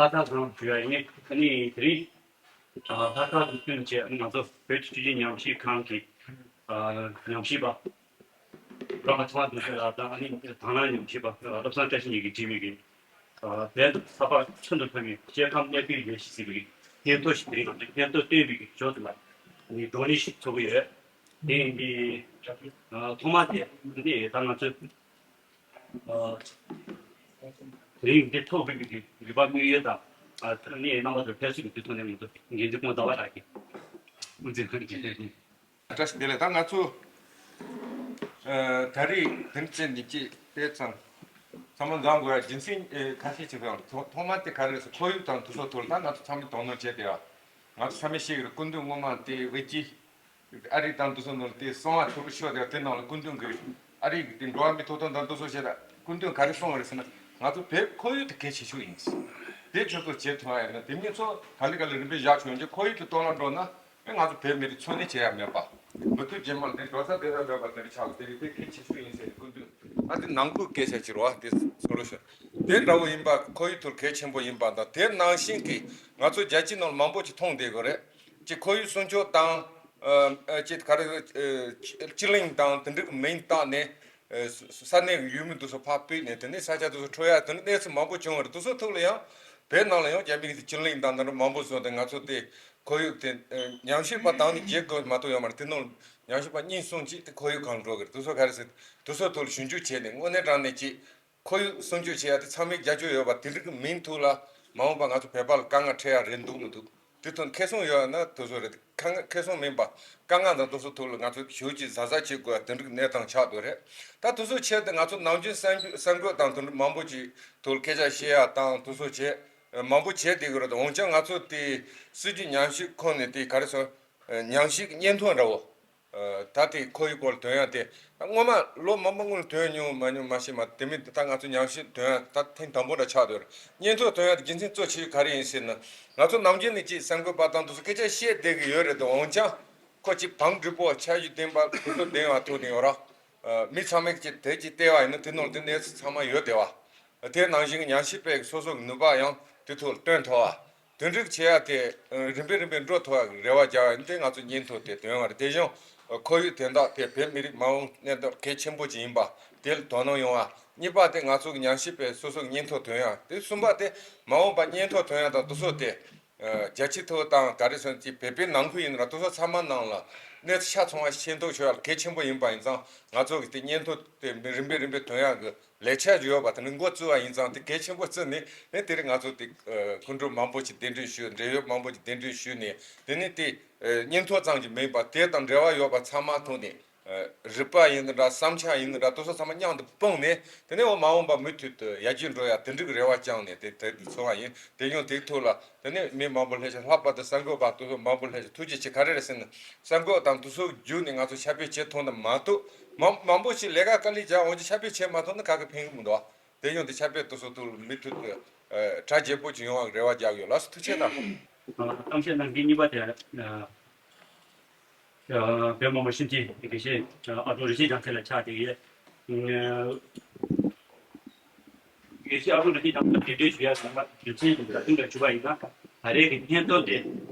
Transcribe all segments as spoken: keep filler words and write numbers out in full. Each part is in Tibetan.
ལྷག་དཀར་ཚང་ཞུ་ཡ་ཡིན། ཨ་ནི་དེ་རིང་ལྷག་དཀར་དུ་བསྟུན་བྱས་ང་ཚོ་བོད་ཀྱི་སྤྱི་སྤྱོད་ཉམས་ཞིབ་ཁང་གི་ཉམས་ཞིབ་པ་རོགས་པ་ཚང་མ་འདུ་ཤེས་ལགས་དང་། ཨ་ནི་དང་བླངས་ཉམས་ཞིབ་པ་བློ་བཟང་བཀྲ་ཤིས་ཉིད་ཀྱིས་བྲིས་པའི་གི་བོད་ས་ཕག་ཚུན་དུ་འཕེལ་བའི་སྐྱེ་ཁམས་གནས་སྤོས་ལས་གཞི་ཟེར་བའི་སྙན་ཐོ་ཞིག་དེ་རིང་སྙན་ཐོ་བཏོན་པའི་གི་ཞོར་དུ་ལ་ཨ་ནི་བགྲོ་གླེང་ཞིག་ཚོགས་ཀྱི་ཡོད། དེ་ཡིན་དུས་ཐོག་མ་དེ་འདི་ད་ང་ཚོས་དེ་རིང་འདི་ཐོག་བོད་ཀྱི་རིག་པ་དངོས་ཡོད་དང་། ཨ་ནི་རྣམ་པ་ཚོར་ཕེབས་བསུ་གི་དུས་ཐོག་ནས་ང་ཚོ་འགན་འཛིན་ཀུན་བཟང་ལགས་ཀྱིས་དབུ་འཛིན་གནང་གི་ཡོད། བཀྲ་ཤིས་བདེ་ལེགས། ད་ང་ཚོ་ཨ་ད་རེས་དེ་རིང་ཚེ་འདི་སྐྱེས་དེ་ཚང་ཚང་མ་འཛོམས་དགོས་ཡ་རྒྱུ་མཚན་ཨེ་ཁ་ཤས་ཅིག་ཡོད། ཐོག་ཐོག་མ་དེ་ག་རེ་རེད་ཟེར། ཁོར་ཡུག་དང་དེ་ཚོ་ཐོག་ལ་ད་ང་ཚོ་ཚང་མས་དོ་སྣང་བྱས་ཏེ་ཡ། ང་ཚོ་ཚང་མས་ཤེས་ཀྱི་རེད། སྐུ་མདུན་སྔོན་མ་དེ་དབུས་སྤྱི་ཨ་རི་དང་དེ་ཚོ་ནང་དེ་གསང་བ་ཐོར་བུ་ཤོག་དེ་དེ་ནང་ལ་སྐུ་མདུན་གྱིས་ཨ་རི་གི་དེ་འགྲོ་བ་མིའི་ཐོབ་ཐང་དང་དེ་ཚོ་བྱས་ད་སྐུ་མདུན་ག་རེ་གསུངས་པ་རེད་ཟེར་ན། ང་ཚོ་བོད་ཁོར་ཡུག་དེ་གལ་ཆེ་ཤོས་ཡིན། དེ་ཁྱོད་ཚོ་བྱེད་ཐུབ་པ་ཡིན་ན། དེ་མིན་ཚོ་ག་ལེ་ག་ལེ་རིམ་པས་བཞག་བྱུང་རྗེས་ཁོར་ཡུག་དེ་གཏོར་བརླག་འགྲོ་ན། ཨེ་ང་ཚོ་བོད་མི་རིགས་འཚོ་གནས་བྱེད་ཡ་མེད་པ། མུ་མཐུད་རྗེས་མ་ལ་དེ་འགྲོ་ས་དེ་ལ་མེད་པ་དེ་འདྲ་ཆགས། དེ་རིགས་དེ་གལ་ཆེ་ཤོས་ཡིན་ཟེར་སྐུ་མདུན་ཨ་དེ་ནང་ཁུལ་སྐད་ཆ་བྱེད་རོགས་དེ་སོ་ལོ་ཤོར་དེ་འདྲ་བོ་ཡིན་པ། ཁོར་ཡུག་ཐོག་གལ་ཆེན་པོ་ཡིན་པ་དང་། དེ་ནང་བཞིན་གྱི་ང་ཚོ་རྒྱལ་སྤྱི་ནང་ལ་མང་པོ་ཅིག་མཐོང་བསྡད་དགོས་རེད། ཅིག་ཁོར་ཡུག་སྲུང་སྐྱོབ་དང་། ཨ་ཨ་ཅིག་ག་རེ་ཨ་སྤྱི་གླིང་དང་དེ་འདྲ་གི་མིང་བཏགས་ནས། ཨ་ས་ས་གནས་ཀྱི་ཡུལ་མི་དེ་ཚོ་ཕར་ཕུད་ནས་དེ་ནས་ས་ཆ་དེ་ཚོ་འཕྲོག་ཡ་དེ་འདྲ་གནས་ཚུལ་མང་པོ་བྱུང་བ་རེད། དེ་ཚོ་ཐོག་ལ་ཡང་བོད་ནང་ལ་ཡང་རྒྱ་མི་གི་སྤྱི་གླིང་དང་དེ་འདྲ་མང་པོ་བཟོས་ཏེ་ང་ཚོ་དེ་ཁོར་ཡུག་དེ་ཨ་ཉམས་ཞིབ་པ་དང་ནི་བརྗེ་དགོས་མ་གཏོགས་ཡོད་མ་རེད། དེ་ནང་ཉམས་ཞིབ་པ་གཉིས་གསུམ་ཅིག་དེ་ཁོར་ཡུག་གང་འགྲོ་གི་རེད། དེ་ཚོ་ག་རེ་ཟེར། དེ་ཚོ་ཐོག་ལ་ཞིབ་འཇུག་བྱས་ནས་དངོས་གནས་དྲང་གནས་ཀྱི་ཁོར་ཡུག་སྲུང་སྐྱོབ་བྱེད་ཡ་དེ་ཚང་མས་རྒྱབ་སྐྱོར་ཡོད་པ་དེ་འདྲ་གི་མིང་ཐོག་ལ་མ་འོངས་པ་ང་ཚོ་བོད་པ་ལ་དཀའ་ངལ་འཕྲད་ཡ་རེད་འདུག་མི་འདུག་དེ་དོན་ཁེ་བཟང་ཡོད་ན་དེ་ཚོ་རེད། ཁ་ཁེ་བཟང་མིན་པ་དཀའ་ངལ་དང་དེ་ཚོ་ཐོག་ལ་ང་ཚོ་ཞེ་པོ་ཅིག་གཟབ་གཟབ་བྱེད་དགོས་ཡ་དེ་འདྲ་གི་གནས་སྟངས་ཆགས་འདུག་རེད། ད་དེ་ཚོ་ཆེད་དུ་ང་ཚོ་ནམ་རྒྱུན་གསར་འགོད་གསར་འགོད་དང་དེ་འདྲ་མང་པོ་ཅིག་ཐོག་ལ་སྐད་ཆ་བཤད་ཡ་དང་དེ་ཚོ་བྱས་མང་པོ་བྱས་བསྡད་ཀྱི་རེད། འོན་ཀྱང་ང་ཚོ་དེ་སྲིད་བྱུས་ཉམས་ཞིབ་ཁང་ནས་དེ་ག་རེ་ཟེར། ཉམས་ཞིབ་སྙན་ཐོ་འདྲ་བོ། ད་དེ་ཁོར་ཡུག་སྐོར་ལ་ཐོན་ཡ་དེ་སྔོན་མ་ལོ་མང་པོ་སྔོན་ལ་ཐོན་མྱོང་མ་མྱོང་མ་ཤེས་མ། དེ་མིན་ད་ང་ཚོ་ཉམས་ཞིབ་ཐོན་ཡ་ད་ཐེངས་དང་པོ་འདྲ་ཆགས་འདུག་སྙན་ཐོ་ཐོན་ཡ་དེ་རྒྱུ་མཚན་གཙོ་ཆེ་ཤོས་ག་རེ་ཡིན་ཟེར་ན། ང་ཚོ་ནམ་རྒྱུན་ནས་ཅིག་གསར་འགོད་པ་དང་དེ་ཚོ་སྐད་ཆ་བཤད་བསྡད་ཀྱི་ཡོད་རེད་དོ། འོན་ཀྱང་ཁོ་ཅིག་བང་སྒྲིག་པོ་འཆར་གཞི་ལྡན་པ་དེ་ཚོ་ལྡན་པ་ཐུག་ནས་ཡོད་ར། མི་ཚང་མས་ཅིག་དེ་ཅིག་བལྟས་པ་ཡིན་ན་དེ་ནང་དེ་གནས་ཚུལ་ཚང་མ་ཡོད་བསྡད་པ། དེ་ནང་བཞིན་གྱི་ཉམས་ཞིབ་པའི་སོ་སོ་གི་ནུས་པ་ཡང་དེ་ཐོག་ལ་སྟོན་ཐུབ་པ། དེ་འདྲ་བྱེད་ཡ་དེ་རིམ་པས་རིམ་པས་འགྲོ་ཐུབ་པ་གི་རེ་བ་རྒྱག་ཡ་ཡིན། དེ་ང་ཚོ་སྙན་ཐོ་དེ་འདོན་པ་རེད། དེ་བཞིན་ཁོར་ཡུག་དོན་དག་དེ་བོད་མི་རིགས་མ་འོངས་གནས་སྟངས་གལ་ཆེན་པོ་ཅིག་ཡིན་པ་དེ་ལ་དོ་སྣང་ཡོང་བ། གཉིས་པ་དེ་ང་ཚོ་གི་ཉམས་ཞིབ་པའི་སོ་སོ་གི་སྙན་ཐོ་འདོན་ཡ། དེ་གསུམ་པ་དེ་མ་འོངས་པ་སྙན་ཐོ་འདོན་ཡ་དང་དེ་ཚོ་དེ་རྒྱ་ཆེ་ཐོག་དང་ག་རེ་ཟེར་ན་ཅིག་བོད་པའི་ནང་ཁུལ་ཡིན་ན་ར་དེ་ཚོ་ཚང་མ་ནང་ལ་གནས་ཚུལ་ཆ་ཚང་བ་ཤེས་རྟོགས་བྱེད་ཡ་གལ་ཆེན་པོ་ཡིན་པ་ཡིན་ཙང་། ང་ཚོ་གི་དེ་སྙན་ཐོ་དེ་རིམ་པས་རིམ་པས་འདོན་ཡ་གི་ལས་འཆར་ཡོད་པ་དེ་འདྲ་འགོ་བཙུགས་པ་ཡིན་ཙང་། དེ་གལ་ཆེན་པོ་བརྩིས་ནས་ཨེ་དེ་རིང་ང་ཚོ་དེ་ཨ་སྐུ་མགྲོན་མང་པོ་ཞིག་གདན་འདྲེན་ཞུས། འབྲེལ་ཡོད་མང་པོ་ཞིག་གདན་འདྲེན་ཞུས་ནས། དེ་ནས་དེ་ཨ་སྙན་ཐོ་ཙམ་ཞིག་མིན་པ་དེ་དང་འབྲེལ་བ་ཡོད་པ་ཚང་མ་ཐོག་ནས་ཨ་རིག་པ་ཡིན་ན་འདྲ། བསམ་འཆར་ཡིན་ན་འདྲ། དེ་ཚོ་ཚང་མ་མཉམ་དུ་སྤུངས་ནས། དེ་ནས་འོ་མ་འོངས་པ་མུ་མཐུད་དུ་ཡར་རྒྱས་འགྲོ་ཡ་དེ་འདྲ་གི་རེ་བ་བཅངས་ནས་དེ་དེ་འཚོ་བ་ཡིན། དེ་ཡང་དེའི་ཐོག་ལ་དེ་ནས་མི་མང་པོ་སླེབས་ཤག་ལྷག་པར་དུ་གསར་འགོད་པ་དེ་ཚོ་མང་པོ་སླེབས་ཤག་ཐུགས་རྗེ་ཆེ། ག་རེ་རེད་ཟེར་ན། གསར་འགོད་དང་དེ་ཚོ་བརྒྱུད་ནས་ང་ཚོ་ཕྱག་དཔེ་བྱེད་ཐུབ་ན་མ་གཏོགས། མང་མང་པོ་ཞིག་ལས་ཀ་དཀའ་ལས་རྒྱག་འོན་ཀྱང་ཕྱག་དཔེ་བྱེད་མ་ཐུབ་ན་ག་གེ་ཕན་གི་མི་འདུག་དེ་ཡང་དེ་ཕྱག་དཔེ་དེ་ཚོ་ཐུགས་མུ་མཐུད་དུ་ཨ་གྲ་རྒྱས་པོ་ཅིག་ཡོང་བར་རེ་བ་རྒྱག་ཡོད། ལགས་སོ། ཐུགས་རྗེ་ཆེ་དང་། གཏམ་བཤད་གནང་མཁན་གཉིས་པ་དེ་ཨ་ཨ་བོད་མི་མང་སྤྱི་འཐུས་དགེ་བཤེས་ཨ་ཨ་ཀྲུག་རིན་ཆེན་རྒྱལ་མཚན་ལགས་ཆགས་བསྡད་ཡོད། ཨ་དགེ་བཤེས་ཨ་ཀྲུག་རིན་ཆེན་རྒྱལ་མཚན་གདན་འདྲེན་ཞུ་ཡ་ཟེར་བ་རྒྱུ་མཚན་དེ་ལ་བསྟུན་པ་ཞུ་བ་ཡིན་ན། ད་རེས་ཀྱི་སྙན་ཐོ་དེ་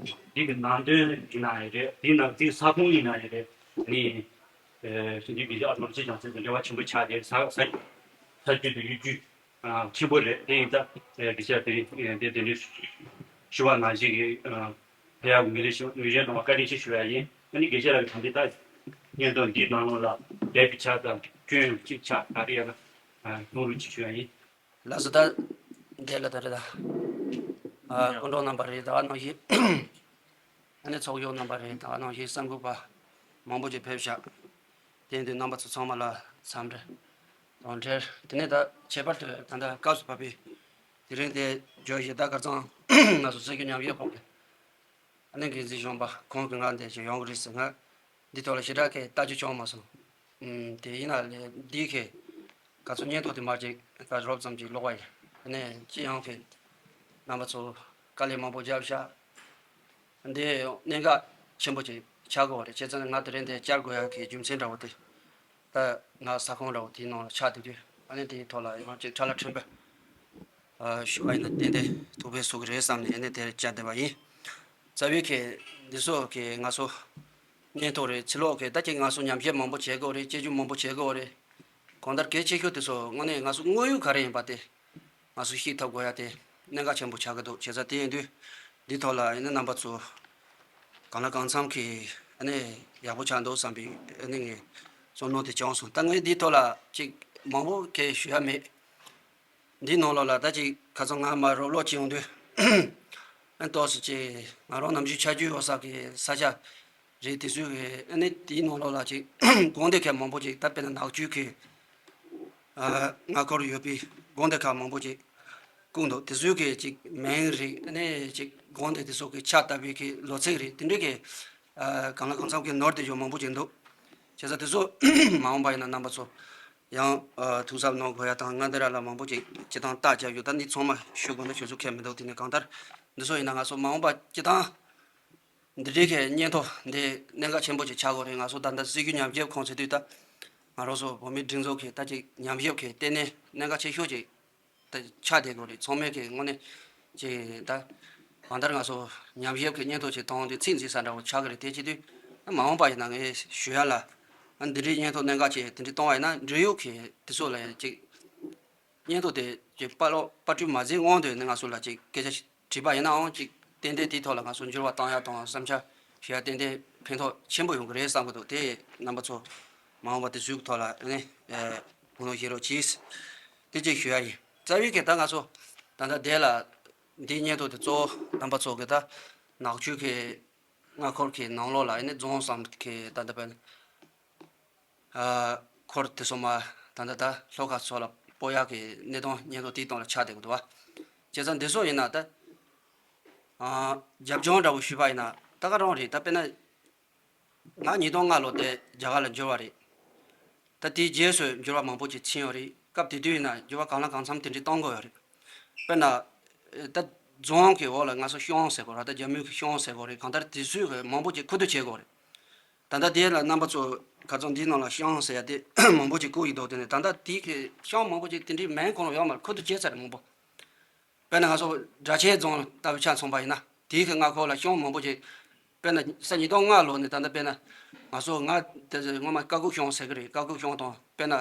འདི་གི་ནང་དོན་ཡིན་ན་ཡང་རེད། དེའི་ནང་དེའི་ས་ཁོངས་ཡིན་ན་ཡང་རེད། ནི་ཨ་སྤྱི་འཐུས་དགེ་བཤེས་ཨ་ཀྲུག་རིན་ཆེན་རྒྱལ་མཚན་དང་འབྲེལ་བ་ཆེན་པོ་ཆགས་ཏེ། ས་ས་ས་རྒྱུད་དུ་ཡོད་རྒྱུ་ཨ་ཆེན་པོ་རེད། དེ་ཡིན་ཙང་ཨ་དགེ་བཤེས་དེ་རིང་ཨ་དེ་དེ་འདྲའི་ཞུ་བ་ནང་བཞིན་གྱི་ཨ་ཕེབས་ཡག་ངོས་ལེན་ཞུ་ངོས་ལེན་གནང་བ་བཀའ་དྲིན་ཆེ་ཞུ་ཡ་ཡིན། ཨ་ནི་དགེ་བཤེས་ལགས་ཀྱིས་ད་ལྟ་སྙན་ཐོ་འདིའི་ནང་ལོགས་ལ་འབྲེལ་གྱི་ཆ་དང་སྐྱོན་གཅིག་ཆ་ག་རེ་ཡོད་ན་ཨ་གསུང་རོགས་གཅིག་ཞུ་ཡ་ཡིན། ལགས་སོ། ད་འདི་ལ་ད་རེད་ད། ཨ་སྐུ་མགྲོན་རྣམ་པ་རེད། ད་ནང་བཞིན་ཨ་ནི་ཚོགས་གཞོན་རྣམ་པ་རེད། ད་ནང་བཞིན་གསར་འགོད་པ་མང་པོ་ཅིག་ཕེབས་ཤག་དེ་ཡིན་དུས་རྣམ་པ་ཚོ་ཚང་མ་ལ་འཚམས་འདྲི་དང་འབྲེལ། དེ་ནས་ད་ཁྱད་པར་དུ་ད་ལྟ་སྐབས་སུ་བབས་པའི་དེ་རིང་དེ་བརྗོད་གཞི་ད་གར་ཚང་ང་ཚོ་སྲིད་སྐྱོང་མཉམ་ཞུགས་ཁོངས་ཀྱི་ཨ་ནི་འགན་འཛིན་གཞོན་པ་ཁོང་གིས་ང་འདིར་ཅིག་ཡོང་གི་རེད་ཟེར། ང་འདི་ཐོག་ལ་ཞེ་དྲག་གི་ལྟ་རྒྱུ་བྱུང་མ་སོང་། ཨུམ། དེ་ཡིན་ན་ལས་འདི་གི་ག་ཚོད་སྙན་ཐོ་དེ་མར་ཅིག་ག་རོབ་ཙམ་ཅིག་ཀློག་པ་ཡིན། ཨ་ནི་སྤྱི་ཡོངས་ཀྱི་རྣམ་པ་ཚོ་དཀའ་ལས་མང་པོ་བརྒྱབ་ཤག་འདི་གནད་འགག་ཆེན་པོ་ཅིག་ཆགས་དགོས་པ་རེད། བྱས་ཙང་ང་དེ་རིང་འདིར་བཅར་དགོས་ཡག་གི་རྒྱུ་མཚན་འདྲ་བོ་དེ། ད་ང་ས་ཁོངས་འདྲ་བོ་དེའི་ནང་ལ་ཆགས་བསྡད་དུས། ཨ་ནི་དེའི་ཐོག་ལ་ཡང་ཅིག་ཁྲ་ལ་ཕྲན་བུ་ ཨ་ཞུ་བ་ཡིན་ན་ཏན་ཏན་ཐུགས་ཕན་གསོས་ཀྱི་རེད་བསམ་ནས་ཨ་ནི་དེར་བཅར་བསྡད་པ་ཡིན། རྩ་བའི་གི་འདི་ཚོ་གི་ང་ཚོ་སྙན་ཐོ་རེད། ཕྱི་ལོགས་གི་ད་ཅིག་ང་ཚོ་ཉམས་ཞིབ་མང་པོ་བྱེད་དགོས་རེད། དཔྱད་བརྗོད་མང་པོ་བྱེད་དགོས་རེད། གང་ལྟར་གལ་ཆེ་ཤོས་དེ་ཚོ་དངོས་གནས་ང་ཚོ་དངོས་ཡོད་ག་རེ་ཡིན་པ་དེ་ང་ཚོ་ཤེས་ཐུབ་དགོས་ཡ་དེ་གནད་འགག་ཆེན་པོ་ཆགས་ཀྱི་འདུག་བྱས་ཙང་དེ་ཡིན་དུས་འདི་ཐོག་ལ་ཡིན་ན་རྣམ་པ་ཚོ་གང་ལ་གང་འཚམ་གི་ཨ་ནི་ཡག་པོ་ཆགས་འདུག་བསམ་པའི་ཨ་ནི་ངས་བསམ་མནོ་དེ་བྱུང་སོང་། ད་ངས་འདི་ཐོག་ལ་ཅིག་མང་པོ་གས་ཞུ་ཡ་མེད། འདིའི་ནང་ལོགས་ལ་ད་ཅིག་ཁ་སང་ང་མར་རོགས་ཀློག་བྱེད་ཡོང་དུས་ཨ་ཏོག་ཙམ་ཅིག་ང་རང་ནམ་རྒྱུན་ཆ་རྒྱུས་ཡོད་ས་གི་ས་ཆ་རེད། དེ་ཚོའི་གི་ཨ་ནི་དེའི་ནང་ལོགས་ལ་ཅིག་དགོངས་དོན་གལ་མང་པོ་ཅིག་ད་དཔེར་ན་ནག་ཆུ་གི་ཨ་མངའ་འཁོར་ཡོད་པའི་དགོངས་དོན་གལ་མང་པོ་ཅིག་བཀོད་འདུག་དེ་ཚོའི་གི་ཅིག་མིང་རེད། ཨ་ནི་ཅིག་དགོངས་དོན་དེ་ཚོ་གི་ཆ་བཏབ་པའི་གི་ལོ་ཚིགས་རེད། དེ་འདྲའི་གི་ཨ་གང་ལ་གང་འཚམ་གི་ནོར་དེ་ཡོད་མང་པོ་ཅིག་འདུག་བྱས་ཙང་དེ་ཚོ་མ་འོངས་པ་ཡིན་ན་རྣམ་པ་ཚོ་ཡང་ཨ་ཐུགས་གཟབ་གནང་དགོས་ཡ་དང་། ང་འདི་ར་ལ་མང་པོ་ཅིག་སྤྱིར་བཏང་ལྟ་རྒྱབ་ཡོད། ད་འདི་ཚང་མ་ཞུ་དགོས་ན་ཞུ་ཚུལ་ཁྱད་མི་འདུག་དེ་ནས་གང་ལྟར་འདི་ཚོ་ཡིན་ན་ང་ཚོ་མ་འོངས་པ་སྤྱིར་བཏང་འདི་འདྲའི་གི་སྙན་ཐོ་འདི་གནད་འགག་ཆེན་པོ་ཅིག་ཆགས་དགོས་རེད། ང་ཚོ་ད་ལྟ་སྲིད་བྱུས་ཉམས་ཞིབ་ཁོངས་ཟེར་དུས་ད་ང་རང་ཚོ་བོད་མིའི་སྒྲིག་འཛུགས་ཀྱི་ད་ཅིག་ཉམས་ཞིབ་ཀྱི་ལྟེ་གནས་གནད་འགག་ཆེ་ཤོས་ཅིག་ད་ཆགས་བསྡད་དགོས་རེད། ཚང་མས་ཀྱི་དངོས་གནས་ཀྱི་ད་གང་ལྟར་ང་ཚོ་ཉམས་ཞིབ་ཀྱི་སྙན་ཐོ་ཅིག་གཏོང་དུས་ཚིག་འཛིན་ས་འདྲ་བོ་ཆགས་ཀྱི་རེད། དེ་བྱེད་དུས་ཨ་མ་འོངས་པ་ཡིན་ན་ངས་ཞུ་ཡ་ལ་ཨ་འདི་འདྲའི་སྙན་ཐོ་གནད་འགག་ཅིག་དེ་འདྲའི་གཏོང་བ་ཡིན་ན་འབྲེལ་ཡོད་ཀྱི་དེ་ཚོ་ལ་ཅིག་སྙན་ཐོ་དེ་ཅིག་པར་སློག་པར་སྐྲུན་མ་མཛད་སྔོན་དུ་ནས་ང་ཚོ་ལ་ཅིག་སྐད་ཆ་དྲིས་པ་ཡིན་ནའང་ཅིག་ཏན་ཏན་དེའི་ཐོག་ལ་ང་ཚོ་འགྱུར་བ་གཏོང་ཡ་དང་བསམ་འཆར་ཞུ་ཡ་ཏན་ཏན་ཕན་ཐོགས་ཆེན་པོ་ཡོང་གི་རེད་བསམ་གི་འདུག་དེ་རྣམ་པ་ཚོ་མ་འོངས་པ་དེ་ཚོའི་ཐོག་ལ་ནི་ཨ་ཕུགས་ལུང་བཞེས་རོགས་གྱིས། དེ་གཅིག་ཞུ་ཡ་ཡིན། རྩ་བའི་གི་ད་ང་ཚོ་ད་ལྟ་དེ་ལ་འདིའི་སྙན་ཐོ་དེ་གཙོ་བོ་རྣམ་པ་ཚོ་གི་ད་ནག་ཆུ་གི་མངའ་འཁོར་གི་ནང་ལོགས་ལ་ཨ་ནི་རྫོང་གསུམ་གི་ད་ལྟ་བར་ཨ་འཁོར་དེ་ཚོ་མ་ད་ལྟ་ད་ལྷོ་ཁ་ཕྱོགས་ལ་སྤོ་ཡག་གི་གནས་སྟངས་སྙན་ཐོ་དེའི་སྟེང་ལ་ཆགས་བསྡད་ཀྱི་འདུག་བ། བྱས་ཙང་འདི་ཚོ་ཡིན་ན་ད་ཨ་རྒྱབ་ལྗོངས་འདྲ་བོ་ཞུས་པ་ཡིན་ན་ད་ག་རང་རེད། ད་དཔེར་ན་ང་ཉིས་སྟོང་ལྔ་ལོ་དེ་རྒྱ་གར་ལ་འབྱོར་བ་རེད། ད་དེའི་རྗེས་སུ་འགྱུར་བ་མང་པོ་ཅིག་ཕྱིན་ཡོད་རེད། སྐབས་དེ་དུས་ཡིན་ན་འགྱུར་བ་གང་ལ་གང་འཚམ་དེ་འདྲའི་གཏོང་དགོས་ཡོད་རེད། དཔེར་ན་ད་རྫོང་གི་འོག་ལ་ང་ཚོ་གཤོང་ཟེར་དགོས་རེད། ད་རྒྱ་མིའི་གི་གཤོང་ཟེར་དགོས་རེད། གང་ལྟར་དེ་ཚོའི་གི་མང་པོ་ཅིག་ཁུ་བསྡུ་བྱེད་དགོས་རེད། ད་ལྟ་དེ་ལ་རྣམ་པ་ཚོ་ཁ་སང་འདིའི་ནང་ལ་གཤོང་ཟེར་ཡ་དེ་མང་པོ་ཅིག་བཀོད་ཡོད་འདུག་དེ་ནས་ད་ལྟ་དེའི་གི་གཤོང་མང་པོ་ཅིག་དེ་འདྲའི་མིང་ཁོ་རང་ཡོད་མ་རེད། ཁུ་བསྡུ་བྱས་ཚར་རེད་མང་པོ། དཔེར་ན་ང་ཚོ་སྦྲ་ཆེན་རྫོང་ལྟ་བུ་ཆ་མཚོན་པ་ཡིན་ན་དེའི་གི་མངའ་ཁོངས་ལ་གཤོང་མང་པོ་ཅིག་དཔེར་ན་ས་ཉིས་སྟོང་ལྔ་ལོ་ནས་ད་ལྟ་དཔེར་ན་ང་ཚོ་ང་དེ་སྔོན་མ་ཀ་ཀུ་གཤོང་ཟེར་གི་རེད། ཀ་ཀུ་གཤོང་དང་དཔེར་ན་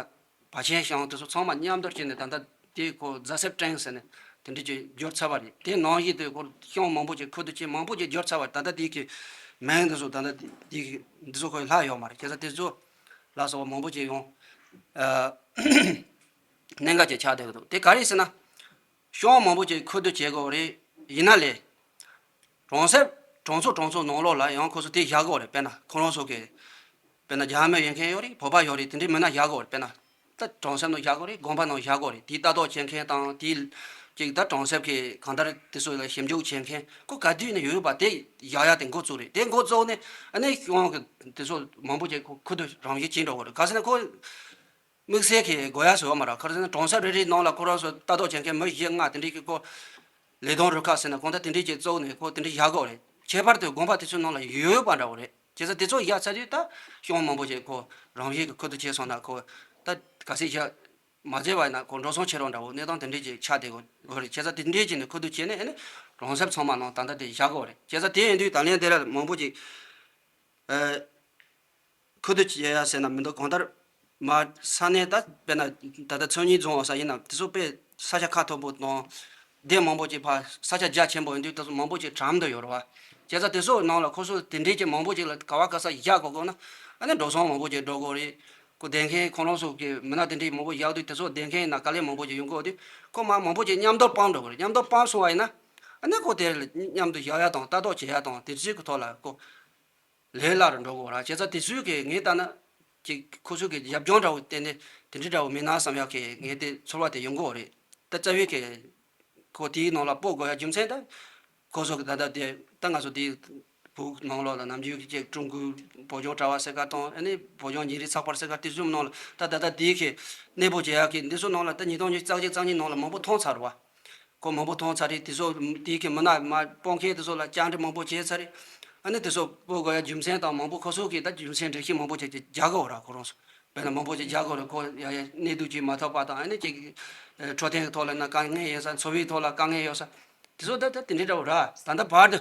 བ་ཆེན་གཤོང་དེ་ཚོ་ཚང་མ་མཉམ་དུ་བྱས་ནས་ད་ལྟ་དེ་ཁོ་རྫ་སེབ་ཀྲེང་ཟེར་ནས་དེ་འདྲ་ཅིག་བསྒྱུར་ཚར་བ་རེད། དེ་ནང་བཞིན་དེ་ཁོ་གཤོང་མང་པོ་ཅིག་ཁུ་བསྡུ་ཅིག་མང་པོ་ཅིག་བསྒྱུར་ཚར་བ་རེད། ད་ལྟ་དེའི་གི་མིང་དེ་ཚོ་ད་ལྟ་དེའི་གི་འདི་ཚོ་ཁོ་ལྷག་ཡོད་མ་རེད། བྱས་ཙང་དེ་ཚོ་ལ་སོགས་པ་མང་པོ་ཅིག་ཡོང་ཨ་གནད་འགག་ཅིག་ཆགས་བསྡད་ཀྱི་འདུག་དེ་ག་རེ་ཟེར་ན། གཤོང་མང་པོ་ཅིག་ཁུ་བསྡུ་བྱེད་དགོས་རེད། ཡིན་ན་ལས། གྲོང་གསེབ་གྲོང་ཚོ་གྲོང་ཚོ་ནང་ལོགས་ལ་ཡང་ཁོ་ཚོ་དེ་བཞག་དགོས་རེད། དཔེར་ན་ཁོ་རང་ཚོ་གི་དཔེར་ན་རྒྱ་མི་ཡོད་མཁན་ཡོད་རེད། བོད་པ་ཡོད་རེད། དེ་འདྲའི་མི་སྣ་བཞག་དགོས་རེད། དཔེར་ན་ད་གྲོང་གསེབ་ནང་བཞག་དགོས་རེད། དགོན་པ་ནང་བཞག་དགོས་རེད། དེའི་ལྟ་རྟོག་བྱེད་མཁན་དང་དེའི་ཅིག་ད་གྲོང་གསེབ་ཀྱི་གང་ལྟར་དེ་ཚོ་ལ་ཞིབ་འཇུག་བྱེད་མཁན་ཁོ་ག་དུས་ནས་ཡོད་པ་དེ་བཞག་ཡ་དེ་འགོ་བཙུགས་རེད། དེ་འགོ་བཙུགས་ནས་ཨ་ནི་གཤོང་གི་དེ་ཚོ་མང་པོ་ཅིག་ཁོ་ཁུ་བསྡུ་རང་བཞིན་ཅིག་འགྲོ་དགོས་རེད། ག་ཟེར་ན་ཁོ། དམིགས་བསལ་གྱི་དགོས་ཡ་བཟོ་བ་མ་རེད། ཁ་སང་གྲོང་གསེབ་རེ་རེའི་ནང་ལ་ཁོ་རང་ཚོ་ལྟ་རྟོག་བྱེད་མཁན་མི་བཞི་ལྔ་དེ་འདྲས་ཀྱི་ཁོ་ལས་དོན་རུ་ཁག་ཟེར་ན་གང་ལྟར་དེ་འདྲས་ཀྱི་གཙོ་བོ་ནས་ཁོ་དེ་འདྲས་བཞག་དགོས་རེད། ཁྱད་པར་དུ་དགོན་པ་དེ་ཚོའི་ནང་ལ་ཡོད་པ་འདྲ་བོ་རེད། བྱས་ཙང་དེ་ཚོ་བཞག་ཚར་དུས་ད་གཤོང་མང་པོ་ཞིག་ཁོ་རང་བཞིན་གྱི་ཁུ་བསྡུ་བྱས་སོང་ན་ཁོ་ད་ག་ཚད་བཞག་མ་མཛད་པ་ཡིན་ན་ཁོ་འགྲོ་སོང་ཆེ་རུ་འདྲ་བོ་གནས་སྟངས་དེ་འདྲས་ཀྱི་ཆགས་བསྡད་དགོས་རེད། བྱས་ཙང་དེ་འདྲས་ཀྱི་ནས་ཁུ་བསྡུ་བྱས་ནས་ཨ་ནི་གྲོང་གསེབ་ཚང་མ་ནང་ད་ལྟ་དེ་བཞག་དགོས་རེད། བྱས་ཙང་དེ་ཡིན་དུས་ད་ལན་དེ་ལ་མང་པོ་ཅིག་ཨ། ཁུ་བསྡུ་བྱེད་ཡ་ཟེར་ན་མི་འདུག་གང་ལྟར་མ་ས་གནས་ད་དཔེར་ན་ད་ལྟ་མཚན་ཉིད་རྫོང་འོག་ས་ཡིན་ན་དེ་ཚོ་དཔེ་ས་ཆ་ཁ་ཐོར་པོ་དང་སྡེ་མང་པོ་ཅིག་ཕ་ས་ཆ་རྒྱ་ཆེན་པོ་ཡིན་དུས་དེ་ཚོ་མང་པོ་ཅིག་གྲམ་དུ་ཡོད་རེད་བ། བྱས་ཙང་དེ་ཚོ་ནང་ལ་ཁོ་ཚོ་དེ་འདྲས་ཀྱི་མང་པོ་ཅིག་ལ་ག་བ་ག་ས་བཞག་དགོས་དགོས་ན་ཨ་ནི་འགྲོ་སོང་མང་པོ་ཅིག་འགྲོ་དགོས་རེད། ཁོ་བསྡད་མཁན་ཁོ་རང་ཚོ་གི་མི་སྣ་དེ་འདྲས་མང་པོ་བཞག་དུས་དེ་ཚོ་བསྡད་མཁན་ཡིན་ན་དཀའ་ལས་མང་པོ་ཅིག་ཡོང་གི་ཡོད་དུས་ཁོ་མ་མང་པོ་ཅིག་མཉམ་དུ་སྤངས་འགྲོ་དགོས་རེད། མཉམ་དུ་སྤངས་སོང་བ་ཡིན་ན་ཨ་ནི་ཁོ་དེ་ལ་མཉམ་དུ་བཞག་ཡ་དང་ལྟ་རྟོག་བྱེད་ཡ་དང་དེ་ཚོའི་གི་ཐོག་ལ་ཁོ། ལས་སླ་རུ་འགྲོ་དགོས་ར། བྱས་ཙང་དེ་ཚོའི་གི་ངས་ལྟ་ན་ཅིག་ཁོ་ཚོའི་གི་རྒྱབ་ལྗོངས་འདྲ་བོ་བལྟས་ནས་དེ་འདྲ་འདྲ་བོ་མིན་ན་བསམ་ཡག་གི་ངས་དེ་ཚོར་བ་དེ་ཡོང་གི་ཡོད་རེད། ད་རྩ་བའི་གི་ཁོ་དེའི་ནང་ལ་སྤོ་དགོས་ཡ་རྒྱུ་མཚན་ད་ཁོ་ཚོ་གི་ད་ལྟ་དེ་ད་ང་ཚོ་དེའི་བོད་ནང་ལོགས་ལ་ནམ་རྒྱུན་གི་ཅིག་ཀྲུང་གོའི་བོད་ལྗོངས་དྲ་བ་ཟེར་ག་དང་ཨ་ནི་བོད་ལྗོངས་ཉིན་རེའི་ཚགས་པར་ཟེར་ག་དེ་ཚོའི་ནང་ལ་ད་ད་ལྟ་དེའི་གི་གནས་སྤོ་བྱེད་ཡག་གི་འདི་ཚོ་ནང་ལ་ད་ཉིས་སྟོང་ཉི་ཤུ་རྩ་གཅིག་རྩ་གཉིས་ནང་ལ་མང་པོ་མཐོང་ཚར་བ། ཁོ་མང་པོ་མཐོང་ཚར་རེད། དེ་ཚོ་དེའི་གི་མི་སྣ་མ་སྤོ་མཁན་དེ་ཚོ་ལ་བཅར་འདྲི་མང་པོ་བྱས་ཚར་རེད། ཨ་ནི་དེ་ཚོ་སྤོ་དགོས་ཡ་རྒྱུ་མཚན་དང་མང་པོ་ཁོ་ཚོ་གིས་ད་རྒྱུ་མཚན་འགྲེལ་བཤད་མང་པོ་བྱས་ཀྱི་རྒྱག་གི་ཡོད་ར། ཁོ་རང་ཚོ་ དཔེར་ན་མང་པོ་ཅིག་རྒྱག་དགོས་རེད། ཁོ་ཡ་ཡ་གནས་སྡུག་ཅིག་མ་ཐོབ་པ་དང་། ཨ་ནི་ཅིག་ཨ་འཕྲོད་བསྟེན་གྱི་ཐོག་ལ་ན་དཀའ་ངལ་ཡོད་ས། འཚོ་བའི་ཐོག་ལ་དཀའ་ངལ་ཡོད་ས། དེ་ཚོ་ད་ད་དེ་འདྲའི་འདྲ་བོ་ར། ད་ལྟ་བར་དུ་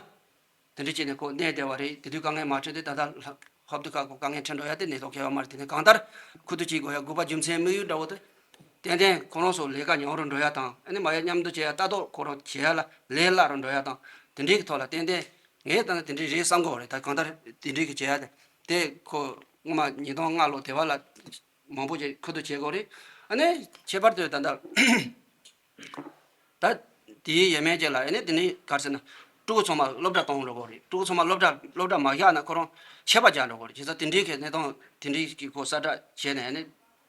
དེ་འདྲ་བྱས་ནས་ཁོ་གནས་བསྡད་པ་རེད། དེ་དུས་དཀའ་ངལ་མ་འཕྲད་དུས་ད་ལྟ་ལྷ་ཧོབ་ཏེ་ཁ་ཁོ་དཀའ་ངལ་འཕྲད་འགྲོ་ཡ་དེ་གནས་ཐོག་ཁེལ་བ་མ་རེད། དེ་ནས་གང་ལྟར་ཁུ་བསྡུ་བྱེད་དགོས་ཡ་དགོས་པ་རྒྱུ་མཚན་དམིགས་ཡུལ་འདྲ་བོ་དེ། ཏན་ཏན་ཁོ་རང་ཚོ་ལས་ཀ་ཉུང་རུ་འགྲོ་ཡ་དང་། ཨ་ནི་མ་ཡ་མཉམ་དུ་བྱེད་ཡ་ལྟ་རྟོག་ཁོ་རང་བྱེད་ཡ་ལ་ལས་སླ་རུ་འགྲོ་ཡ་དང་། དེ་འདྲའི་གི་ཐོག་ལ་ཏན་ཏན་ངས་ད་ནི་དེ་འདྲའི་རེད་བསམ་གི་ཡོད་རེད། ད་གང་ལྟར་དེ་འདྲའི་གི་བྱེད་ཡ་དེ། དེ་ཁོ་སྔོན་མ་ཉིས་སྟོང་ལྔ་ལོ་དེ་བ་ལ་མང་པོ་ཅིག་ཁུ་བསྡུ་བྱེད་དགོས་རེད། ཨ་ནི་ཁྱད་པར་དུ་ད་ལྟ་ད་དེའི་ཡས་མས་ཅིག་ལ། ཨ་ནི་དེ་ནི་ག་རེ་ཟེར་ན། ཕྲུ་གུ་ཚང་མ་སློབ་གྲྭ་གཏོང་འགྲོ་དགོས་རེད། ཕྲུ་གུ་ཚང་མ་སློབ་གྲྭ་སློབ་གྲྭ་མ་བཞག་ན་ཁོ་རང་ཆད་པ་རྒྱག་འགྲོ་དགོས་རེད། བྱས་ཙང་དེ་འདྲའི་གི་གནས་སྟངས་དེ་འདྲའི་གི་ཁོ་གསལ་བསྒྲགས་བྱས་ནས། ཨ་ནི་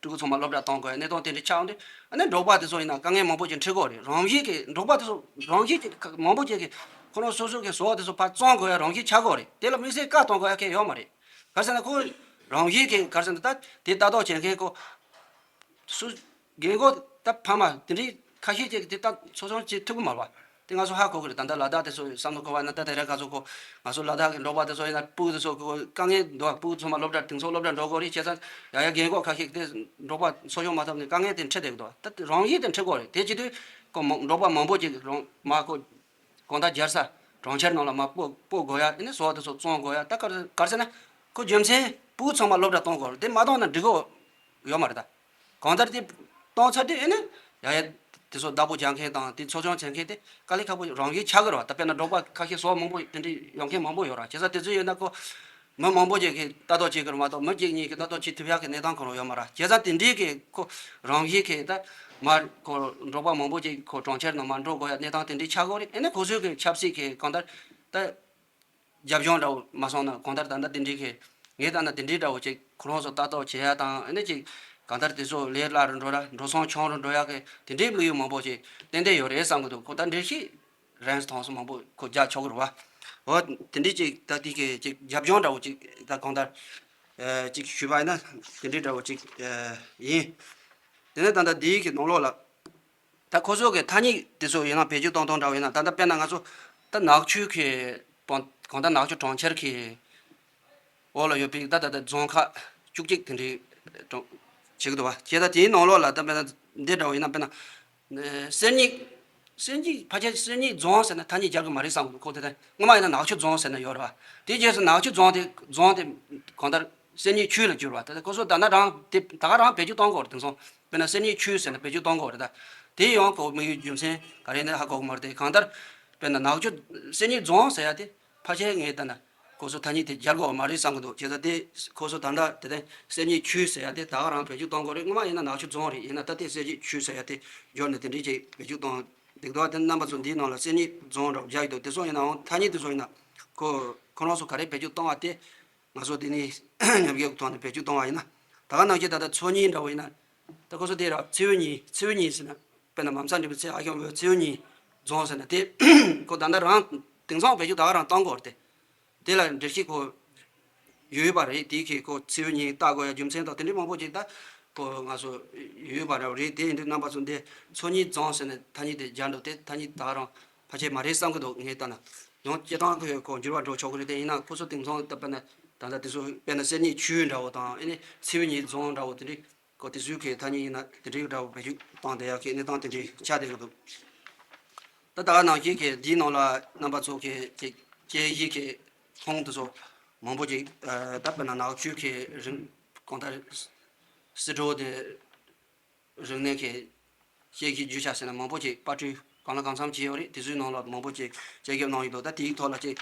ཕྲུ་གུ་ཚང་མ་སློབ་གྲྭ་གཏོང་དགོས་གནས་སྟངས་དེ་འདྲ་ཆགས་འདུག་ཨ་ནི་འབྲོག་པ་དེ་ཚོ་ཡིན་ན་དཀའ་ངལ་མང་པོ་ཅིག་འཕྲད་ཀྱི་ཡོད་རེད། རང་བཞིན་གྱིས་འབྲོག་པ་དེ་ཚོ་རང་བཞིན་གྱིས་མང་པོ་ཅིག་གིས་ཁོ་རང་སོ་སོ་གི་བཟོ་བ་དེ་ཚོ་ཕར་བཙོང་དགོས་ཡ་རང་བཞིན་ཆགས་ཀྱི་ཡོད་རེད། དེ་ལ་དམིགས་བསལ་བཀའ་གཏོང་དགོས་ཡ་གང་ཡང་ཡོད་མ་རེད། ག་རེ་ཟེར་ན་ཁོ་རང་བཞིན་གྱིས་ག་རེ་ཟེར་ན་ད་དེ་ལྟ་རྟོག་བྱེད་མཁན་ཁོ་སུ་རྒན་གོག་ད་ཕ་མ་དེ་འདྲའི་ཁ་ཤས་ཅིག་གིས་དེ་ལྟ་ཚོ་ཆུང་བྱེད་ཐུབ་ཀྱི་མ་རེད་པ། དེ་ང་ཚོ་ཧ་གོ་གི་རེད། ད་ལྟ་ལ་དྭགས་དེ་ཚོ་བསམ་བློ་འཁོར་བ་ན། ད་དེ་རིང་ཁ་སང་ཁོ་ང་ཚོ་ལ་དྭགས་ཀྱི་འབྲོག་པ་དེ་ཚོ་ཡིན་ན་ཕྲུ་གུ་དེ་ཚོ་ཁོ་དཀའ་ངལ་འདུག་ཕྲུ་གུ་ཚང་མ་སློབ་གྲྭ་དེང་སང་སློབ་གྲྭ་འགྲོ་དགོས་རེད། བྱས་ཙང་ཡ་ཡ་རྒན་གོག་ཁ་ཤས་དེ་འབྲོག་པ་འཚོ་སྐྱོང་མ་ཐུབ་ནས་དཀའ་ངལ་དེ་འཕྲད་བསྡད་ཀྱི་འདུག་ད་རང་བཞིན་དེ་འཕྲད་ཀྱི་ཡོད་རེད། དེ་བྱེད་དུས་ཁོ་མ་འབྲོག་པ་མང་པོ་ཅིག་རང་མ་ཁོ་གང་ལྟར་རྒྱལ་ས་གྲོང་ཁྱེར་ནང་ལ་མ་སྤོ་སྤོ་དགོས་ཡ། ཨ་ནི་བཟོ་བ་དེ་ཚོ་བཙོང་དགོས་ཡ། ད་ག་རེ་ག་རེ་ཟེར་ན་ཁོ་རྒྱུ་མཚན་ཕྲུ་གུ་ཚང་མ་སློབ་གྲྭ་གཏོང་དགོས་རེད། དེ་མ་གཏོང་ན་འགྲིག་གི་ཡོད་མ་རེད་ད། གང་ལྟར་དེ་གཏོང་ཚར་དུས་ཨ་ནི་ཡ་ཡ་དེ་ཚོ་བདག་པོ་རྒྱག་མཁན་དང་དེ་འཚོ་སྐྱོང་བྱེད་མཁན་དེ་དཀའ་ལས་ཁག་པོ་རང་བཞིན་ཆགས་ཀྱི་རེད་པ། ད་དཔེར་ན་འབྲོག་པ་ཁ་ཤས་བཟོ་བ་མང་པོ་དེ་འདྲ་ཡོང་མཁན་མང་པོ་ཡོད་རེད། བྱས་ཙང་དེ་ཚོ་ཡོད་ན་ཁོ་མི་མང་པོ་ཅིག་གིས་ལྟ་རྟོག་བྱེད་ཀྱི་རེད་མ་གཏོགས་མི་གཅིག་གཉིས་ཀྱིས་ལྟ་རྟོག་བྱེད་ཐུབ་ཡག་གི་གནས་སྟངས་ཁོ་རང་ཡོད་མ་རེད། བྱས་ཙང་དེ་འདྲའི་གི་ཁོ་རང་བཞིན་གྱིས་ད་མར་ཁོ་འབྲོག་པ་མང་པོ་ཅིག་ཁོ་གྲོང་ཁྱེར་ནང་མར་འགྲོ་དགོས་ཡ་གནས་སྟངས་དེ་འདྲའི་ཆགས་ཀྱི་ཡོད་རེད། ཨ་ནི་ཁོ་ཚོའི་གི་ཆབ་སྲིད་ཀྱི་གང་ལྟར་ད་རྒྱབ་ལྗོངས་འདྲ་བོ་མ་སོང་ན། གང་ལྟར་ད་ལྟ་དེ་འདྲའི་གི་ངས་ད་ལྟ་དེ་འདྲའི་འདྲ་བོ་ཅིག་ཁོ་རང་ཚོ་ལྟ་རྟོག་བྱེད་ཡ་དང་། ཨ་ནི་ཅིག་གང་ལྟར་དེ་ཚོ་ལས་སླ་རུ་འགྲོ་ར་འགྲོ་སོང་ཆུང་རུ་འགྲོ་ཡ་གི་དེ་འདྲའི་དམིགས་ཡུལ་མང་པོ་ཅིག་ཏན་ཏན་ཡོད་རེད་བསམ་གི་འདུག་ཁོ་ད་འགྲེལ་བཤད་རན་སོང་སོང་མང་པོ་ཁོ་རྒྱག་ཆོག་གི་རེད་པ། འོ་དེ་འདྲའི་ཅིག་ད་དེ་གི་ཅིག་རྒྱབ་ལྗོངས་འདྲ་བོ་ཅིག་ད་གང་ལྟར་ཨ་ཅིག་ཞུས་པ་ཡིན་ན་དེ་འདྲའི་འདྲ་བོ་ཅིག་ཨ་ཡིན། དེ་ནས་ད་ལྟ་འདིའི་གི་ནང་ལོགས་ལ་ད་ཁོ་ཚོ་གི་ཐ་སྙད་དེ་ཚོ་ཡིན་ན་བེད་སྤྱོད་གཏོང་སྟངས་འདྲ་བོ་ཡིན་ན། ད་ལྟ་དཔེར་ན་ང་ཚོ་ད་ནག་ཆུ་གི་གང་ལྟར་ནག་ཆུ་གྲོང་ཁྱེར་གི་འོག་ལ་ཡོད་པའི་ད་ད་ལྟ་རྫོང་ཁག་བཅུ་གཅིག་དེ་འདྲའི་གྲོང་བྱེད་ཀྱི་འདུག་པ། བྱས་ད་དེའི་ནང་ལོགས་ལ་ད་དཔེར་ན་འདི་འདྲ་བོ་ཡིན་ན། དཔེར་ན་གསེར་རྙིང་། གསེར་རྙིང་ཕལ་ཆེར་གསེར་རྙིང་རྫོང་ཟེར་ན་ཐ་སྙད་སྦྱར་གི་མ་རེད་བསམ་གི་འདུག་ཁོ་དེ་ད་སྔོན་མ་ཡིན་ན་ནག་ཆུ་རྫོང་ཟེར་ན་ཡོད་རེད་པ། དེའི་རྗེས་སུ་ནག་ཆུ་རྫོང་དེ་རྫོང་དེ་གང་ལྟར་གསེར་རྙིང་ཆུས་ལ་བསྒྱུར་བ། ད་ལྟ་ཁོ་ཚོ་ད་ལྟ་རང་དེ་ད་ག་རང་བེད་སྤྱོད་གཏོང་གི་ཡོད་རེད། དེང་སང་དཔེར་ན་གསེར་རྙིང་ཆུས་ཟེར་ན་བེད་སྤྱོད་གཏོང་གི་ཡོད་རེད། ད་དེ་ཡང་ཁོ་དམིགས་ཡུལ་རྒྱུ་མཚན་ག་རེ་ཡིན་ན་ཧ་གོ་གི་མ་རེད་དེ། གང་ལྟར་དཔེར་ན་ནག་ཆུ་གསེར་རྙིང་རྫོང་ཟེར་ཡ་དེ་ཕལ་ཆེར་ངས་ལྟ་ན་ཁོ་ཚོ་ཐ་སྙད་དེ་སྦྱར་དགོས་པ་མ་རེད་བསམ་གི་འདུག་བྱས་ཙང་དེ་ཁོ་ཚོ་ད་ལྟ་དེ་ད་གསེར་རྙིང་ཆུས་ཟེར་ཡ་དེ་ད་ག་རང་བེད་སྤྱོད་གཏོང་དགོས་རེད། སྔོན་མ་ཡིན་ན་ནག་ཆུ་རྫོང་རེད། ཡིན་ན་ད་དེ་གསེར་རྙིང་ཆུས་ཟེར་ཡ་དེ་སྦྱོར་ནས་དེ་འདྲའི་ཅིག་བེད་སྤྱོད་གཏོང་འདུག་འདུག་བ། དེ་རྣམ་པ་ཚོ་འདིའི་ནང་ལ་གསེར་རྙིང་རྫོང་འདྲ་བོ་སྦྱར་ཡོད་འདུག་དེ་ཚོ་ཡིན་ནའང་ཐ་སྙད་དེ་ཚོ་ཡིན་ན་ཁོ་ཁོ་རང་ཚོ་ག་རེ་བེད་སྤྱོད་གཏོང་བ་དེ་ང་ཚོ་དེ་ནས་ཉམས་ཞིབ་ཀྱི་ཐོག་ནས་བེད་སྤྱོད་གཏོང་བ་ཡིན་ན། ད་ག་ནང་བཞིན་ད་ལྟ་མཚོ་གཉིས་འདྲ་བོ་ཡིན་ན། ད་ཁོ་ཚོ་དེ་ར་མཚེའུ་གཉིས། མཚེའུ་གཉིས་ཟེར་ན་དཔེར་ན་མ་མཚམས་འདྲ་བའི་མཚེའུ་ཨ་ཞང་བོད་མཚེའུ་གཉིས་རྫོང་ཟེར་ན་དེ་ཁོ་ད་ལྟ་རང་དེང་སང་བེད་སྤྱོད་ད་ག་རང་གཏོང་གི་ཡོད་རེད་དེ། དེ་ལ་འགྲེལ་བཤད་ཁོ་ཡོད་པ་རེད། དེ་གི་ཁོ་མཚེའུ་གཉིས་བཏགས་དགོས་ཡ་རྒྱུ་མཚན་དང་དེ་འདྲའི་མང་པོ་ཅིག་ད་ཁོ་ང་ཚོ་ཡོད་པ་རེད། དེ་ཡིན་དུས་རྣམ་པ་ཚོ་འདི་མཚོ་གཉིས་རྫོང་ཟེར་ནས་ཐ་སྙད་དེ་སྦྱར་འདུག་དེ་ཐ་སྙད་ད་ག་རང་ཕལ་ཆེར་མ་རེད་བསམ་གི་འདུག་ངས་ལྟ་ན། ཡང་སྤྱིར་བཏང་གི་ཁོ་འགྱུར་བ་འགྲོ་ཆོག་གི་རེད། དེ་ཡིན་ན་ཁོ་ཚོ་དེང་སང་ད་དཔེར་ན་ད་ལྟ་དེ་ཚོ་དཔེར་ན་གསེར་རྙིང་ཆུས་འདྲ་བོ་དང་། ཨེ་ནི་མཚེའུ་གཉིས་རྫོང་འདྲ་བོ་དེ་འདྲའི་ཁོ་དེ་ཚོའི་གི་ཐ་སྙད་ཡིན་ན་དེ་འདྲའི་འདྲ་བོ་བེད་སྤྱོད་བཏང་བསྡད་ཡག་གི་གནས་སྟངས་དེ་འདྲའི་ཆགས་བསྡད་ཀྱི་འདུག་ད་ད་ག་ནང་བཞིན་གྱི་འདིའི་ནང་ལ་རྣམ་པ་ཚོ་གི་ཅིག་དཔྱད་གཞི་གི་ཁུངས་དེ་ཚོ་མང་པོ་ཅིག་ཨ་ད་དཔེར་ན་ནག་ཆུ་གི་རིམ་གང་ལྟར་སྲིད་གྲོས་དེ་རིག་གནས་ཀྱི་དཔྱད་གཞི་རྒྱུ་ཆ་ཟེར་ན་མང་པོ་ཅིག་པར་སྐྲུན་གང་ལ་གང་འཚམ་བྱས་ཡོད་རེད། དེ་ཚོའི་ནང་ལ་མང་པོ་ཅིག་དཔྱད་ཞིབ་གནང་ཡོད་འདུག་ད་དེའི་ཐོག་ལ་ཅིག་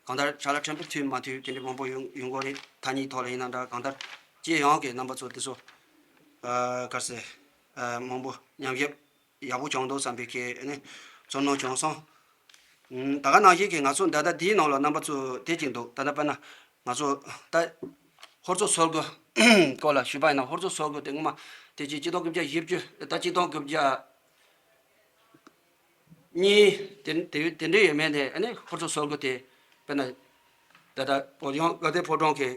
གང་ལྟར་ཕྱག་ལས་ཕྲན་བུ་མཐུད་མ་མཐུད་དེ་འདྲ་མང་པོ་ཡོང་ཡོང་གི་རེད། ཐ་སྙད་ཐོག་ལ་ཡིན་ན་འདྲ། གང་ལྟར་སྤྱི་ཡོངས་ཀྱི་རྣམ་པ་ཚོ་དེ་ཚོ་ཨ་ག་རེ་ཟེར་ཨ་མང་པོ་ཉམས་ཞིབ་ཡག་པོ་བྱུང་འདུག་བསམ་པའི་གི་ཨ་ནི་ཚོར་སྣང་བྱུང་སོང་། ཨུམ། ད་ག་ནང་བཞིན་གྱི་ང་ཚོ་ད་ལྟ་འདིའི་ནང་ལ་རྣམ་པ་ཚོ་དེ་གཅིག་འདུག་ད་ལྟ་དཔེར་ན་ང་ཚོ་ད་ཧོར་ཚོ་སོལ་རྒོལ་སྐོར་ལ་ཞུས་པ་ཡིན་ན། ཧོར་ཚོ་སོལ་རྒོལ་དེ་སྔོན་མ་དེ་ཅིག་གཅིག་སྟོང་དགུ་བརྒྱ་བཞི་བཅུ། ད་གཅིག་སྟོང་དགུ་བརྒྱ་གཉིས་དེ་དེ་དེ་འདྲ་ཡོད་མེད་དེ། ཨ་ནི་ཧོར་ཚོ་སོལ་རྒོལ་དེ་དཔེར་ན་ད་ལྟ་བོད་ལྗོངས་དགའ་ལྡན་ཕོ་བྲང་གི་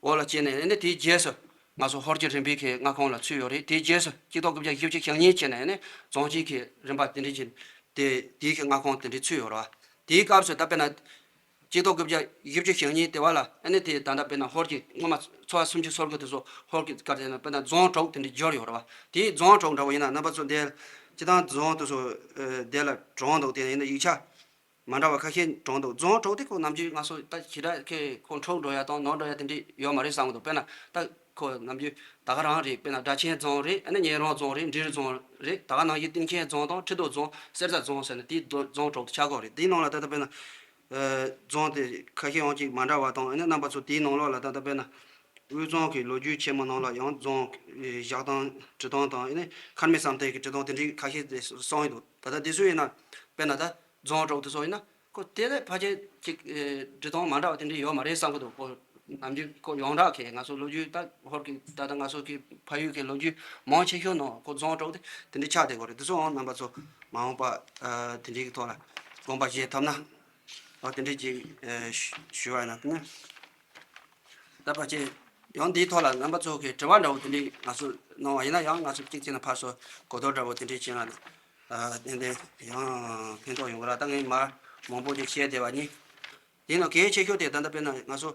འོག་ལ་སྐྱེས་ནས། ཨ་ནི་དེའི་རྗེས་སུ་ང་ཚོ་ཧོར་གྱི་རིམ་པའི་གི་མངའ་ཁོངས་ལ་ཚུད་ཡོད་རེད། དེའི་རྗེས་སུ་གཅིག་སྟོང་དགུ་བརྒྱ་བཞི་བཅུ་ཞེ་གཉིས་བྱས་ནས་ཨ་ནི་རྫོང་ཆེན་གྱི་རིམ་པ་དེ་འདྲ་བྱས་ཏེ་དེའི་གི་མངའ་ཁོངས་དེ་འདྲ་ཚུད་ཡོད་རེད་བ། དེའི་སྐབས་སུ་ད་དཔེར་ན་ གཅིག་སྟོང་དགུ་བརྒྱ་བཞི་བཅུ་ཞེ་གཉིས་དེ་བ་ལ་ཨ་ནི་དེ་ད་ལྟ་དཔེར་ན་ཧོར་གྱི་སྔོན་མ་ཚོ་བ་སུམ་ཅུ་སོ་དགུ་དེ་ཚོ་ཧོར་གྱི་སྐབས་དེ་ན་དཔེར་ན་རྫོང་དྲུག་དེ་འདྲ་འབྱོར་ཡོད་རེད་བ། དེའི་རྫོང་དྲུག་འདྲ་བོ་ཡིན་ན་རྣམ་པ་ཚོ་འདི་སྤྱི་བཏང་རྫོང་དེ་ཚོ་ཨ་དེ་ལ་གྲངས་འདུག་དེ་ཡིན་ན་ཡིག་ཆ་མ་འདྲ་བ་ཁ་ཤས་གྲངས་འདུག་རྫོང་དྲུག་དེ་ཁོ་ནམ་རྒྱུན་ང་ཚོ་ད་ཞེ་དྲག་ཁོ་ཁོ་འཁྲུག་འགྲོ་ཡ་དང་ནོར་འགྲོ་ཡ་དེ་འདྲ་ཡོད་མ་རེད་བསམ་གི་འདུག་དཔེར་ན་ད་ཁོ་ནམ་རྒྱུན་ད་ག་རང་རེད། དཔེར་ན་སྦྲ་ཆེན་རྫོང་རེད། ཨ་ནི་གཉན་རོང་རྫོང་རེད། འབྲི་རུ་རྫོང་རེད། ད་ག་ནང་བཞིན་སྟེང་ཆེན་རྫོང་དང་ཁྲི་ཐོག་རྫོང་གསེར་རྩ་རྫོང་ཟེར་ནས་དེའི་རྫོང་དྲུག་ཏུ་ཆགས་ཀྱི་ཡོད་རེད། དེའི་ནང་ལ་ད་ལྟ་དཔེར་ན་རྫོང་དེ་ཁ་ཤས་ཡང་ཅིག་མ་འདྲ་བ་དང་། ཨ་ནི་རྣམ་པ་ཚོ་དེའི་ནང་ལོགས་ལ་ད་ལྟ་དཔེར་ན་དབུས་གཙང་གི་ལོ་རྒྱུས་ཆེན་མོ་ནང་ལ་ཡང་རྫོང་བཞག་སྟངས་འབྲི་སྟངས་དང་། ཨ་ནི་མཁར་རྨེའུ་བསམ་གཏན་གྱི་འབྲི་སྟངས་དེ་འདྲའི་ཁ་ཤས་དེ་གསུངས་ཡོད་འདུག་ད་ལྟ་དེ་ཚོ་ཡིན་ན་དཔེར་ན་ད་རྫོང་དྲུག་དེ་ཚོ་ཡིན་ན་ཁོ་དེ་ལས་ཕལ་ཆེར་ཅིག་འབྲི་སྟངས་མ་འདྲ་བ་དེ་འདྲ་ཡོད་མ་རེད་བསམ་གི་འདུག་ཁོ་ནམ་རྒྱུན་ཁོ་ཡོངས་གྲགས་ཀྱི་ང་ཚོ་ལོ་རྒྱུས་ད་ཧོར་གྱི་ད་ལྟ་ང་ཚོ་གི་ཕ་ཡུལ་གྱི་ལོ་རྒྱུས་མང་ཆེ་ཤོས་ནང་ཁོ་རྫོང་དྲུག་དེ་དེ་འདྲ་ཆགས་བསྡད་ཡོད་རེད། དེ་ཚོའང་རྣམ་པ་ཚོ་མ་འོངས་པ་དེ་འདྲའི་གི་ཐོག་ལ་དགོངས་པ་བཞེས་ཐུབ་ན་ཨོ་དེ་འདྲ་ཅིག་ཞུ་བ་ཡིན་ན་དེ་ནི། ད་ཕལ་ཆེར་ཡང་འདིའི་ཐོག་ལ་རྣམ་པ་ཚོ་གི་དྲི་བ་འདྲ་བོ་དེ་འདྲའི་ང་ཚོ་གནང་བ་ཡིན་ན་ཡང་ང་ཚོ་གཅིག་བྱས་ན་ཕར་ཚུར་གོ་བསྡུར་འདྲ་བོ་དེ་འདྲའི་བྱས་ན་ཨ་ཏན་ཏན་ཡང་ཕན་ཐོགས་ཡོང་གི་རེད། ད་ངས་མར་མང་པོ་ཅིག་བཤད་བསྡད་པ་ཡིན། དེའི་ནང་གལ་ཆེ་ཤོས་དེ་ད་ལྟ་དཔེར་ན་ང་ཚོ་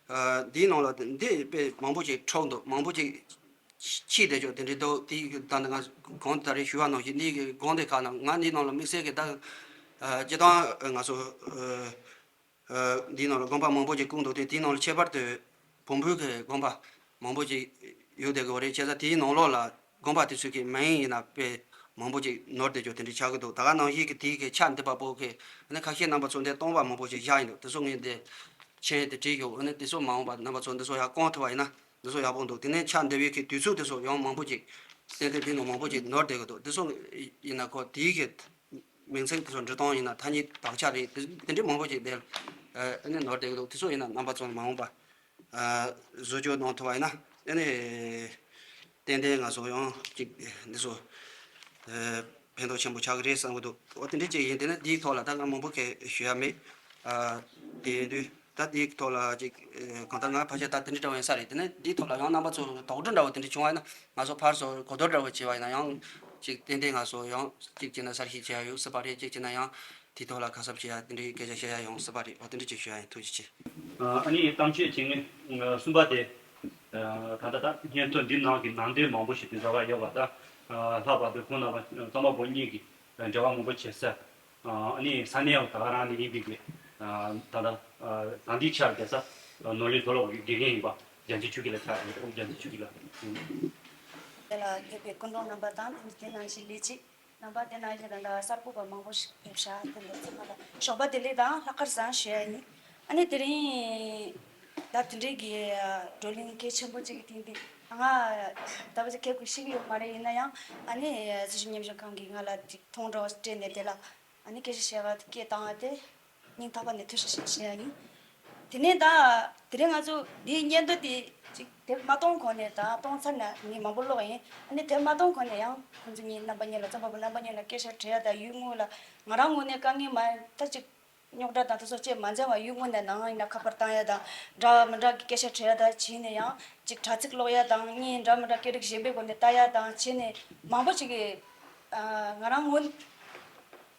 ཨ་འདིའི་ནང་ལ་འདི་དཔེ་མང་པོ་ཅིག་འཁྲུག་འདུག་མང་པོ་ཅིག་ཕྱིས་བསྡད་ཆོག་དེ་འདྲའི་འདུག་དེའི་ད་ནི་ང་གོང་དུ་ད་རེས་ཞུ་བ་ནང་བཞིན་འདི་གི་གོང་དེ་ཁག་ནང་ང་འདིའི་ནང་ལ་དམིགས་བསལ་གྱི་ད་ཨ་སྤྱི་བཏང་ང་ཚོ་ཨ། ཨ་འདིའི་ནང་ལ་དགོན་པ་མང་པོ་ཅིག་བསྐུངས་འདུག་སྟེ། དེའི་ནང་ལ་ཁྱད་པར་དུ་བོན་པོའི་གི་དགོན་པ་མང་པོ་ཅིག་ཡོད་བསྡད་ཀྱི་ཡོད་རེད། བྱས་ཙང་དེའི་ནང་ལོགས་ལ་དགོན་པ་དེ་ཚོའི་གི་མིང་ཡིན་ན་དཔེ་མང་པོ་ཅིག་ནོར་བསྡད་རྒྱུ་དེ་འདྲ་ཆགས་ཀྱི་འདུག་ད་ག་ནང་བཞིན་གྱི་དེའི་གི་ཆ་འདི་པ་པོ་གི་ཨ་ནི་ཁ་ཤས་རྣམ་པ་ཚོ་འདི་སྟོང་པ་མང་པོ་ཅིག་བཞག་ཡིན་འདུག་དེ་ཚོ་ངས་འདི་མཆན་དེ་བྲིས་ཡོད། ཨ་ནི་དེ་ཚོ་མ་འོངས་པ་རྣམ་པ་ཚོ་འདི་ཚོ་ཡར་བསྐུངས་ཐུབ་པ་ཡིན་ན་འདི་ཚོ་ཡག་པོ་འདུག་དེ་ནས་ཆ་འདི་པའི་གི་དུས་ཚོད་དེ་ཚོ་ཡང་མང་པོ་ཅིག་ཏན་ཏན་དེའི་ནང་མང་པོ་ཅིག་ནོར་བསྡད་ཀྱི་འདུག་དེ་ཚོ་ཡིན་ན་ཁོ་དེའི་གི་མིང་ཚིག་དེ་ཚོ་འབྲི་སྟངས་ཡིན་ན་ཐ་སྙད་དག་ཆ་རེད། དེ་དེ་འདྲའི་མང་པོ་ཅིག་དེ་ཨ་ནི་ནོར་བསྡད་ཀྱི་འདུག་དེ་ཚོ་ཡིན་ན་རྣམ་པ་ཚོ་མ་འོངས་པ་ཨ་བཟོ་བཅོས་གནང་ཐུབ་པ་ཡིན་ན་ཨ་ནི་ཏན་ཏན་ང་ཚོ་ཡང་ཅིག་འདི་ཚོ་ཨ་ཕན་ཐོགས་ཆེན་པོ་ཆགས་ཀྱི་རེད་བསམ་གྱི་འདུག་འོ་དེ་འདྲ་ཅིག་ཡིན། དེ་ནི་འདིའི་ཐོག་ལ་ད་ང་མང་པོ་གས་ཞུ་ཡ་མེད། ཨ་དེ་དུས་ད་འདིའི་ཐོག་ལ་ཅིག་ཨ་གང་ལྟར་ང་ཕལ་ཆེར་ད་དེ་འདྲ་འདྲ་བ་ཡིན་ས་རེད། དེ་ནི་འདིའི་ཐོག་ལ་ཡང་རྣམ་པ་ཚོ་དོགས་འདྲི་འདྲ་བོ་དེ་འདྲ་བྱུང་བ་ཡིན་ན། ང་ཚོ་ཕར་ཚུར་གོ་བསྡུར་འདྲ་བོ་བྱས་པ་ཡིན་ན་ཡང་ཅིག་ཏན་ཏན་ང་ཚོ་ཡང་གཅིག་བྱས་ན་གསལ་བཤད་བྱེད་ཡ་ཡོང་སྲིད་པ་རེད། གཅིག་བྱས་ན་ཡང་དེའི་ཐོག་ལ་ཁ་གསབ་བྱེད་ཡ་དེ་འདྲའི་སྐད་ཆ་བཤད་ཡ་ཡོང་སྲིད་པ་རེད། འོ་དེ་འདྲ་ཅིག་ཞུ་ཡ་ཡིན། ཐུགས་རྗེ་ཆེ། ཨ་ནི་གཏམ་བཤད་བྱེད་མཁན་གསུམ་པ་དེ་ད་ལྟ་ད་སྙན་ཐོ་འདི་ནང་གི་ནང་དོན་མང་པོ་ཞིག་དེ་འདྲ་བ་ཡོད་པ། ད་ལྷག་པར་དུ་ཁོང་རྣམ་པ་རྩོམ་པ་པོ་གཉིས་ཀྱིས་འབྲེལ་བ་མང་པོ་བྱེད་ས། ཨ་ནི་ས་གནས་ད་ག་རང་ནས་ཡིན་པའི་གི་ད་ལྟ་དང་འདི་ཆར་བསྡད་ས་ནོར་གླིང་མཐོ་སློབ་ཀྱི་དགེ་རྒན་ཡིན་པ་རྒྱལ་མཚན་ཆོས་སྐྱིད་ལགས་ཆགས་ཡོད། རྒྱལ་མཚན་ཆོས་སྐྱིད་ལགས། དེ་ལ་ཕེབས་པའི་སྐུ་མགྲོན་རྣམ་པ་དང་དེ་ནང་བཞིན་ལས་བྱེད་རྣམ་པ། དེ་ནང་བཞིན་ད་ལྟ་གསར་འགོད་པ་མང་པོ་ཞིག་ཕེབས་ཤག་དེ་འདྲ་ཚང་མ་ལ་ཞོགས་པ་བདེ་ལེགས་དང་ལྷག་དཀར་བཟང་ཞུ་ཡ་ཡིན། ཨ་ནི་དེ་རིང་ད་དེ་འདྲའི་གི་བགྲོ་གླེང་གལ་ཆེན་པོ་ཅིག་གི་སྟེང་དེ་ང་ད་བར་ཅིག་ཕེབས་དགོས་ཤེས་ཀྱི་ཡོད་མ་རེད། ཡིན་ན་ཡང་ཨ་ནི་སྲིད་བྱུས་སྙན་ཞུ་ཁང་གིས་ང་ལ་ཅིག་ཐོང་འདྲ་བ་སྤྲད་ནས་དེ་ལ་ཨ་ནི་སྐད་ཆ་བཤད་པ་སྐད་བཏང་བ་དེ་སྙིང་ཐག་པ་ནས་ཐུགས་རྗེ་ཆེ་ཞུ་ཡ་ཡིན། དེ་ནས་ད་དེ་རིང་ང་ཚོ་འདིའི་སྙན་ཐོ་དེ་ཅིག་དེབ་མ་གཏོང་གོང་ནས་ད་གཏོང་ཚར་ན་ངས་མང་པོ་ཀློག་ཡིན། ཨ་ནི་དེབ་མ་གཏོང་གོང་ནས་ཡང་ཁོང་ཚོ་གཉིས་རྣམ་པ་གཉིས་ལ་རྩོམ་པ་པོ་རྣམ་པ་གཉིས་ལ་སྐད་ཆ་དྲི་ཡ་དང་ཡུལ་དངོས་ལ་ང་རང་ངོས་ནས་དཀའ་ངལ་མ་ད་ཅིག་རྙོག་དྲ་དང་དེ་ཚོ་བཅས་མ་འཛེམ་པར་ཡུལ་དངོས་ནས་ནང་ཡིན་ན་ཁ་པར་བཏང་ཡ་དང་འདྲ་མི་འདྲ་གི་སྐད་ཆ་དྲི་ཡ་དང་བྱས་ནས་ཡང་ཅིག་དྲ་ཚིགས་ཀློག་ཡ་དང་གཉིས་འདྲ་མི་འདྲ་སྐད་རིགས་གཞན་པའི་སྒོ་ནས་ལྟ་ཡ་དང་བྱས་ནས་མང་པོ་ཅིག་གི་ང་རང་ངོས་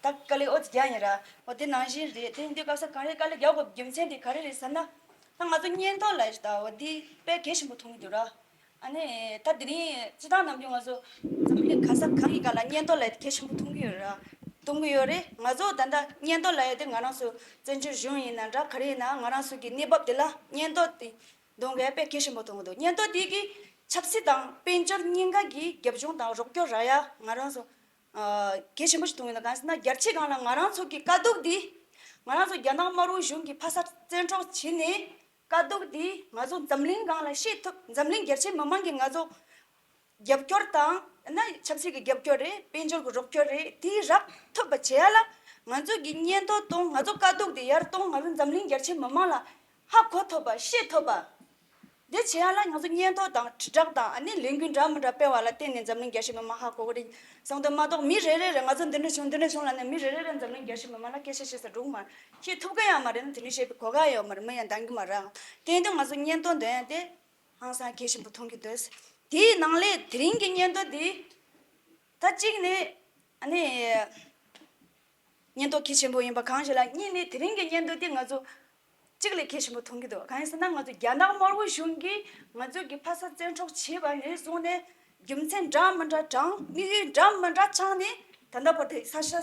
ད་དཀའ་ལས་ཨོ་ཙི་རྒྱག་ཡིན་ར། འོ་དེ་ནང་བཞིན་རེད། དེ་ཡིན་དུས་སྐབས་སུ་ག་རེ་དཀའ་ལས་རྒྱག་དགོས་རྒྱུ་མཚན་དེ་ག་རེ་རེད་ཟེར་ན། ད་ང་ཚོ་སྙན་ཐོ་ལ་ད་འོ་དེ་དཔེ་གལ་ཆེན་པོ་མཐོང་གི་འདུག་ར། ཨ་ནི་ད་དེ་རིང་སྤྱི་བཏང་ནམ་རྒྱུན་ང་ཚོ་འཛམ་གླིང་ག་ས་གང་གི་སྒང་ལ་སྙན་ཐོ་ལབ་ཡ་དེ་གལ་ཆེན་པོ་མཐོང་གི་ཡོད་ར། མཐོང་གི་ཡོད་རེད། ང་ཚོ་ད་ལྟ་སྙན་ཐོ་ལབ་ཡ་དེ་ང་རང་ཚོ་བཙན་བྱོལ་གཞུང་ཡིན་ན་འདྲ་ག་རེ་ཡིན་ན་ང་རང་ཚོ་གི་གནས་བབ་དེ་ལ་སྙན་ཐོ་དེ་གཏོང་གི་དཔེ་གལ་ཆེན་པོ་མཐོང་གི་འདུག་སྙན་ཐོ་དེ་གིས་ཆབ་སྲིད་དང་དཔལ་འབྱོར་གཉིས་ཀ་གི་རྒྱབ་ལྗོངས་དང་རོགས་སྐྱོར་རག་ཡ་ང་རང་ཚོ་གལ་ཆེན་པོ་ཞིག་མཐོང་གི་འདུག་གང་ཟེར་ན་རྒྱལ་སྤྱིའི་སྒང་ལ་ང་རང་ཚོ་གི་དཀའ་སྡུག་འདི་ང་རང་ཚོ་རྒྱ་ནག་དམར་པོའི་གཞུང་གིས་ཕ་སར་བཙན་འཕྲོག་བྱས་ནས་དཀའ་སྡུག་འདི་ང་ཚོ་འཛམ་གླིང་སྒང་ལ་ཤེས་ཐུབ། འཛམ་གླིང་རྒྱལ་སྤྱིའི་མི་མང་གིས་ང་ཚོ་རྒྱབ་སྐྱོར་དང་ན་ཆབ་སྲིད་ཀྱི་རྒྱབ་སྐྱོར་རེད། དཔལ་འབྱོར་གྱི་རོགས་སྐྱོར་རེད། དེ་རག་ཐུབ་པ་བྱེད་ཡ་ལ་ང་ཚོ་གི་སྙན་ཐོ་གཏོང་། ང་ཚོ་དཀའ་སྡུག་འདི་ཡར་གཏོང་། ང་ཚོ་འཛམ་གླིང་རྒྱལ་སྤྱིའི་མི་མང་ལ་ཧ་གོ་ཐུབ་པ་ཤེས་ཐུབ་པ། འདི་བྱེད་ཡ་ལ་ང་ཚོ་སྙན་ཐོ་དང་དྲིལ་བསྒྲགས་དང་ཨ་ནི་ལས་འགུལ་འདྲ་མི་འདྲ་སྤེལ་བ་ལ་བརྟེན་ནས་འཛམ་གླིང་རྒྱལ་སྤྱིའི་མི་མང་ཧ་གོ་གི་རེད་བསམ་གི་འདུག་མ་གཏོགས་མི་རེ་རེ་རེ་ང་ཚོ་འདི་འདྲ་བྱུང་འདི་འདྲ་བྱུང་ལབ་ནས་མི་རེ་རེ་རེ་འཛམ་གླིང་རྒྱལ་སྤྱིའི་མི་མང་ལ་སྐད་ཆ་བཤད་ས་འགྲོ་གི་མ་རེད། བཤད་ཐུབ་ཀྱི་ཡང་མ་རེད། ན་དེ་འདྲ་བཤད་པའི་གོ་སྐབས་ཡོད་མ་རེད། མི་ཡང་འདང་གི་མ་རེད། དེ་ཡིན་དུས་ང་ཚོ་སྙན་ཐོ་འདོན་ཡ་དེ་ཧང་སང་གལ་ཆེན་པོ་མཐོང་གི་འདུག་དེའི་ནང་ལས་དེ་རིང་གི་སྙན་ཐོ་འདི་ད་གཅིག་ནས་ཨ་ནི་སྙན་ཐོ་གལ་ཆེན་པོ་ཡིན་པ་གང་ཞིག་ལ། གཉིས་ནས་དེ་རིང་གི་སྙན་ཐོ་འདི་ང་ཚོ་ གཅིག་ལས་གལ་ཆེན་པོ་མཐོང་གི་འདུག་གང་ཡིན་ཟེར་ན། ང་ཚོ་རྒྱ་ནག་དམར་པོ་གཞུང་གིས་ང་ཚོ་གི་ཕ་ས་བཙན་འཕྲོག་བྱས་པ་ནས་བཟུང་ནས་རྒྱུ་མཚན་འདྲ་མི་འདྲ་དྲངས། དམིགས་ཡུལ་འདྲ་མི་འདྲ་བཅངས་ནས་ད་ལྟ་བར་དུ་ས་ཆ་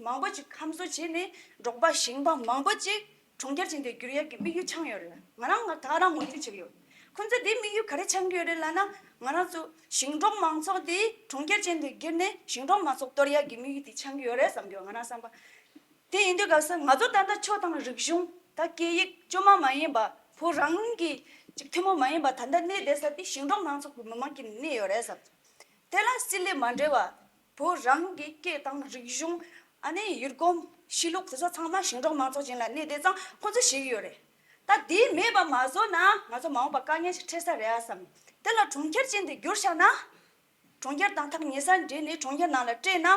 མང་པོ་ཅིག་ཁམས་གསོ་བྱས་ནས་འབྲོག་པ་ཞིང་པ་མང་པོ་ཅིག་གྲོང་ཁྱེར་ཅན་དུ་བསྒྱུར་ཡག་གི་དམིགས་ཡུལ་འཆང་ཡོད་རེད། ང་རང་ང་ད་རང་ངོས་འཛིན་བྱེད་ཀྱི་ཡོད། ཁོང་ཚོས་དེའི་དམིགས་ཡུལ་ག་རེ་འཆང་གི་ཡོད་རེད་ལབ་ན། ང་རང་ཚོ་ཞིང་འབྲོག་མང་ཚོགས་དེ་གྲོང་ཁྱེར་ཅན་དུ་བསྒྱུར་ནས་ཞིང་འབྲོག་མང་ཚོགས་གཏོར་ཡག་གི་དམིགས་ཡུལ་དེ་འཆང་གི་ཡོད་རེད་བསམ་གྱི་ཡོད། ང་རང་བསམ་པ། དེ་ཡིན་དུས་སྐབས་སུ་ང་ཚོ་ད་ལྟ་ཆོས་དང་རིག་གཞུང་ད་སྐད་ཡིག་བཅོས་མ་མ་ཡིན་པ། བོད་རང་གི་ཅིག་ཐུན་མོང་མ་ཡིན་པ་ད་ལྟ་གནས་བསྡད་ས་དེ་ཞིང་འབྲོག་མང་ཚོགས་ཀྱི་མི་མང་གིས་གནས་ཡོད་རེད་བསམ། དེ་ལ་སྲིད་ལས་མ་འབྲེལ་བ། བོད་རང་གི་སྐད་དང་རིག་གཞུང་། ཨ་ནི་ཡུལ་གོམས་གཤིས་ལུགས་དེ་ཚོ་ཚང་མ་ཞིང་འབྲོག་མང་ཚོགས་ཅན་ལ་གནས་བསྡད་ཙང་ཁོ་ཚོས་ཤེས་ཀྱི་ཡོད་རེད། ད་དེ་མེད་པ་མ་བཟོ་ན་ང་ཚོ་མ་འོངས་པ་དཀའ་ངལ་ཞིག་འཕྲད་ས་རེད་ཨ་བསམ། དེ་ལ་གྲོང་ཁྱེར་ཅན་དུ་བསྒྱུར་བཞག་ན། གྲོང་ཁྱེར་དང་ཐག་ཉེ་སར་འབྲེལ་ནས་གྲོང་ཁྱེར་ནང་ལ་སྤྲད་ན་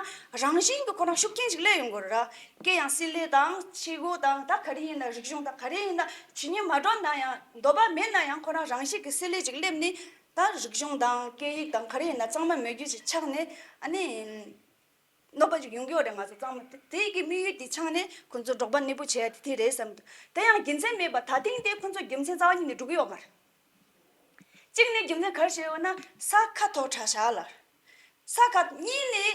རང་བཞིན་གྱིས་ཁོ་རང་ཤུགས་རྐྱེན་ཞིག་སླེབས་ཡོང་གི་རེད་ར། སྐད་ཡང་སྲིད་ལས་དང་ཆས་གོས་དང་ད་ག་རེ་ཡིན་ན། རིག་གཞུང་དང་ག་རེ་ཡིན་ན། ཇི་སྙེད་མ་འགྲོ་ན་ཡང་འདོད་པ་མེད་ན་ཡང་ཁོ་རང་རང་བཞིན་གྱིས་སྲིད་ལས་ཅིག་སླེབས་ནས། ད་རིག་གཞུང་དང་སྐད་ཡིག་དང་ག་རེ་ཡིན་ན་གཙང་མ་མེད་རྒྱུ་ཞིག་ཆགས་ནས། ཨ་ནི་གནོད་པ་ཅིག་ཡོང་གི་ཡོད་རེད། ང་ཚོ་གཙང་མ་དེ་དེ་གི་དམིགས་ཡུལ་དེ་འཆང་ནས་ཁོ་ཚོ་འབྲོག་པ་གནས་སྤོ་བྱེད་ཡ་དེ་དེ་རེད་བསམ་འདུག་དེ་ཡང་རྒྱུ་མཚན་མེད་པ། ད་ཐེངས་དེ་ཁོ་ཚོ་རྒྱུ་མཚན་རྩ་བ་ཉིད་ནས་འགྲོ་གི་ཡོད་མ་རེད། གཅིག་ནས་རྒྱུ་མཚན་ག་རེ་བྱས་ཡོད་ན། ས་ཁ་ཐོག་དྲག་བཞག་ལ། ས་ཁ། གཉིས་ནས་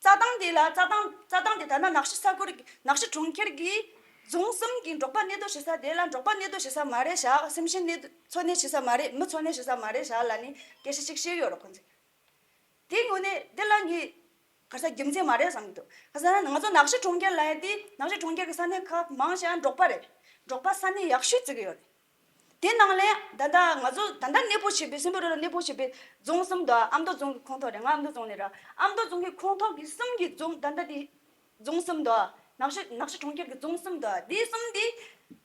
རྩྭ་ཐང་དེ་ལ། རྩྭ་ཐང་རྩྭ་ཐང་དེ་ད་ལྟ་ནག་ཆུ་ས་ཁུལ། ནག་ཆུ་གྲོང་ཁྱེར་གྱི་རྫོང་གསུམ་གྱི་འབྲོག་པ་གནས་སྡོད་བྱེད་ས་དེ་ལ་འབྲོག་པ་གནས་སྡོད་བྱེད་ས་མ་རེད་བཞག་སེམས་ཅན་གནས་འཚོ་གནས་བྱེད་ས་མ་རེད། མི་འཚོ་གནས་བྱེད་ས་མ་རེད་བཞག་ལབ་ནས་སྐད་ཆ་ཅིག་བཤད་ཡོད་རེད་ཁོང་ཚོས། དེའི་ངོས་ནས་འདི་ལ་ངས་ག་རེ་ཟེར། རྒྱུ་མཚན་མ་རེད་བསམ་གྱི་འདུག་ག་ཟེར་ན་ང་ཚོ་ནག་ཆུ་གྲོང་ཁྱེར་ལབ་ཡ་དེ། ནག་ཆུ་གྲོང་ཁྱེར་གྱི་ས་གནས་ཁག་མང་ཆེ་བ་འབྲོག་པ་རེད། འབྲོག་པ་ས་གནས་ཡག་ཤོས་བརྩི་གི་ཡོད་རེད། དེ་ནང་ལས་ད་ལྟ་ང་ཚོ་ད་ལྟ་གནས་སྤོ་བྱས་པའི། སྲིན་པོ་རི་ལ་གནས་སྤོ་བྱས་པའི་རྫོང་གསུམ་དང་། ཨ་མདོ་རྫོང་གི་ཁོངས་གཏོགས་རེད། ང་ཨ་མདོ་རྫོང་ནས་ར། ཨ་མདོ་རྫོང་གི་ཁོངས་གཏོགས་ཀྱི་གསུམ་གྱི་རྫོང་། ད་ལྟ་དེ་རྫོང་གསུམ་དང་། ནག་ཆུ་ནག་ཆུ་གྲོང་ཁྱེར་གྱི་རྫོང་གསུམ་དང་། དེ་གསུམ་དེ་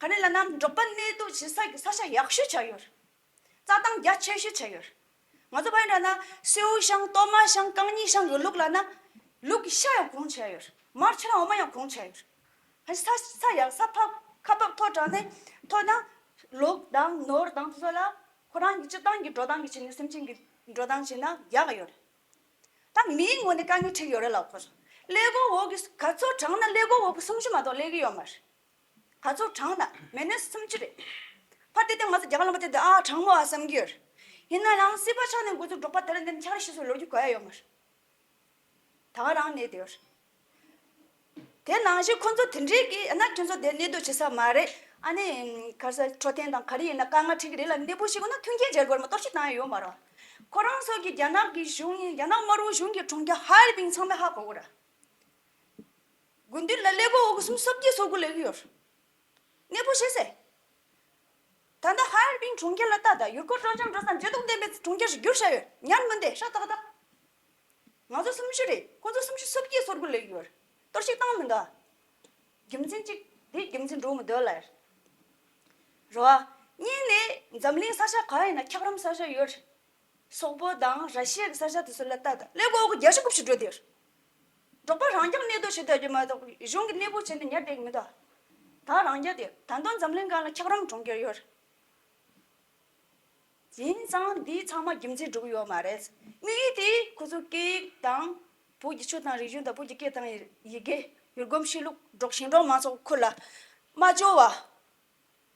ག་རེ་ལབ་ན་འབྲོག་པ་གནས་སྡོད་བྱེད་ས་ཀྱི་ས་ཆ་ཡག་ཤོས་ཆགས་ཡོད་རེད། རྩྭ་ཐང་རྒྱ་ཆེ་ཤོས་ཆགས་ཡོད་རེད། ང་ཚོ་ཕ་ཡུལ་འདྲ་ན་སེའུ་ཤང་། གཏོར་མ་ཤང་། རྐང་གཉིས་ཤང་གི་ལུག་ལབ་ན། ལུག་གི་ཤ་ཡང་གོང་ཆེ་ཡོད་རེད། མར་ཕྱེ་ར་འོ་མ་ཡང་གོང་ཆེ་ཡོད་རེད། ཧ། ས་ས་ཡག་ས་ཕག་ཁ་ཕག་མཐོ་དྲགས་ནས་མཐོ་ན། ལུག་དང་ནོར་དང་དེ་ཚོ་ལ་ཁོ་རང་གི་སྤྱིར་བཏང་གི་འགྲོ་སྟངས་ཀྱི་ཆ་ནས། སེམས་ཅན་གྱི་འགྲོ་སྟངས་བྱས་ན་ཡག་ཡོད་རེད། ད་མིའི་ངོས་ནས་དཀའ་ངལ་འཕྲད་ཡོད་རེད་ལབ་ཁོ་ཚོ། ཀླད་ཀོར་འོག་གི་ག་ཚོད་དྲངས་ན་ཀླད་ཀོར་འོག་གི་སུམ་ཅུ་མ་གཏོགས་སླེབས་ཀྱི་ཡོད་མ་རེད། ག་ཚོད་དྲངས་ན་མེད་ན་སུམ་ཅུ་རེད། ཕར་དེ་དེ་ང་ཚོ་རྒྱ་གར་ལུང་པ་དེ་དེ་ཨ་དྲང་མོ་ཨ་བསམ་གྱི་ཡོད། ཡིན་ན་ཡང་སྲིད་པ་ཆགས་ནས་འགོ་ཚུགས་འབྲོག་པ་དེ་རིང་འདི་ནས་ཆགས་རེ་ཤི་སོང་ལོ་རྒྱུས་གོ་ཡ་ཡོད་མ་རེད། ད་ག་རང་གནས་དེ་ཡོད། དེ་ནང་བཞིན་ཁོ་ཚོ་དེ་འདྲའི་གི་ཨ་ན་ཁྱོད་ཚོ་དེ་གནས་སྡོད་བྱེད་ས་མ་རེད། ཨ་ནི་ག་རེ་ཟེར། འཕྲོད་བསྟེན་དང་ག་རེ་ཡིན་ན་དཀའ་ངལ་འཕྲད་ཀྱི་རེད་ལབ་གནས་སྤོ་བྱེད་དགོས་ན་མཐུན་རྐྱེན་སྦྱར་དགོས་རེད་མ་གཏོགས་ཅིག་བཏང་ཡ་ཡོད་མ་རེད། ཁོ་རང་ཚོ་གི་རྒྱ་ནག་གི་གཞུང་ཡིན། རྒྱ་ནག་དམར་པོ་གཞུང་གི་གྲོང་ཁྱེར་ཧའེ་ལི་པིང་ཚང་མས་ཧ་གོ་གི་རེད། དགུན་དུས་ལ་ཀླད་ཀོར་འོག་གི་སུམ་སོ་བརྒྱད་སོ་དགུ་སླེབས་ཀྱི་ཡོད་རེད། གནས་སྤོ་བྱེད་ཟེར། ད་ལྟ་ཧའེ་ལི་པིང་གྲོང་ཁྱེར་ལ་ལྟ་དང་། ཡུལ་སྐོར་སྤྲོ་འཆམ་འགྲོ་ས་འགྱུར་ལྡོག་ལྡན་པའི་གྲོང་ཁྱེར་ཞིག་བསྒྱུར་བཞག་ཡོད། ཉན་མི་འདོད་ཤ་སྟག་སྟག་ང་ཚོ་སུམ་ཅུ་རེད། ཁོ་ཚོ་སུམ་ཅུ་སོ་བརྒྱད་སོ་དགུ་སླེབས་ཀྱི་ཡོད་རེད། གཏོར་བཤིག་བཏང་མི་འདུག་རྒྱུ་མཚན་གཅིག་དེ་རྒྱུ་མཚན་འགྲོ་མི་འདུག་ལ། རེད་བ། གཉིས་ནས་འཛམ་གླིང་ས་ཆ་ག་ཡིན་ན་འཁྱགས་རོམ་ས་ཆ་ཡོད་རེད། སོག་པོ་དང་ར་ཤི་ཡ་གི་ས་ཆ་དེ་ཚོ་ལ་ལྟ་དང་། ཀླད་ཀོར་འོག་གི་བརྒྱ་ཆ་དགུ་བཅུ་འགྲོ་དེར། འབྲོག་པ་རང་རྐྱང་གནས་སྡོད་བྱེད་བསྡད་རྒྱུ་མ་གཏོགས་གཞུང་གི་གནས་སྤོ་བྱས་ནས་ཉར་བསྡད་ཀྱི་མི་འདུག་ད་རང་རྐྱང་དེ་ད་དུང་འཛམ་གླིང་སྒང་ལ་འཁྱགས་རོམ་གྲོང་ཁྱེར་ཡོད་རེད། ཡིན་ཙང་འདི་ཚང་མ་རྒྱུ་མཚན་འགྲོ་གི་ཡོད་མ་རེད། དམིགས་ཡུལ་དེ་ཁོ་ཚོ་སྐད་ཡིག་དང་བོད་ཀྱི་ཆོས་དང་རིག་གཞུང་དང་བོད་ཀྱི་སྐད་དང་ཡི་གེ། ཡུལ་གོམས་གཤིས་ལུགས། འབྲོག་ཞིང་འབྲོག་མང་ཚོགས་ཁུལ་ལ་མ་འབྱོར་བ།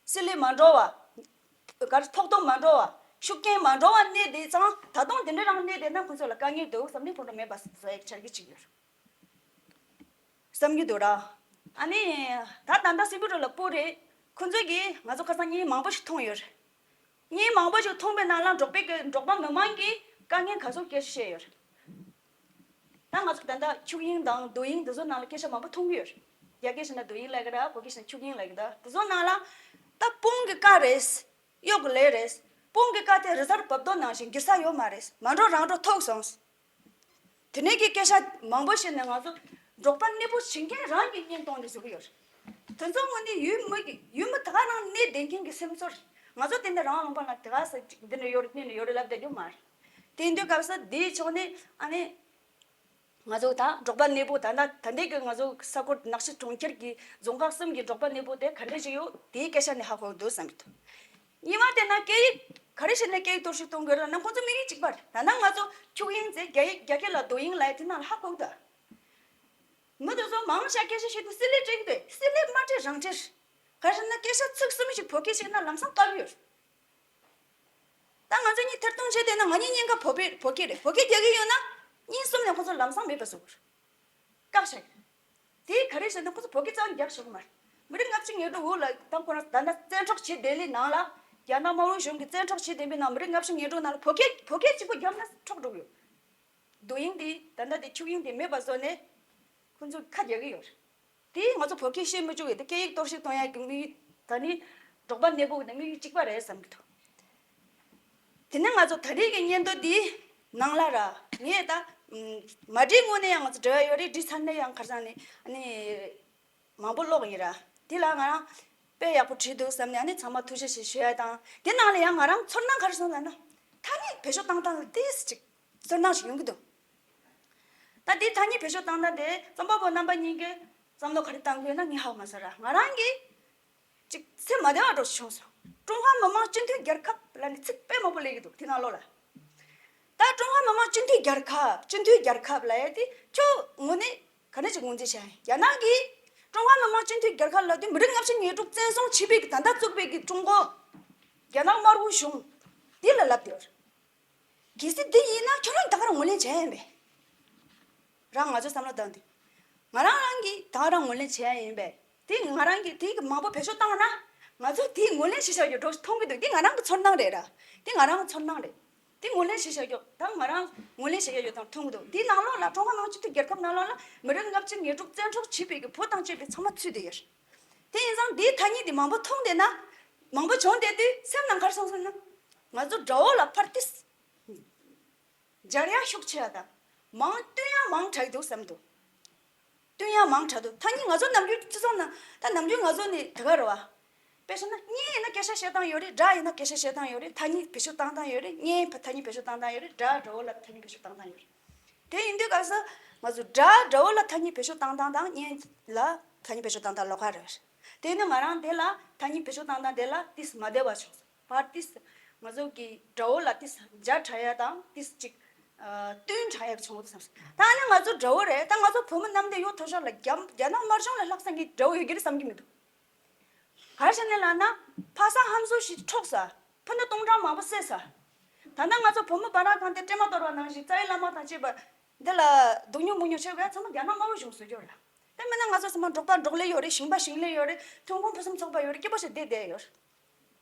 སྲིད་ལས་མ་འགྲོ་བ། ག་རེ། ཐོགས་དོན་མ་འགྲོ་བ། ཤུགས་རྐྱེན་མ་འགྲོ་བ་གནས་བསྡད་ཙང་། ད་དུང་དེ་འདྲ་རང་གནས་བསྡད་ན་ཁོ་ཚོ་ལ་དཀའ་ངལ་འདུག་བསམ་ནས་ཁོང་ཁྲོ་མེད་པ་བཟོ་ཡག་འཆར་གཞི་ཅིག་ཡོད་བསམ་གྱི་འདུག་ར། ཨ་ནི་ད་ད་ལྟ་སྲིན་པོ་རི་ལ་སྤོ་རེད། ཁོ་ཚོས་ཀྱིས་ང་ཚོ་ཁ་སང་བརྙན་མང་པོ་ཞིག་མཐོང་ཡོད་རེད། བརྙན་མང་པོ་ཞིག་མཐོང་པའི་ནང་ལ་འབྲོག་པའི་གི་འབྲོག་པ་མི་མང་གིས་དཀའ་ངལ་ག་ཚོད་སྐད་ཆ་བཤད་ཡོད་རེད། ད་ང་ཚོ་ད་ལྟ་འཁྱུག་དབྱིངས་དང་རྡོ་དབྱིངས་དེ་ཚོ་ནང་ལ་སྐད་ཆ་མང་པོ་མཐོང་གི་ཡོད་རེད། རྒྱ་སྐད་བཤད་ན་རྡོ་དབྱིངས་ལབ་ཀྱི་རེད། བོད་སྐད་བཤད་ན་འཁྱུག་དབྱིངས་ལབ་ཀྱི་འདུག་དེ་ཚོ་ནང་ལ་ད་དཔུང་གི་རྐ་རེད། གཡོག་གི་ལས་རེད། དཔུང་གི་རྐ་དེ་རི་གཟར་བབས་རྡོ་ནང་བཞིན་འགྱུར་ས་ཡོད་མ་རེད། མ་འགྲོ་རང་འགྲོ་ཐུག་སོང་། དེ་ནས་ཀྱི་སྐད་ཆ་མང་པོ་བཤད་ནས་ང་ཚོ་འབྲོག་པ་གནས་སྤོ་བྱེད་མཁན་རང་གི་བརྙན་གཏོང་ནས་བཟོ་གི་ཡོད་རེད། དེ་ཚོ་དངོས་གནས་ཡུལ་མི་གི་ཡུལ་མི་ད་ག་རང་གནས་བསྡད་མཁན་གྱི་སེམས་ཚོར་རེད། ང་ཚོ་དེ་འདྲ་རང་དབང་པ་ལ་དེ་ག་ས་ཅིག་འདི་འདྲ་ཡོད་རེད། དེ་འདྲ་ཡོད་རེད་ལབ་བསྡད་རྒྱུ་མ་རེད། དེ་ཡིན་དུས་སྐབས་སུ་དེའི་ཕྱོགས་ནས་ཨ་ནི། ང་ཚོ་ད་འབྲོག་པ་གནས་སྤོ་ད་ལྟ་ད་ལྟའི་གི་ང་ཚོ་ས་ཁུལ་ནག་ཆུ་གྲོང་ཁྱེར་གྱི་རྫོང་ཁག་གསུམ་གྱི་འབྲོག་པ་གནས་སྤོ་དེ་ག་འདྲ་ཞིག་ཡོད། དེའི་སྐད་ཆ་ནས་ཧ་གོ་འདུག་བསམ་གྱི་འདུག་གཉིས་པ་དེ་ན་སྐད་ཡིག་ག་རེ་བྱས་ནས་སྐད་ཡིག་གཏོར་བཤིག་གཏོང་དགོས་རེད་ན། ཁོང་ཚོ་དམིགས་ཡུལ་གཅིག་པ་རེད། ད་ནང་ང་ཚོ་འཁྱུག་དབྱིངས་ཟེར། རྒྱ་ཡིག་རྒྱ་སྐད་ལ་རྡོ་དབྱིངས་ལབ་ཡ་དེ་ནང་ལ་ཧ་གོ་གི་འདུག་མི་དེ་ཚོ་མང་ཤས་སྐད་ཆ་བཤད་དུས་སྲིད་ལས་སྤྲད་ཀྱི་འདུག་སྲིད་ལས་མ་སྤྲད་རང་སྤྲད། ག་རེ་ཟེར་ན་སྐད་ཆ་ཚིག་གསུམ་ཞིག་བོད་སྐད་བཤད་ན་ལམ་སང་བཀག་གི་ཡོད་རེད། ད་ང་ཚོ་གཉིས་ཐད་གཏོང་བྱས་བསྡད་ན་ང་གཉིས་གཉིས་ཀ་བོད་པའི་བོད་སྐད་རེད། བོད་སྐད་རྒྱག་གི་ཡོད་ན་གཉིས་གསུམ་ནས་ཁོ་ཚོ་ལམ་སང་མེད་པ་བཟོ་དགོས་རེད། བཀག་བཞག་གི་རེད། དེ་ག་རེ་ཟེར་ན་ཁོ་ཚོ་བོད་སྐད་རྩ་བ་ནས་རྒྱག་ཤེས་ཀྱི་མ་རེད། མི་རིགས་ལྔ་བཅུ་ང་དྲུག་འོག་ལ་ད་ཁོ་རང་ད་ལྟ་བཙན་འཕྲོག་བྱེད་བསྡད་ལི་ནང་ལ་རྒྱ་ནག་དམར་པོའི་གཞུང་གིས་བཙན་འཕྲོག་བྱེད་བསྡད་པའི་ནང་མི་རིགས་ལྔ་བཅུ་ང་དྲུག་ནང་ལ་བོད་སྐད་བོད་སྐད་གཅིག་པོ་རྒྱབ་ན་འཕྲོག་འགྲོ་གི་ཡོད། རྡོ་དབྱིངས་དེ་ད་ལྟ་དེ་ཆོས་དབྱིངས་དེ་མེད་པ་བཟོ་ནས་ཁོ་ཚོ་ཁ་རྒྱག་གི་ཡོད་རེད། དེ་ང་ཚོ་བོད་སྐད་ཤེས་མི་བཅུག་གི་དེ་སྐད་ཡིག་གཏོར་བཤིག་གཏོང་ཡག་གི་དམིགས་ཡུལ་ད་ནི་འབྲོག་པ་གནས་སྤོ་གི་དམིགས་ཡུལ་གཅིག་པ་རེད་བསམ་གི་འདུག་དེ་ནས་ང་ཚོ་ད་རེས་ཀྱི་སྙན་ཐོ་འདིའི་ནང་ལ་ར་ངས་ད་མ་འགྲིག་ངོས་ནས་ཡང་ང་ཚོ་འབྲེལ་བ་ཡོད་རེད། འགྲིག་ཚར་ནས་ཡང་ཁ་སང་ནས་ཨ་ནི་མང་པོ་ཀློག་ཡིན་ར། དེ་ལ་ང་རང་དཔེ་ཡག་པོ་བྲིས་འདུག་བསམ་ནས་ཨ་ནི་ཚང་མ་ཐུགས་རྗེ་ཆེ་ཞུ་ཡ་དང་དེ་ནང་ལ་ཡང་ང་རང་ཚོར་སྣང་ག་རེ་སོང་ལབ་ན་ཐ་སྙད་བེད་སྤྱོད་བཏང་སྟངས་ལ་ཏོག་ཙམ་ཅིག་ཚོར་སྣང་ཞིག་ཡོང་གི་འདུག་ད་དེ་ཐ་སྙད་བེད་སྤྱོད་བཏང་སྟངས་དེ་རྩོམ་པ་པོ་རྣམ་པ་གཉིས་ཀས་བསམ་བློ་ག་རེ་བཏང་གི་ཡོད་ན་ངས་ཧ་གོ་མ་སོང་ར། ང་རང་གིས་ཅིག་སེམས་མ་བདེ་བ་འདྲ་བྱུང་སོང་། ཀྲུང་ཧྭ་མི་དམངས་སྤྱི་མཐུན་རྒྱལ་ཁབ་ལབ་ནས་ཚིག་དཔེ་མང་པོ་སླེབས་ཀྱི་འདུག་དེ་ནང་ལོགས་ལ། ད་ཀྲུང་ཧྭ་མི་དམངས་སྤྱི་མཐུན་རྒྱལ་ཁབ་སྤྱི་མཐུན་རྒྱལ་ཁབ་ལབ་ཡ་དེ་ཁྱོད་དངོས་གནས་ག་འདྲ་ཅིག་ངོས་འཛིན་བྱས་ཡིན། རྒྱ་ནག་གིས་ཀྲུང་ཧྭ་མི་དམངས་སྤྱི་མཐུན་རྒྱལ་ཁབ་ལབ་དུས་མི་རིགས་ལྔ་བཅུ་ང་དྲུག་བཙན་བཟུང་བྱས་པའི་གི་ད་ལྟ་བཙུགས་པའི་གི་ཀྲུང་གོ་རྒྱ་ནག་དམར་པོའི་གཞུང་དེ་ལ་ལབ་དེ་ཡོད་རེད། གལ་སྲིད་འདི་ཡིན་ན་ཁྱོད་རང་ད་ག་རང་ངོས་ལེན་བྱས་ཡིན་པས། རང་ང་ཚོའི་བསམ་བློ་བཏང་དུས། ང་རང་རང་གིས་ད་ག་རང་ངོས་ལེན་བྱས་ཡིན་པས། དེ་ང་རང་གིས་དེ་གི་མང་པོ་བེད་སྤྱོད་བཏང་ན། ང་ཚོས་དེ་ངོས་ལེན་བྱེད་བཞག་རྒྱུ་འགྲོ་མཐོང་གི་འདུག་དེ་ང་རང་གི་ཚོར་སྣང་རེད་ར། དེ་ང་རང་གི་ཚོར་སྣང་རེད། དེ་ངོས་ལེན་བྱེད་བཞག་རྒྱུ་ད་ང་རང་ངོས་ལེན་བྱེད་བཞག་རྒྱུ་དང་མཐོང་གི་འདུག་དེའི་ནང་ལོགས་ལ་ཀྲུང་ཧྭ་མི་དམངས་སྤྱི་མཐུན་རྒྱལ་ཁབ་ནང་ལོགས་ལ་མི་རིགས་ལྔ་བཅུ་ང་དྲུག་བཙན་འཕྲོག་བྱས་པའི་གི་བོད་དང་བཅས་པའི་ཚང་མ་ཚུད་བསྡད་ཡོད་རེད། དེ་ཡིན་ཙང་འདིའི་ཐ་སྙད་འདི་མང་པོ་མཐོང་བསྡད་ན། མང་པོ་བྱུང་བསྡད་དུས་སེམས་ནང་ག་རེ་སོང་ཟེར་ན། ང་ཚོ་དགྲ་བོ་ལ་ཕར་ཏིས། སྦྱར་ཡག་ཤུགས་ཆེ་བ་དང་། མང་བསྟུན་ཡག་མང་དྲགས་འདུག་བསམ་འདུག་བསྟུན་ཡག་མང་དྲགས་འདུག་ཐ་སྙད་ང་ཚོ་ནམ་རྒྱུན་སྤྱི་ཚོགས་ནང་ད་ནམ་རྒྱུན་ང་ཚོ་ནི་དེ་ག་རེད་བ། དཔེ་བཞག་ན་སྙན་ཡིན་ན་སྐད་ཆ་བཤད་སྟངས་ཡོད་རེད། སྒྲ་ཡིན་ན་སྐད་ཆ་བཤད་སྟངས་ཡོད་རེད། ཐ་སྙད་བེད་སྤྱོད་བཏང་སྟངས་ཡོད་རེད། སྙན་ཐ་སྙད་བེད་སྤྱོད་བཏང་སྟངས་ཡོད་རེད། སྒྲ་དགྲ་བོ་ལ་ཐ་སྙད་བེད་སྤྱོད་བཏང་སྟངས་ཡོད་རེད། དེ་ཡིན་དུས་སྐབས་སུ་ང་ཚོ་སྒྲ་དགྲ་བོ་ལ་ཐ་སྙད་བེད་སྤྱོད་བཏང་སྟངས་དང་སྙན་ལ་ཐ་སྙད་བེད་སྤྱོད་བཏང་སྟངས་ལོགས་ཀ་རེད། དེ་ནི་ང་རང་དེ་ལ་ཐ་སྙད་བེད་སྤྱོད་བཏང་སྟངས་དེ་ལ་ཏིས་མ་བདེ་བ་བྱུང་སོང་། བར་ཏིས་ང་ཚོ་གི་དགྲ་བོ་ལ་ཏིས་འཇའ་དྲ་ཡ་དང་ཏིས་ཅིག་བསྟུན་དྲ་ཡ་བྱུང་སོང་། ད་ནི་ང་ཚོ་དགྲ་བོ་རེད། ད་ང་ཚོ་བོད་མི་ནམ་དེ་ཡོད་ཐོ་ཤོར་ལ་རྒྱ་རྒྱ་ནག་དམར་གཞུང་ལ་ལྷག་ས་ངའི་དགྲ་བོ་ཡོད་ཀྱི་རེད་བསམ་གྱི་མི་འདུག་ག་རེ་བྱས་ནས་ལབ་ན་ཕ་ས་ཧམ་བཟོ་ཞིག་འཕྲོག་ས། ཕུ་ནུ་སྟོང་ཕྲག་མང་པོ་བསད་ས། ད་ནི་ང་ཚོ་བོད་མི་བར་ཁང་དེ་སྤྲེལ་མ་གཏོར་བ་ནང་བཞིན་རྩ་བའི་བླ་མ་དང་བཅས་པ་འདི་ལ་སྡུག་མྱོང་མུ་མྱོང་བྱེད་དགོས་ཡ་ཚང་མ་རྒྱ་ནག་དམར་པོའི་གཞུང་བཟོ་རྒྱུ་རེད། དེ་མིན་ན་ང་ཚོ་ཚང་མ་འབྲོག་པ་འབྲོག་ལས་ཡོད་རེད། ཞིང་པ་ཞིང་ལས་ཡོད་རེད། ཐོན་ཁུངས་ཕུན་སུམ་ཚོགས་པ་ཡོད་རེད། སྐྱིད་པོ་ཞིག་བསྡད་བསྡད་ཡོད་རེད།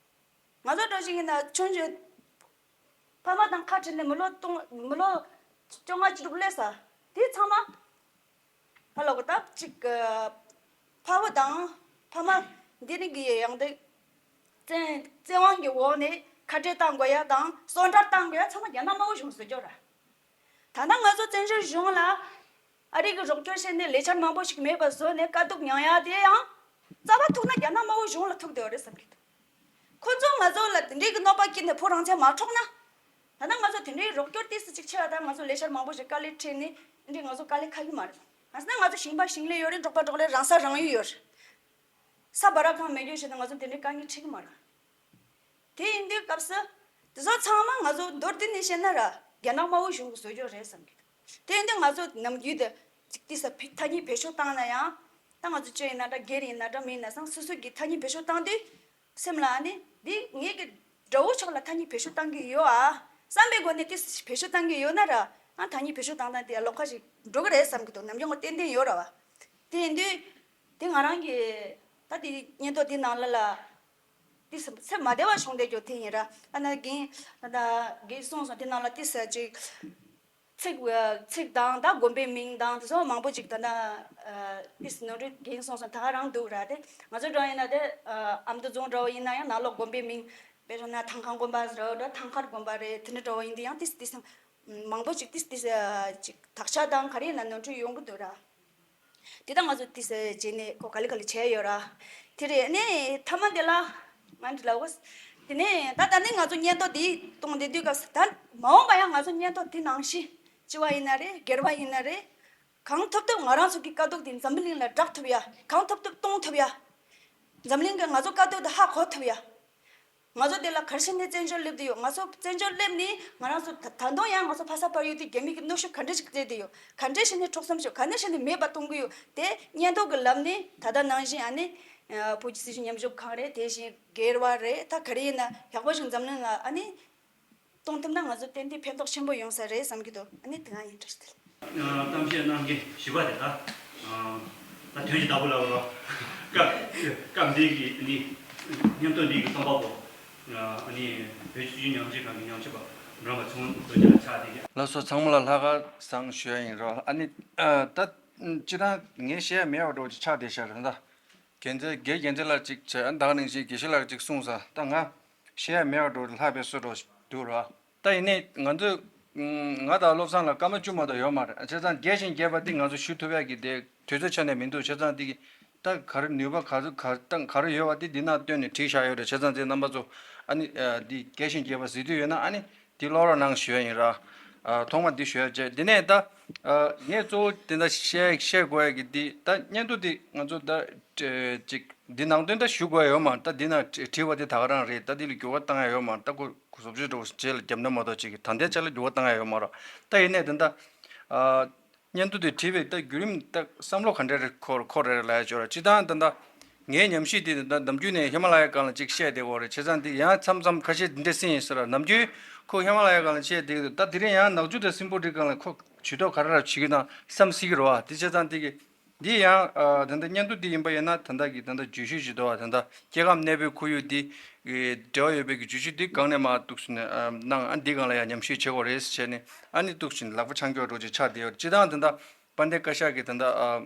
ང་ཚོ་འདྲ་ཞིག་ཡིན་ན་ཆུང་ཆུང་ཕ་མ་དང་ཁ་བྲལ་ནས་མི་ལོ་སྟོང་མི་ལོ་བཅོ་ལྔ་བཅུ་དྲུག་སླེབས་ས་དེ་ཚང་མ་ཕ་ལོག་གི་སྟབས་གཅིག་གི་ཕ་བུ་དང་ཕ་མ་འདི་ནི་གི་ཡང་དེ་བཙན་བཙན་དབང་གི་འོག་ནས་ཁ་བྲལ་བཏང་དགོས་ཡ་དང་གསོན་བྲལ་བཏང་དགོས་ཡ་ཚང་མ་རྒྱ་ནག་དམར་པོ་གཞུང་བཟོ་རྒྱུ་རེད། ད་ལྟ་ང་ཚོ་བཙན་བྱོལ་གཞུང་ལ་ཨ་རི་གི་རོགས་སྐྱོར་བྱས་ནས་ལས་འཆར་མང་པོ་ཞིག་མེད་པ་བཟོས་ནས་དཀའ་སྡུག་མྱངས་ཡ་དེ་ཡང་རྩ་བ་ཐུག་ན་རྒྱ་ནག་དམར་པོ་གཞུང་ལ་ཐུག་བསྡད་ཡོད་རེད་བསམ་གྱི་འདུག་ཁོ་ཚོ་ང་ཚོ་ལ་དེ་འདྲའི་གི་གནོད་པ་བསྐྱལ་ནས་ཕོ་རང་བཙན་མ་འཕྲོག་ན། ད་ལྟ་ང་ཚོ་དེ་འདྲའི་རོགས་སྐྱོར་ཏོག་ཙམ་ཅིག་ཆེ་བ་དང་ང་ཚོ་ལས་འཆར་མང་པོ་ཞིག་དཀའ་ལས་འཕྲད་ནས་དེ་འདྲའི་ང་ཚོ་དཀའ་ལས་ཁག་གི་མ་རེད། ང་ཚོ་ན་ང་ཚོ་ཞིང་པ་ཞིང་ལས་ཡོད་རེད། འབྲོག་པ་འབྲོག་ལས་རང་ས་རང་ཡུལ་ཡོད་རེད། ས་བ་ར་གང་མེད་རྒྱུ་བྱས་ན་ང་ཚོ་དེ་འདྲའི་དཀའ་ངལ་འཕྲད་ཀྱི་མ་རེད། དེ་ཡིན་དུས་སྐབས་སུ། དེ་ཚོ་ཚང་མ་ང་ཚོ་མདོར་བསྡུས་ནས་བཤད་ན་ར་རྒྱ་ནག་དམར་པོ་གཞུང་གིས་བཟོ་རྒྱུ་རེད་བསམ་གྱི་འདུག་དེ་ཡིན་དུས་ང་ཚོ་ནམ་རྒྱུན་དུ་ཅིག་ཏི་ས་ཕི་ཐ་སྙད་བེད་སྤྱོད་བཏང་ན་ཡང་། ད་ང་ཚོ་ཅི་ཡིན་ན་འདྲ་སྒེར་ཡིན་ན་འདྲ་མི་ཡིན་ན་སང་སོ་སོ་གི་ཐ་སྙད་བེད་སྤྱོད་བཏང་དུས། སེམས་ལ་ཨ་ནི་འདི་ངེད་ཀྱི་དགྲ་བོ་ཕྱོགས་ལ་ཐ་སྙད་བེད་སྤྱོད་བཏང་གི་ཡོད་ཨ། བསམ་པའི་སྒོ་ནས་ཏི་ས་བེད་སྤྱོད་བཏང་གི་ཡོད་ན་ར། ང་ཐ་སྙད་བེད་སྤྱོད་བཏང་སྟངས་དེ་ལོགས་ཀ་ཞིག་འགྲོ་གི་རེད་བསམ་གྱི་འདུག་ནམ་རྒྱུན་ང་ཏན་ཏན་ཡོད་ར་བ། དེ་ཡིན་དུས། དེ་ང་རང་གི་ད་དེ་སྙན་ཐོ་དེ་ནང་ལ་ལ། ཏི་ས་སེམས་མ་བདེ་བ་བྱུང་བསྡད་རྒྱུ་དེ་ཡིན་ར། ཨ་ན་རྒན་ད་རྒན་གསུངས་སོང་དེ་ནང་ལ་ཏི་ས་ཅིག་ཚིག་ཚིག་དང་ད་དགོན་པའི་མིང་དང་དེ་ཚོ་མང་པོ་ཅིག་ད་ན་ཏི་ས་ནོར་འཁྲུལ་རྒན་གསུངས་སོང་ད་ག་རང་འདུག་ར། དེ་ང་ཚོ་འདྲ་ཡིན་ན་དེ་ཨ་མདོ་རྫོང་འདྲ་བོ་ཡིན་ན་ཡང་ནང་ལོགས་དགོན་པའི་མིང་དཔེར་བཞག་ན་ཐང་ཁ་དགོན་པ་རེད་འདྲ་ཐང་ཁར་དགོན་པ་རེད། དེ་འདྲ་འདྲ་བོ་ཡིན་དུས་ཡང་ཏི་ས་ཏི་ས་མང་པོ་ཅིག་ཏི་ས་ཏི་ས་ཅིག་དག་ཆ་དང་ག་རེ་ཡིན་ན་ནོར་འཁྲུལ་ཡོང་གི་འདུག་ར། དེ་ད་ང་ཚོ་དེ་ཟེར་བྱས་ནས་ཁོ་ག་ལེ་ག་ལེ་བྱས་ཡོད་ར། དེ་རེད་ནས་ཐ་མ་དེ་ལ་ང་འདི་ལ་འོ། དེ་ནས་ད་ད་ནི་ང་ཚོ་སྙན་ཐོ་དེ་གཏོང་བསྡད་དུས་སྐབས་སུ་ད་མ་འོངས་པ་ཡང་ང་ཚོ་སྙན་ཐོ་དེ་ནང་བཞིན་སྤྱི་པ་ཡིན་ན་རེད་སྒེར་པ་ཡིན་ན་རེད། གང་ཐུབ་ཐུབ་ང་རང་ཚོ་གི་དཀའ་སྡུག་དེ་འཛམ་བུ་གླིང་ལ་བསྒྲགས་ཐུབ་ཡ་གང་ཐུབ་ཐུབ་གཏོང་ཐུབ་ཡ། འཛམ་གླིང་གི་ང་ཚོ་དཀའ་སྡུག་དེ་ཧ་གོ་ཐུབ་ཡ། ང་ཚོ་དེ་ལ་ག་རེ་བྱས་ནས་བཙན་བྱོལ་སླེབས་བསྡད་ཡོད། ང་ཚོ་བཙན་བྱོལ་སླེབས་ནས་ང་རང་ཚོ་ད་ད་དུང་ཡང་ང་ཚོ་ཕ་ས་བལ་ཡུལ་དེ་རྒྱ་མི་གི་གནོན་ཤུགས་ག་འདྲ་ཞིག་སྤྲད་བསྡད་ཡོད། ག་འདྲ་བྱས་ནས་འཕྲོག་བསམ་ཤོག་ག་འདྲ་བྱས་ནས་མེད་པ་གཏོང་གི་ཡོད། དེ་སྙན་ཐོ་གི་ལམ་ནས་ད་ལྟ་ནང་བཞིན་ཨ་ནི་ བོད་ཀྱི་སྲིད་བྱུས་ཉམས་ཞིབ་ཁང་རེད། དེ་བཞིན་སྒེར་བ་རེད། ད་ག་རེ་ཡིན་ན་ཡག་པོ་ཞིག་འཛམ་གླིང་ལ་ཨ་ནི་གཏོང་ཐུབ་ན་ང་ཚོ་ཏན་ཏན་ཕན་ཐོགས་ཆེན་པོ་ཡོང་ས་རེད་བསམ་གྱི་འདུག་ཨ་ནི་དེ་ང་ཡིན་བཀྲ་ཤིས་བདེ་ལེགས། གཏམ་བཤད་གནང་མཁན་བཞི་པ་དེ་ད་ད་དོན་གྱི་བདག་པོ་ལ་བ་སྐབས་སྐབས་འདི་གི་ནི་སྙན་ཐོ་འདི་གི་རྩོམ་པ་པོ། ཨ་ནི་བོད་སྤྱི་ཉམས་ཞིབ་ཁང་གི་ཉམས་ཞིབ་པ་འབྲོང་པ་ཚེ་དབང་རྡོ་རྗེ་ལགས་ཆགས་བསྡད་ཀྱི། ལགས་སོ། ཚང་མ་ལ་ལྷག་དཀར་བཟང་ཞུ་ཡ་ཡིན་རོགས། ཨ་ནི་ད་སྤྱིར་བཏང་ངས་བཤད་ཡ་མེད་པ་འདྲ་བོ་ཅིག་ཆགས་བསྡད་ཤག་རེད་ད། རྒྱལ་མཚན་དགེ་རྒྱལ་མཚན་ལགས་ཅིག་བྱས། ཨ་ནི་ད་ག་ནང་བཞིན་དགེ་བཤེས་ལགས་ཅིག་གསུངས་ས། ད་ང་བཤད་ཡ་མེད་པ་འདྲ་བོ་ལྷག་པའི་བཟོ་འདྲ་བོ་འདུག་རོགས། ད་ཡིན་ནའི་ང་ཚོས་ང་དང་བློ་བཟང་ལ་སྐར་མ་བཅུ་མ་གཏོགས་ཡོད་མ་རེད། བྱས་ཙང་རྒྱས་ཤིང་རྒྱས་པ་འདི་ང་ཚོ་ཞུ་ཐུབ་ཡ་གི་དེ་དུས་ཚོད་ཆ་ནས་མི་འདུག་བྱས་ཙང་འདི་གི་ད་ག་རེ་ནུས་པ་ག་ཚོད་ག་ད་ག་རེ་ཡོད་པ་དེ་འདི་ནང་བཏོན་ནས་བྲིས་བཞག་ཡོད་རེད། བྱས་ཙང་དེ་རྣམ་པ་ཚོ་ཨ་ནི་ཨ་འདི་རྒྱས་ཤིང་རྒྱས་པ་གཟིགས་འདོད་ཡོད་ན་ཨ་ནི་འདི་ཀློག་རོགས་གནང་ཞུ་ཡ་ཡིན་ར། ཨ་ཐོག་མ་འདི་ཞུ་ཡ་བྱས། འདི་ནས་ད་ཨ་ངས་གཙོ་བོ་དེ་འདྲ་བཤད་བཤད་དགོས་ཡ་གི་འདི་ད་སྙན་ཐོ་འདི་ང་ཚོ་ད་ཨ་ཅིག་འདི་ནང་དོན་ད་ཞུ་དགོས་ཡ་ཡོད་མ་རེད། ད་འདི་ན་བྲི་བྲིས་པ་འདི་ད་ག་རང་རེད། ད་འདི་ལ་འགྱུར་བ་བཏང་ཡ་ཡོད་མ་རེད། ད་ཁོ་ཁོ་བཟོ་བཅོས་འདྲ་བོ་རྗེས་ལ་རྒྱབ་ན་མ་གཏོགས་ཅིག་གི་ད་ལྟའི་ཆ་ལ་འགྱུར་བ་བཏང་ཡ་ཡོད་མ་རེད། ད་ཡིན་ནའི་དེ་འདྲ་ཨ་སྙན་ཐོ་དེ་བྲིས་པའི་ད་བརྒྱུད་རིམ་ད་བསམ་བློ་ག་འདྲ་རེ་འཁོར་འཁོར་རེ་རེ་ལ་ཡ་ཅོ་ར། སྤྱིར་བཏང་ད་ད་ངའི་ཉམས་ཞིབ་དེ་ད་ནམ་རྒྱུན་ནས་ཧི་མ་ལ་ཡའི་སྒང་ལ་ཅིག་བཤད་བསྡད་ཡོད་རེད། བྱས་ཙང་དེ་ཡང་མཚམས་མཚམས་ཁ་ཤས་འདི་འདྲ་སེམས་ཡིན་ཟེར་ར། ནམ་རྒྱུན་ཁོ་ཧི་མ་ལ་ཡའི་སྒང་ལ་བཤད་བསྡད་ཀྱི་འདུག་ད་དེ་རིང་ཡང་ནག་ཆུ་དང་སྲིན་པོ་རི་སྒང་ལ་ཁོ་ཇུས་གཏོགས་ག་རེ་ར་བྱེད་ཀྱི་དང་བསམ་སྲིད་ཀྱི་རེད་བ། དེ་བྱས་ཙང་དེ་གི་འདི་ཡང་ཨ་ད་ལྟ་སྙན་ཐོ་འདི་ཡིན་པ་ཡིན་ན་ད་ལྟ་གི་ད་ལྟ་བརྗོད་གཞི་ཅིག་འདུག་བ། ད་ལྟ་སྐྱེ་ཁམས་གནས་སྤོའི་ཁོར་ཡུག་འདི་གི་འབྲེལ་བ་ཡོད་པའི་གི་བརྗོད་གཞི་འདི་སྒང་ནས་མར་འདུག་སེ་ནས་ཨ་གནང་། ཨ་འདི་སྒང་ལ་ཡང་ཉམས་ཞིབ་བྱེད་དགོས་རེད་ཟེར་བྱས་ནས་ཨ་ནི་འདུག་སེ་ནས་ལག་པ་འཆང་སྐྱོར་འདྲ་བོ་ཅིག་ཆགས་བསྡད་ཡོད་རེད། སྤྱིར་བཏང་ད་ལྟ་དཔལ་ལྡན་བཀའ་ཤག་གི་ད་ལྟ་ཨ་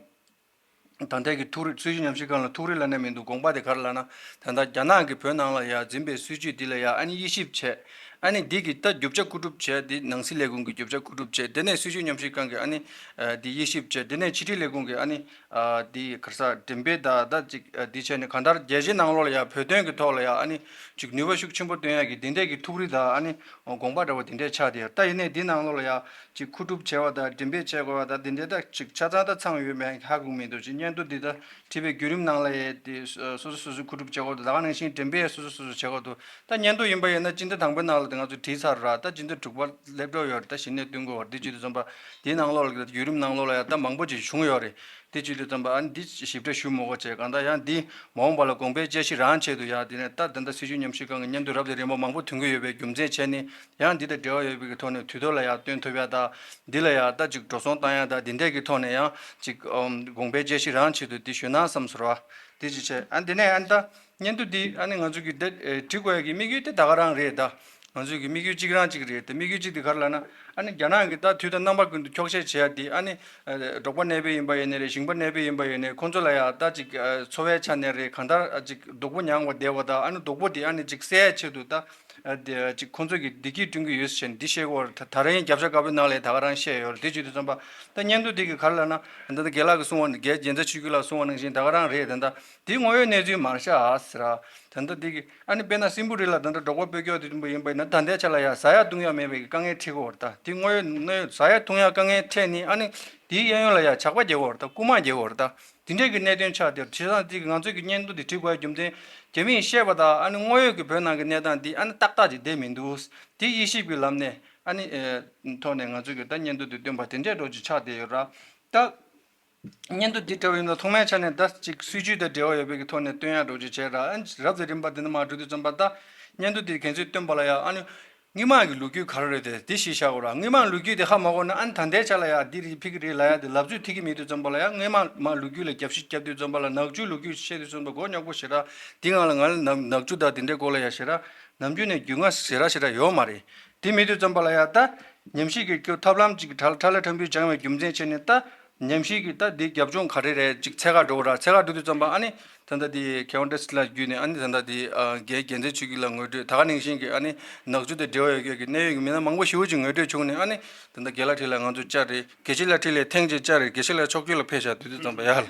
ད་ལྟའི་གི་ཐུགས་རེ་སྲིད་བྱུས་ཉམས་ཞིབ་ཁང་ལ་ཐུགས་རེ་ལབ་ན་མི་འདུག་དགོངས་པ་དེ་ག་རེ་ལབ་ན། ད་ལྟ་རྒྱ་ནག་གིས་བོད་ནང་ལ་ཡ་འཛིན་པའི་སྲིད་བྱུས་འདི་ལ་ཡ་ཨ་ནི་དབྱེ་ཞིབ་བྱས། ཨ་ནི་འདི་གི་ད་རྒྱུ་ཆ་བཀོད་སྒྲུབ་བྱས། འདི་ནང་སྲིད་ལས་ཁུངས་ཀྱི་རྒྱུ་ཆ་བཀོད་སྒྲུབ་བྱས། དེ་ནས་སྲིད་བྱུས་ཉམས་ཞིབ་ཁང་གིས་ཨ་ནི་ཨ་འདི་དབྱེ་ཞིབ་བྱས། དེ་ནས་ཕྱི་དྲིལ་ལས་ཁུངས་ཀྱིས་ཨ་ནི་ཨ་འདི་ག་རེ་ཟ་འགྲེམས་སྤེལ་ད་ད་ཅིག་ཨ་འདི་བྱས་ནས་གང་ལྟར་རྒྱལ་སྤྱིའི་ནང་ལོགས་ལ་ཡ་བོད་དོན་གྱི་ཐོག་ལ་ཡ་ཨ་ནི་ཅིག་ནུས་པ་ཤུགས་ཆེན་པོ་བཏོན་ཡ་གི་འདི་འདྲས་ཀྱི་ཐུགས་རེ་ད་ཨ་ནི་དགོངས་པ་འདྲ་བོ་འདི་འདྲས་ཆགས་བསྡད་ཡོད། ད་ཡིན་ནའི་འདི་ནང་ལོགས་ལ་ཡ་ཅིག་མཁོ་སྒྲུབ་བྱས་པ་དང་འགྲེམས་སྤེལ་བྱས་དགོས་པ་དང་འདི་འདྲས་ད་ཅིག་ཆ་ཚང་ད་ཚང་ཡོད་མེད་ཧ་གོ་མི་འདུག་ཅིག་སྙན་ཐོ་འདི་ད་བྲིས་པའི་བརྒྱུད་རིམ་ནང་ལ་ཡ་དེ་སོ་སོ་སོ་སོ་མཁོ་སྒྲུབ་བྱེད་དགོས་འདུག་ད་ག་ནང་བཞིན་འགྲེམས་སྤེལ་སོ་སོ་སོ་སོ་བྱེད་དགོས་འདུག་ད་སྙན་ཐོ་ཡིན་པ་ཡིན་ན་སྤྱི་ཟླ་དང་པོའི་ནང་ལ་ད་ང་ཚོ་བྲིས་ཚར་ར། ད་སྤྱི་ཟླ་དྲུག་པ་སླེབས་འགྲོ་ཡོད་རེད། ད་གཞི་ནས་སྟོན་དགོས་པ་རེད། འདི་བྱེད་དུས་ཙམ་པ་འདིའི་ནང་ལོགས་ལ་བརྒྱུད་རིམ་ནང་ལོགས་ལ་ཡ་ད་མང་པོ་ཅིག་བྱུང་ཡོད་རེད། དེ་བྱེད་དུས་ཙམ་པ་ཨ་ནི་འདི་ཞིབ་ཕྲ་ཞུ་མི་དགོས་བྱས། གང་ལྟར་ཡང་འདི་མ་འོངས་པ་ལ་དགོངས་པའི་དཔྱད་གཞི་རང་ཆེད་དུ་ཡ་དེ་ནས་ད་ད་ལྟ་སྲིད་བྱུས་ཉམས་ཞིབ་ཁང་གི་སྙན་ཐོ་རབ་དང་རིམ་པ་མང་པོ་ཐོན་གྱི་ཡོད་པའི་རྒྱུ་མཚན་བྱས་ནས་ཡང་འདི་དང་འབྲེལ་བ་ཡོད་པའི་གི་ཐོག་ནས་དུས་ཐོག་ལ་ཡ་སྟོན་ཐུབ་ཡ་ད་འདི་ལ་ཡ་ད་ཅིག་འགྲོ་སོང་བཏང་ཡ་ད་འདི་འདྲས་ཀྱི་ཐོག་ནས་ཡང་ཅིག་ཨམ་དགོངས་པའི་དཔྱད་གཞི་རང་ཆེད་དུ་འདི་ཞུ་ན་བསམ་སོང་ར། འདི་ཅིག་བྱས། ཨ་འདི་ནས་ཨ་ནི་ད་སྙན་ཐོ་འདི་ཨ་ནི་ང་ཚོ་གི་འདི་ཨེ་བྲི་དགོས་ཡ་གི་དམིགས་ཡུལ་དེ་ད་ག་རང་རེད། ད་ང་ཚོ་གི་དམིགས་ཡུལ་གཅིག་རང་གཅིག་རེད། ད་དམིགས་ཡུལ་གཅིག་དེ་ག་རེ་ལབ་ན། ཨ་ནི་རྒྱ་ནག་གི་ད་དུས་དང་རྣམ་པ་ཀུན་ཏུ་འཁྱོག་བཤད་བྱེད་ཡ་དེ་ཨ་ནི་ཨ་འབྲོག་པ་གནས་སྤོས་ཡིན་པ་ཡིན་ནའི་རེད། ཞིང་པ་གནས་སྤོས་ཡིན་པ་ཡིན་ནའི་ཁོང་ཚོ་ལ་ཡ་ད་ཅིག་ཨ་འཚོ་བའི་ཆ་ནས་རེད། གང་ལྟར་ཨ་ཅིག་སྡུག་པོ་མྱངས་པ་བསྡད་པ་ད་ཨ་ནི་སྡུག་པོ་དེ་ཨ་ནི་ཅིག་སེལ་ཡ་ཆེད་དུ་ད་ཨ་དེ་ཅིག་ཁོང་ཚོ་གི་བདེ་སྐྱིད་བསྐྲུན་གྱི་ཡོད་ཟེར་ནས་འདི་བཤད་ཀྱི་ཡོད་རེད། ད་ད་རིང་རྒྱབ་ཤ་དཀར་པོའི་ནང་ལ་ད་ག་རང་བཤད་ཡོད་རེད། དེ་བྱེད་དུས་ཙམ་པ་ད་སྙན་ཐོ་འདི་གི་ག་རེ་ལབ་ན། ད་ལྟ་རྒན་ལགས་ཀྱིས་གསུངས་པ་ནི་རྒན་རྒྱལ་མཚན་ཆོས་སྐྱིད་ལགས་གསུངས་པ་ནང་བཞིན་ད་ག་རང་རེད། ད་ལྟ་འདི་དངོས་ཡོད་གནས་ཚུལ་མ་རེད་ཤག་ཟེར་ར། ད་ལྟ་འདི་གི་ཨ་ནི་དཔེར་ན་སྲིན་པོ་རི་ལ་ད་ལྟ་འབྲོག་པ་སྤོས་སྐྱོར་དེ་འདྲ་ཡིན་པ་ཡིན་ན་ད་ལྟའི་ཆ་ལ་ཡ་ཟ་ཡ་བཏུང་ཡ་མེད་པའི་དཀའ་ངལ་འཕྲད་ཀྱི་ཡོད་རེད། ད་འདི་དངོས་ཡོད་གནས་ཡོད་ཟ་ཡ་བཏུང་ཡ་དཀའ་ངལ་འཕྲད་ནི་ཨ་ནི་དེའི་གཡས་གཡོན་ལ་ཡ་ཇག་པ་རྒྱག་གི་ཡོད་རེད། ད་རྐུ་མ་རྒྱག་གི་ཡོད་རེད། ད་དེ་འདྲས་ཀྱི་གནད་དོན་ཆགས་བསྡད་ཡོད་རེད། བྱས་ཙང་འདི་གི་ང་ཚོས་ཀྱི་སྙན་ཐོ་འདི་བྲིས་དགོས་ཡ་རྒྱུ་མཚན་རྒྱ་མིས་བཤད་པ་དང་ཨ་ནི་དངོས་ཡོད་ཀྱི་བོད་ནང་གི་གནས་སྟངས་འདི་ཨ་ནི་ཏག་ཏག་ཅིག་བསྡད་མི་འདུག་དེ་དབྱེ་ཞིབ་ཀྱི་ལམ་ནས་ཨ་ནི་ཨེ་ཐོག་ནས་ང་ཚོས་ཀྱི་ད་སྙན་ཐོ་འདི་བཏོན་པ་དེ་འདྲས་འདྲ་བོ་ཅིག་ཆགས་བསྡད་ཡོད་ར། ད་སྙན་ཐོ་འདི་འདྲ་བོ་ཡིན་ན་ཐོག་མའི་ཆ་ནས་ད་ཅིག་སྲིད་བྱུས་དང་འབྲེལ་བ་ཡོད་པའི་གི་ཐོག་ནས་བཏོན་ཡག་འདྲ་བོ་ཅིག་བྱས་ར། ཨ་ནི་རབ་དང་རིམ་པ་འདི་ནས་མར་འགྲོ་དུས་ཙམ་པ་ད་སྙན་ཐོ་འདི་གན་ཚོད་བཏོན་པ་ལ་ཡ་ཨ་ནི་སྔོན་མ་གི་ལོ་རྒྱུས་ག་རེ་རེད་དེ་འདི་ཤེས་བཞག་དགོས་ར། སྔོན་མ་ལོ་རྒྱུས་དེ་ཧ་མ་གོ་ན་ཨ་ནི་ད་ལྟའི་ཆ་ལ་ཡ་འདི་རེད་ཕ་གི་རེད་ལབ་ཡ་དེ་ལབ་ཚོད་ཐིག་གི་མེད་དུས་ཙམ་པ་ལ་ཡ་སྔོན་མ་མ་ལོ་རྒྱུས་ལ་རྒྱབ་བཤིག་རྒྱབ་དུས་ཙམ་པ་ལ་ནག་ཆུའི་ལོ་རྒྱུས་བཤད་དུས་ཙམ་པ་མགོ་རྙོག་པོ་ཞེ་དྲག་འདི་སྒང་ལ་ང་ལ་ནག་ནག་ཆུ་དང་དེ་འདྲའི་སྐོར་ལ་ཡ་ཞེ་དྲག་ནམ་རྒྱུན་ནས་རྒྱུས་མངའ་ཞེ་དྲག་ཞེ་དྲག་ཡོད་མ་རེད། དེ་མེད་དུས་ཙམ་པ་ལ་ཡ་ད་ཉམས་ཞིབ་ཀྱི་སྐྱོ་ཐབས་ལམ་ཅིག་ཁྲ་ཁྲ་ལ་ཁྲ་འབུལ་སྦྱང་བའི་རྒྱུ་མཚན་བྱས་ནས་ད་ཉམས་ཞིབ་ཀྱི་ད་འདི་རྒྱབ་ལྗོངས་ག་རེ་རེད་ཅིག་འཚོལ་ག་འགྲོ་གི་ར། འཚོལ་ག་འགྲོ་དུས་ཙམ་པ་ཨ་ནི་ད་ལྟ་འདི་མཁས་དབང་བཀྲ་ཤིས་ལགས་བརྒྱུད་ནས་ཨ་ནི་ད་ལྟ་འདི་ཨ་རྒན་རྒྱལ་མཚན་ཆོས་སྐྱིད་ལགས་ངོ་སྤྲོད་ད་ག་ནང་བཞིན་གྱི་ཨ་ནི་ནག་ཆུ་དང་འབྲེལ་བ་ཡོད་མཁན་གྱི་གནད་ཡོད་ཀྱི་མི་སྣ་མང་པོ་ཞེ་པོ་ཅིག་ངོ་སྤྲོད་བྱུང་ནས་ཨ་ནི་ད་ལྟ་རྒན་ལགས་འཁྲིས་ལ་ང་ཚོ་བཅར་རེད། དགེ་བཤེས་ལགས་འཁྲིས་ལ་ཐེངས་གཅིག་བཅར་རེད། དགེ་བཤེས་ལགས་ཕྱོགས་སྐྱོད་ལ་ཕེབས་ཤག་དུས་དུས་ཙམ་པ་ཡ་ལ་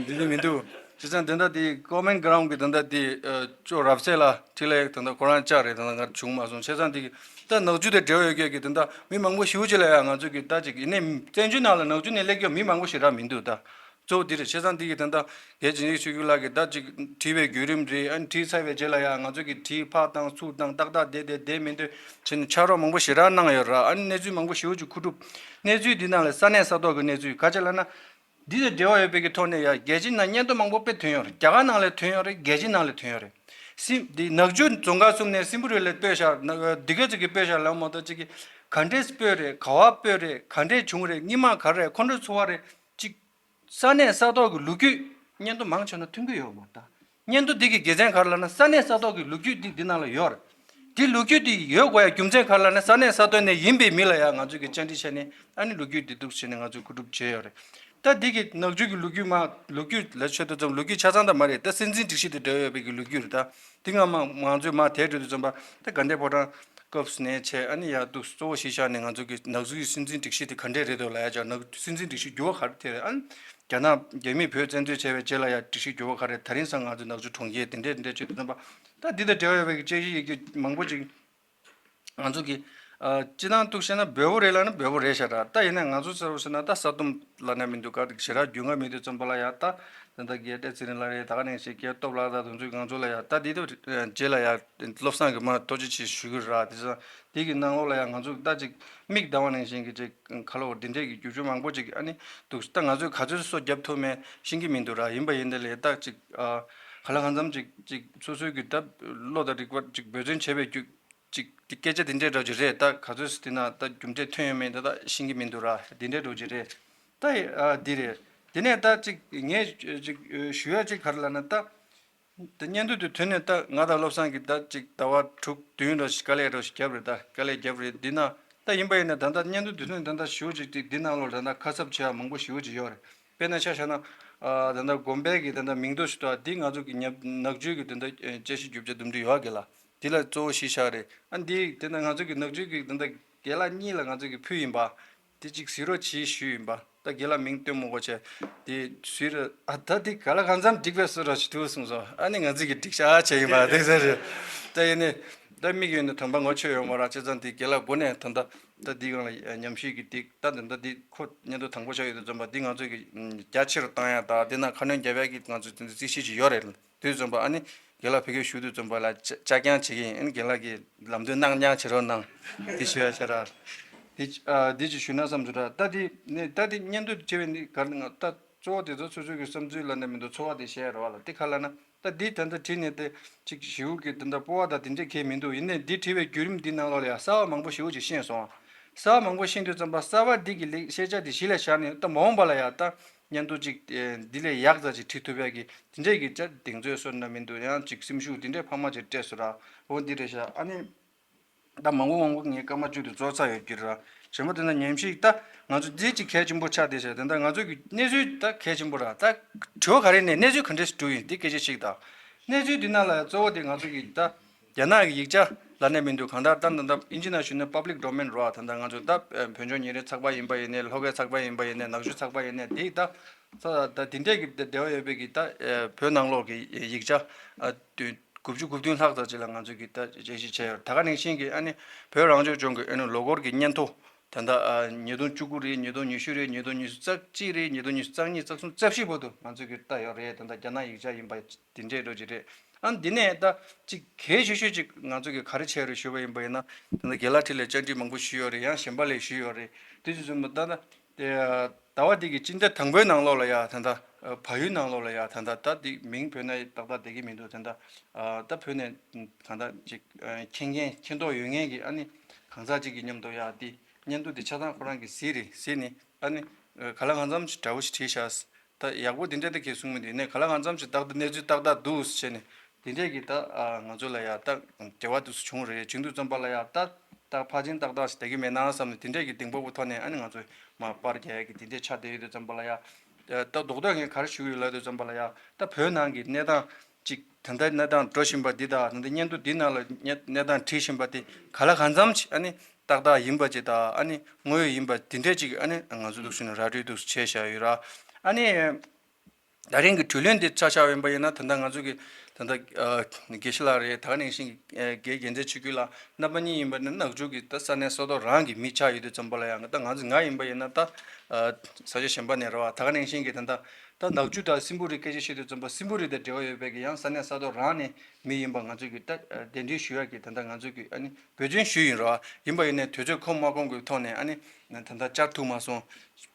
འདི་ནི་མི་འདུག་བྱས་ཙང་དེ་འདྲ་དེ་ཀོ་མན་གྷི་རའུན་གི་དེ་འདྲ་དེ་ཅོ་རབ་གསལ་ལ་འཁྲིས་ལ་དེ་འདྲ་ཁོ་རང་བཅར་རེད། དེ་འདྲ་ང་བྱུང་མ་སོང་། བྱས་ཙང་དེ་གི་ད་ནག་ཆུ་དང་འབྲེལ་བ་ཡོད་མཁན་གི་དེ་འདྲ་མི་མང་པོ་ཞེ་པོ་ཅིག་ལ་ཡ་ང་ཚོ་གི་ད་ཅིག་ཡིན་ནའི་བཙན་བྱོལ་ནང་ལ་ནག་ཆུ་ནས་སླེབས་མཁན་མི་མང་པོ་ཞེ་དྲག་མི་འདུག་ད་གཙོ་བོ་དེ་རེད། བྱས་ཙང་དེ་གི་དེ་འདྲ་རྒན་རྒྱལ་མཚན་ཆོས་སྐྱིད་ལགས་ཀྱི་ད་ཅིག་བྲིས་པའི་བརྒྱུད་རིམ་རེད། ཨ་ནི་བྲིས་ཚར་བའི་རྗེས་ལ་ཡ་ང་ཚོ་གི་བྲིས་ཕར་བཏང་ཚུར་བཏང་ཏག་ཏག་བསྡད་བསྡད་བསྡད་མི་འདོད་བྱས་ནས་ཕྱག་རོགས་མང་པོ་ཞེ་དྲག་གནང་ཡོད་ར། ཨ་ནི་གནས་ཚུལ་མང་པོ་ཞེ་པོ་ཅིག་མཁོ་སྒྲུབ་གནས་ཚུལ་འདི་ནང་ལ་ས་གནས་ས་ཐོག་གི་གནས་ཚུལ་ག་ཅི་ལབ་ན། འདི་དང་འབྲེལ་བ་ཡོད་པའི་གི་ཐོག་ནས་ཡང་རྒྱལ་སྤྱིའི་ནང་སྙན་ཐོ་མང་པོ་དཔེ་ཐོན་ཡོད་རེད། རྒྱ་གར་ནང་ལ་ཐོན་ཡོད་རེད། རྒྱལ་སྤྱིའི་ནང་ལ་ཐོན་ཡོད་རེད། སི་འདི་ནག་ཆུ་རྫོང་ཁག་གསུམ་ནས་སྲིན་པོ་རི་ལ་སྤོས་བཞག་ན་འདི་ག་ཚོད་ཀྱི་སྤོས་བཞག་ལབ་མ་གཏོགས་ཅིག་གི་ག་འདྲས་སྤོས་རེད། ག་བ་སྤོས་རེད། ག་འདྲས་བྱུང་རེད། སྔོན་མ་ག་རེ་རེད། ཁོང་ཁྲོ་ཚོར་བ་རེད། ཅིག་ས་གནས་ས་ཐོག་གི་ལོ་རྒྱུས་སྙན་ཐོ་མང་ཆེ་ན་ཐོན་གི་ཡོད་མ་རེད་ད། སྙན་ཐོ་འདི་གི་དགེ་མཚན་ག་རེ་ལབ་ན་ས་གནས་ས་ཐོག་གི་ལོ་རྒྱུས་འདི་འདི་ནང་ལ་ཡོད་རེད། འདི་ལོ་རྒྱུས་འདི་ཡོད་དགོས་ཡ་རྒྱུ་མཚན་ག་རེ་ལབ་ན་ས་གནས་ས་ཐོག་ནས་ཡིན་པའི་མི་ལ་ཡ་ང་ཚོ་གི་བཅར་འདྲི་བྱས་ནས་ཨ་ནི་ལོ་རྒྱུས་འདི་འདུག་བྱས་ནས་ང་ཚོས་མཁོ་སྒྲུབ་བྱས་ཡོད་རེད། ད་འདི་གི་ནག་ཆུ་གི་ལོ་རྒྱུས་མ་ལོ་རྒྱུས་ལ་ཆེད་དུ་ཙམ་ལོ་རྒྱུས་ཆ་ཚང་ད་མ་རེད། ད་སྲིད་འཛིན་སྒྲིག་གཞི་དང་འབྲེལ་བ་ཡོད་པའི་གི་ལོ་རྒྱུས་རེད་ད། འདི་སྔ་མ་ང་ཚོས་མ་དེ་འགྲོ་དུས་ཙམ་པ་ད་དགའ་ལྡན་ཕོ་བྲང་སྐབས་སུ་ནས་བྱས་ཨ་ནི་ཡ་འདུག་གཙོ་བོ་གཞི་བཞག་ནས་ང་ཚོ་གི་ནག་ཆུ་གི་སྲིད་འཛིན་སྒྲིག་གཞི་དེ་ག་འདྲས་རེད་འདུག་ལབ་ཡ་ཅག་ནག་སྲིད་འཛིན་སྒྲིག་གཞི་འགྱུར་བ་ག་རེ་ཐེབས་རེད། ཨ་ནི་རྒྱ་ནག་རྒྱ་མིས་བོད་བཙན་འཛུལ་བྱས་པའི་རྗེས་ལ་ཡ་སྒྲིག་གཞི་འགྱུར་བ་ག་རེ། ད་རིང་སང་ང་ཚོ་ནག་ཆུ་གྲོང་ཁྱེར་དེ་འདྲས་དེ་འདྲས་བྱེད་དུས་ཙམ་པ་ད་འདི་དང་འབྲེལ་བ་ཡོད་པའི་གི་དཔྱད་གཞི་ཡི་གེ་མང་པོ་ཅིག་ང་ཚོ་གི་ཨ་སྤྱི་བཏང་གཏུགས་བཤད་ན་འབོལ་པོ་རེད་ལབ་ན་འབོལ་པོ་རེད་ཤག་ར། ད་ཡིན་ན་ང་ཚོ་ཚོར་བ་བཤད་ན་ད་ས་དུམ་ལབ་ན་མི་འདུག་ག་ཞེ་དྲག་རྒྱུས་མངའ་མེད་དུས་ཙམ་པ་ལ་ཡ་ད་ད་ལྟ་རྒན་བཀྲས་ཚེ་རིང་ལགས་རེད། ད་ག་ནང་བཞིན་རྒན་སྟོབས་ལགས་དང་དེ་ཚོ་ང་ཚོ་ལ་ཡ་ད་འདི་ལྟ་རྗེས་ལ་ཡ་བློ་བཟང་གི་མ་ཐུགས་རྗེ་ཆེ་ཞུ་གི་ར། དེ་ཚོ་འདི་གི་ནང་ལོགས་ལ་ཡ་ང་ཚོ་ད་ཅིག་མིག་ལྟ་བ་ནང་བཞིན་གི་ཅིག་ཁ་ལོ་འདི་འདྲས་ཀྱི་བསྒྱུར་བཅོས་མང་པོ་ཅིག་ཨ་ནི་འདུག་ད་ང་ཚོས་ག་ཚོད་སོ་བརྒྱབ་ཐུབ་མེད་ཤེས་ཀྱི་མི་འདུག་ར། ཡིན་པ་ཡིན་དེ་ལས་ད་ཅིག་ཨ་ག་ལ་གང་འཚམ་ཅིག་ཅིག་སོ་སོའི་གི་ད་བློ་དང་རིག་པ་ཅིག་འབད་བརྩོན་བྱས་པའི་རྒྱུ་ཅིག་དེ་སྐད་ཆ་དེ་འདྲས་འདྲ་ཅིག་རེད། ད་ག་ཚོད་དེ་ན་ད་རྒྱུ་འབྲས་ཐོན་ཡོད་མེད་ད་ད་ཤེས་ཀྱི་མི་འདུག་ར། དེ་འདྲས་འདྲ་ཅིག་རེད། ད་ཨ་འདི་རེད། དེ་ནས་ད་ཅིག་ངས་ཅིག་ཞུ་ཡ་ཅིག་ག་རེ་ལབ་ན་ད། དེ་སྙན་ཐོ་དེ་ཐོན་ནས་ད་ང་དང་བློ་བཟང་གིས་ད་ཅིག་ཟླ་བ་དྲུག་བདུན་རེ་ཞིག་དཀའ་ལས་རེ་ཞིག་བརྒྱབ་རེད། ད་དཀའ་ལས་བརྒྱབ་རེད། འདི་ན་ད་ཡིན་པ་ཡིན་ན་ད་ལྟ་སྙན་ཐོ་དེ་ཐོན་ནས་ད་ལྟ་ཞེ་པོ་ཅིག་ཅིག་འདི་ནང་ལོགས་ད་ལྟ་ཁ་གསབ་བྱེད་ཡ་མང་པོ་ཞེ་པོ་ཅིག་ཡོད་རེད། དཔེར་ན་ཆ་བཞག་ན་ཨ་ད་ལྟ་དགོན་པའི་གི་ད་ལྟ་མིང་ཐོ་ཞིག་འདུག་འདི་ང་ཚོ་གི་ཉབ་ནག་ཆུའི་གི་ད་ལྟ་དཔྱད་གཞི་རྒྱུ་ཆ་འདུམ་འགྲིག་ཡོད་གི་ལ། འདི་ལ་གཙོ་བོ་གཞི་བཞག་རེད། ཨ་འདི་དེ་ན་ང་ཚོ་གི་ནག་ཆུའི་གི་ད་ལྟ་རྒན་ལགས་གཉིས་ལ་ང་ཚོ་གི་ཕུལ་ཡིན་པ། དེ་གཅིག་གཟིགས་རོགས་གྱིས་ཞུས་ཡིན་པ། ད་རྒན་ལགས་མིང་སྟོན་མི་དགོས་བྱས། དེ་ཞུས་ར། ཨ་ད་དེ་ག་ལ་གང་འཚམ་འགྲིག་པའི་བཟོ་འདྲ་ཞིག་འདུག་གསུངས་སོང་། ཨ་ནི་ང་ཚོ་གི་འགྲིག་ཤག་བྱས་ཡིན་པ་དེ་ཟེར་རེད། ད་ཡིན་ནའི་ད་དམིགས་ཡུལ་ནི་དམ་པ་ངོ་ཆོད་ཡོང་བ་ར། བྱས་ཙང་དེ་རྒན་ལགས་མགོ་ནས་ད་ལྟ་ད་འདི་སྒང་ལ་ཉམས་ཞིབ་ཀྱི་དེ་ད་ད་ལྟ་འདི་ཁོ་སྙན་ཐོ་དང་པོ་ཆགས་ཡོད་དུས་ཙམ་པ་འདི་ང་ཚོ་གི་རྒྱ་ཆེ་རུ་བཏང་ཡ་ད་འདི་ན་ཁ་སྣོན་རྒྱབ་ཡ་གི་ང་ཚོ་དེ་འདྲ་རྩིས་གཞི་ཅིག་ཡོད་རེད། དུས་ཙམ་པ་ཨ་ནི་རྒན་ལགས་ཕ་གིར་བཞུགས་དུས་ཙམ་པ་ལ་ཅ་ཅ་རྐྱང་བྱེད་ཀྱི་ཡིན། རྒན་ལགས་ཀྱིས་ལམ་སྟོན་གནང་རྐྱང་བྱེད་རོགས་གནང་། འདི་ཞུ་ཡ་ཆ་ར། འདི་ཨ་འདི་ཅིག་ཞུ་ན་བསམ་ཚུལ་ར། ད་འདི་ནི་ད་འདི་སྙན་ཐོ་བྱེད་པའི་ནི་ག་རེ་ང་ད་གཙོ་བོ་དེ་ཚོ་སོ་སོའི་གི་བསམ་ཚུལ་ལ་ནི་མི་འདུག་ཚོར་བ་དེ་བཤད་རོགས་ལ་དེ་ག་ལ་ན་ད་འདི་ད་ལྟ་བྲིས་ནས་དེ་ཅིག་ཞེ་པོ་གི་དེ་འདྲ་སྤོབས་པ་དང་དེ་འདྲས་གང་ཡང་མི་འདུག་ཡིན་ནའི་འདི་བྲིས་པའི་བརྒྱུད་རིམ་འདི་ནང་ལོགས་ལ་ཡ་གསར་བ་མང་པོ་ཞེ་པོ་ཅིག་ཤེས་སོང་། གསར་བ་མང་པོ་ཤེས་དུས་ཙམ་པ་གསར་བ་འདི་གི་ལེགས་ཤེས་བྱ་དེ་གཞི་ལ་བཞག་ནས་ད་མ་འོངས་པ་ལ་ཡ་ད། སྙན་ཐོ་གཅིག་ཨེ་འདི་ལས་ཡག་ཙམ་ཅིག་བྲིས་ཐུབ་ཡག་གི་དེ་འདྲས་ཀྱི་ཅ་གདེང་ཚོད་བཟོ་ན་མི་འདུག་ཡང་ཅིག་སེམས་ཤུགས་དེ་འདྲས་འཕར་མ་ཅིག་སྤྲད་སོང་ར། འོ་འདི་རེད་ཤག་ཨ་ནི་ད་མང་པོ་མང་པོ་ངས་སྐར་མ་བཅུ་དེ་རྫོགས་ཚར་ཡོད་ཀྱི་ར། གཞན་པ་དེ་འདྲ་ཉམས་ཞིབ་ད་ང་ཚོ་འདི་ཅིག་གལ་ཆེན་པོ་ཆགས་བསྡད་ཤག་དེ་འདྲ་ང་ཚོ་གི་གནས་ཚུལ་ད་གལ་ཆེན་པོ་ར། ད་དྲི་བ་ག་རེ་ནས་གནས་ཚུལ་ག་འདྲས་སུ་བསྒྲུབས་ཡིན་འདི་སྐད་ཆ་ཞིག་དང་། གནས་ཚུལ་འདི་ནང་ལ་གཙོ་བོ་དེ་ང་ཚོ་གི་ད། རྒྱ་ནག་གི་ཡིག་ཆ་ལབ་ནས་མི་འདུག་གང་ལྟར་ད་ད་ལྟ་ཨིན་ཇི་ནང་ཞུས་ན་public domain རེད་བ། ད་ལྟ་ང་ཚོ་ད་བོད་ལྗོངས་ཉིན་རེའི་ཚགས་པར་ཡིན་པ་ཡིན་ནའི་ལྷོ་ཁའི་ཚགས་པར་ཡིན་པ་ཡིན་ནའི་ནག་ཆུའི་ཚགས་པར་ཡིན་ནའི་དེ་ད་ད་ད་དེ་འདྲས་ཀྱི་འབྲེལ་བ་ཡོད་པའི་གི་ད་བོད་ནང་ལོགས་ཀྱི་ཡིག་ཆ་ཨ་དུས་དགུ་བཅུ་གོ་བདུན་ལྷག་ཙམ་ཅིག་ལ་ང་ཚོ་གི་ད་དཔྱད་ཞིབ་བྱས་ཡོད། ད་ག་ནང་བཞིན་གྱི་ཨ་ནི་བོད་རང་སྐྱོང་ལྗོངས་ཀྱི་ཨ་ནི་ལོ་འཁོར་གྱི་སྙན་ཐོ་ད་ལྟ་ཨ་ཉིས་སྟོང་བཅུ་དགུ་རེད། ཉིས་སྟོང་ཉི་ཤུ་རེད། ཉིས་སྟོང་ཉི་ཤུ་རྩ་གཅིག་རེད། ཉིས་སྟོང་ཉི་ཤུ་རྩ་གཉིས་རྩ་གསུམ་རྩ་བཞི་བར་དུ་ང་ཚོ་གི་ལྟ་ཡོད་རེད། ད་ལྟ་རྒྱ་ནག་ཡིག་ཆ་ཡིན་པ། དེ་འདྲས་འགྲོ་གི་རེད། ཨ་འདི་ནས་ད་ཅིག་གལ་ཆེ་ཤོས་ཅིག་ང་ཚོ་གི་ག་རེ་བྱས་རེད་ཞུས་པ་ཡིན་པ་ཡིན་ན། ད་ལྟ་རྒན་ལགས་འཁྲིས་ལ་བཅར་འདྲི་མང་པོ་ཞུས་ཡོད་རེད། ཡང་གཞན་པ་ལ་ཞུས་ཡོད་རེད། དེ་ཚོ་ཚོ་ད་ལྟ་དེ་ཟླ་བ་འདི་གི་སྤྱི་ཟླ་དང་པོའི་ནང་ལོགས་ལ་ཡ་ད་ལྟ་བལ་ཡུལ་ནང་ལོགས་ལ་ཡ་ད་ལྟ་ད་འདི་མིང་བོས་ན་ཏག་ཏག་བསྡད་ཀྱི་མི་འདུག་ད་ལྟ་ད་བོད་ནས་ད་ལྟ་ཅིག་མཁྱེན་མཁན་མཁྱེན་རྟོགས་ཡོད་མཁན་གྱི་ཨ་ནི་གང་ཟག་ཅིག་གི་མཉམ་དུ་ཡ་འདི་སྙན་ཐོ་འདི་ཆ་ཚང་ཁོ་རང་གིས་གཟིགས་རེད། གཟིགས་ནས་ཨ་ནི་ག་ལ་གང་འཚམ་ཞིག་འདྲ་བོ་ཞིག་བྲིས་ཤག་ད་ཡག་པོ་དེ་འདྲ་ད་གས་གསུང་མི་འདུག་ནས་ག་ལ་གང་འཚམ་ཞིག་ཏག་ཏག་གནས་ཚུལ་ཏག་ཏག་འདུག་ཟེར་ནས་དེ་འདྲས་ཀྱི་ད་ང་ཚོ་ལ་ཡ་ད་འབྲེལ་བ་འདུག་བྱུང་རེད། བྱུང་དུས་ཙམ་པ་ལ་ཡ་ད་ད་ཕར་ཕྱིན་ཏག་ཏག་ཞིག་བསྡད་ཀྱི་མེད་ན་བསམ་ནས་དེ་འདྲས་ཀྱི་གདེང་སྤོབས་པོ་ཐོག་ནས་ཨ་ནི་ང་ཚོས་མར་པར་རྒྱག་ཡ་གི་དེ་འདྲས་ཆགས་བསྡད་ཡོད་དུས་ཙམ་པ་ལ་ཡ་ད་རྡོག་རྡོག་ངས་ག་རེ་ཞུ་གི་ཡོད་ལབ་དུས་ཙམ་པ་ལ་ཡ་ད་བོད་ནང་གི་གནས་སྟངས་ཅིག་ད་ལྟ་གནས་སྟངས་འགྲོ་བཞིན་པ་འདི་དང་ད་ལྟ་སྙན་ཐོ་འདི་ནང་ལ་གནས་གནས་སྟངས་བྲིས་བཞིན་པ་དེ་ག་ལ་གང་འཚམ་ཞིག་ཨ་ནི་ཏག་ཏག་ཡིན་པ་ཅིག་དང་ཨ་ནི་དངོས་ཡོད་ཡིན་པ་དེ་འདྲས་ཅིག་ཨ་ནི་ང་ཚོ་འདུག་ཞུ་ནས་ར་སྤྲོད་འདུག་བྱས་བཞག་ཡོད་ར། ཨ་ནི་ད་རིང་གི་དྲི་ལན་འདི་ཆ་བཞག་ཡིན་པ་ཡིན་ན་ད་ལྟ་ང་ཚོ་གི་ད་ལྟ་དགེ་བཤེས་ལགས་རེད། ད་ག་ནང་བཞིན་རྒན་རྒྱལ་མཚན་ཆོས་སྐྱིད་ལགས་རྣམ་པ་གཉིས་ཡིན་པ་ནི་ནག་ཆུ་གི་ད་ས་གནས་ས་ཐོག་རང་གི་མི་ཆགས་ཡོད་དུས་ཙམ་པ་ལ་ཡང་ད་ང་ཚོ་ང་ཡིན་པ་ཡིན་ན་ད་ས་ཆ་གཞན་པ་ནས་རེད་བ། ད་ག་ནང་བཞིན་གི་ད་ལྟ་ ད་ནག་ཆུ་དང་སྲིན་པོ་རི་སྐད་ཆ་བཤད་དུས་ཙམ་པ་སྲིན་པོ་རི་དང་འབྲེལ་བ་ཡོད་པའི་གི་ཡང་ས་གནས་ས་ཐོག་རང་ནས་མི་ཡིན་པ་ང་ཚོས་གི་ད་གདན་འདྲེན་ཞུ་ཡག་གི་ད་ལྟ་ང་ཚོས་གི་ཨ་ནི་འབོད་སྐྱོན་ཞུས་ཡིན་ར། ཡིན་པ་ཡིན་ནའི་དུས་ཚོད་ཁོམ་མ་ཁོམ་གི་ཐོག་ནས་ཨ་ནི་ད་ལྟ་བཅར་ཐུབ་མ་སོང་།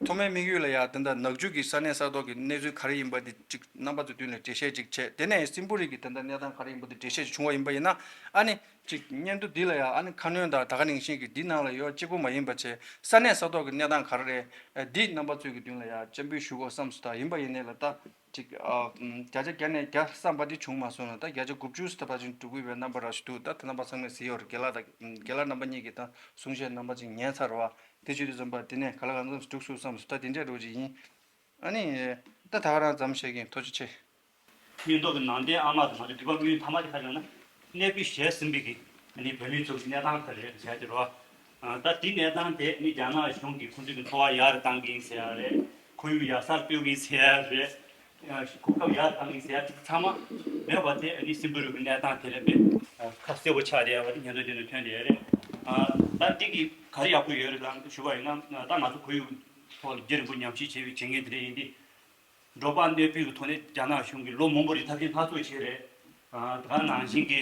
ཐོག་མའི་དམིགས་ཡུལ་ལ་ཡང་ད་ལྟ་ནག་ཆུ་གི་ས་གནས་ས་ཐོག་གི་གནས་ཚུལ་ག་རེ་ཡིན་པ་དེ་ཅིག་རྣམ་པ་ཚོའི་མདུན་ལ་འགྲེལ་བཤད་ཅིག་བྱས། དེ་ནས་སྲིན་པོ་རི་གི་ད་ལྟ་གནས་སྟངས་ག་རེ་ཡིན་པ་དེ་འགྲེལ་བཤད་ཅིག་བྱུང་བ་ཡིན་པ་ཡིན་ན་ཨ་ནི། གཅིག་སྙན་ཐོ་འདི་ལ་ཡང་ཨ་ནི་ཁ་སྣོན་དང་ད་ག་ནང་བཞིན་གྱི་འདི་ནང་ལ་ཡོད་གཅིག་པོ་མ་ཡིན་པ་བྱས་ས་གནས་ས་ཐོག་གི་གནས་སྟངས་ག་རེ་རེད། འདི་རྣམ་པ་ཚོའི་གི་མདུན་ལ་ཡང་སྤྱན་འབུལ་ཞུ་དགོས་བསམ་སོང་། ད་ཡིན་པ་ཡིན་ནའི་ལ་ད་གཅིག་ཨ་བརྒྱ་ཆ་བརྒྱ་ནས་བརྒྱ་བསམ་པ་འདི་བྱུང་མ་སོང་ལ་ད་བརྒྱ་ཆ་དགུ་བཅུ་ཙམ་ཕལ་ཆེར་འགྲོ་གི་ཡོད་པའི་རྣམ་པ་རང་ཞིག་འདུག་ད་ད་རྣམ་པ་ཚང་མས་གཟིགས་ཡོད་རེད། རྒན་ལགས་དང་རྒན་ལགས་རྣམ་པ་གཉིས་ཀྱིས་ད་གསུང་བཤད་རྣམ་པ་ཅིག་ཉན་ཚར་བ་དེ་བྱེད་དུས་ཙམ་པ་དེ་ནས་ག་ལ་གང་འཚམ་འགྲིག་སོང་བསམ་སོང་། ད་དེ་འདྲས་འགྲོ་གི་ཡིན། ཨ་ནི། ད་ད་ག་རང་མཚམས་བཞག་གི་ཡིན། ཐུགས་རྗེ་ཆེ། སྙན་ཐོ་གི་ནང་དོན་ཨ་མ་དང་ང་ཚོ་འདི་པར་དངུལ་ཐ་མ་དེ་ཁ་ཡོང་ན། གནས་སྤོས་བྱས་ཟིན་པའི་གི་ཨ་ནི་བོད་མི་ཚོ་གི་གནས་སྟངས་དེ་རེད་བྱས་ཏེ་རོ། ད་དེ་གནས་སྟངས་དེ་ནི་རྒྱ་ནག་གཞུང་གིས་ཁོང་ཚོ་གི་འཚོ་བ་ཡག་རུ་བཏང་གི་ཡིན་ཟེར་ཡ་རེད། ཁོར་ཡུག་ཡག་སར་སྤེལ་གི་ཡིན་ཟེར་ཡ་རེད། གོ་སྐབས་ཡག་བཏང་གི་ཡིན་ཟེར་ཡ་དེ་ཚང་མ་མེད་པ་དེ་ཨ་ནི་སྲིན་པོ་རི་གི་གནས་སྟངས་དེ་ལས་དཔེ་ཁ་གསལ་པོ་ཆགས་བསྡད་ཡ་བ་དེ་ཉན་ཐོས་དེ་ནས་ཐོན་བསྡད་ཡ་རེད། ད་འདི་གི་ག་རེ་ཡག་པོ་ཡོད་རེད་ལབ་ཞུ་བ་ཡིན་ན་ད་ང་ཚོ་ཁོར་ཡུག་ཐོག་ལ་རྒྱུན་རིང་པོ་ཉམས་ཞིབ་བྱས་པའི་བྱེད་མཁན་དེ་འདྲ་ཡིན་དུས། འབྲོག་པ་གནས་སྤོས་ཀྱི་ཐོག་ནས་རྒྱ་ནག་གཞུང་གིས་ལོ་མང་པོ་རིང་ཐབས་ཤེས་སྣ་ཚོགས་བྱས་རེད། ད་ག་ནང་བཞིན་གྱི་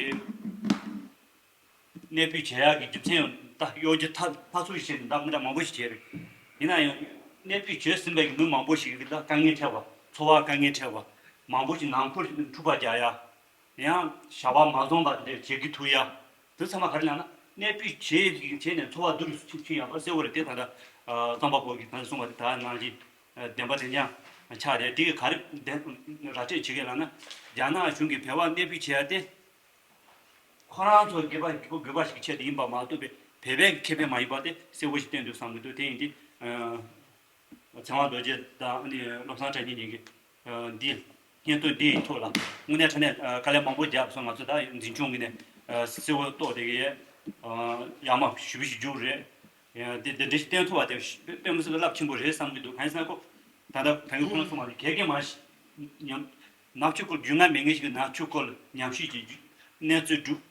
གནས་སྤོས་བྱེད་ཡག་གི་རྒྱུ་མཚན་ད་གཡོ་སྒྱུ་ད་སྣ་ཚོགས་ཤིག་བྱས་ནས་ད་མི་འདྲ་མང་པོ་ཞིག་བྱས་རེད། ཡིན་ན་ཡང་གནས་སྤོས་བྱས་ཟིན་པའི་མི་མང་པོ་ཞིག་གིས་ད་དཀའ་ངལ་འཕྲད་པ། འཚོ་བ་དཀའ་ངལ་འཕྲད་པ། མང་པོ་ཞིག་ནང་ཁུལ་འཁྲུག་པ་རྒྱག་ཡ། ཡང་བྱ་བ་མ་བཟང་བ་དེ་འདྲ་བྱེད་ཀྱི་ཐུག་ཡ། དེ་ཚང་མ་ག་རེ་ལབ་ན་གནས་སྤོས་བྱས་བྱས་ནས་འཚོ་བ་སྡུག་རུ་ཕྱིན་ཕྱིན་ཡག་པ་གསལ་པོ་རེད་དེ། ད་ལྟ་རྩོམ་པ་པོ་གིས་ད་གསུངས་པ་དེ་ད་ནང་བཞིན་བདེན་པ་བདེན་རྐྱང་ཆགས་རེད། དེ་ག་རེ་བདེན་ར་སྤྲོད་བྱེད་ཀྱི་ལབ་ན་རྒྱ་ནག་གཞུང་གིས་བོད་པ་གནས་སྤོས་བྱས་ཡ་དེ་ཁོ་རང་ཚོ་དགོས་པ་དགོས་པ་ཞིག་ཆེད་དུ་ཡིན་པ་མ་གཏོགས་པའི་བོད་པའི་ཁེ་ཕན་མ་ཡིན་པ་དེ་གསལ་པོ་ཞིག་བསྟན་འདུག་བསམ་གྱི་འདུག་དེ་ཡིན་དུས། ཚེ་དབང་རྡོ་རྗེ་དང་ཨ་ནི་བློ་བཟང་གྲགས་ཉིད་གཉིས་ཀྱིས་འདི་སྙན་ཐོ་འདི་ཡི་ཐོག་ལ་དངོས་གནས་དྲང་གནས་དཀའ་ལས་མང་པོ་བརྒྱབ་སོང་། ང་ཚོ་ད་འཛིན་སྐྱོང་གི་ནས་གསལ་བོ་རྟོགས་བསྡད་ཀྱི་ཡོད། ཡག་མ་ཞེ་པོ་ཞིག་བྱུང་རེད། འདི་འདི་འདྲ་ཞིག་བསྟན་ཐུབ་པ་དེ་དཔེ་མི་སྲིད་པའི་རླབས་ཆེན་པོ་རེད་བསམ་གྱི་འདུག་གང་ཡིན་ཟེར་ན་ཁོ་ད་ལྟ་བོད་མི་ཁོ་ན་གསུངས་པ་ནི་གལ་གལ་མ་ཞིག་ཉམས། ནག་ཆུ་སྐོར་རྒྱུས་མངའ་མེད་མཁན་ཞིག་གིས་ནག་ཆུ་སྐོར་ཉམས་ཞིབ་ཀྱི་གནས་ཚུལ་བསྒྲུབས།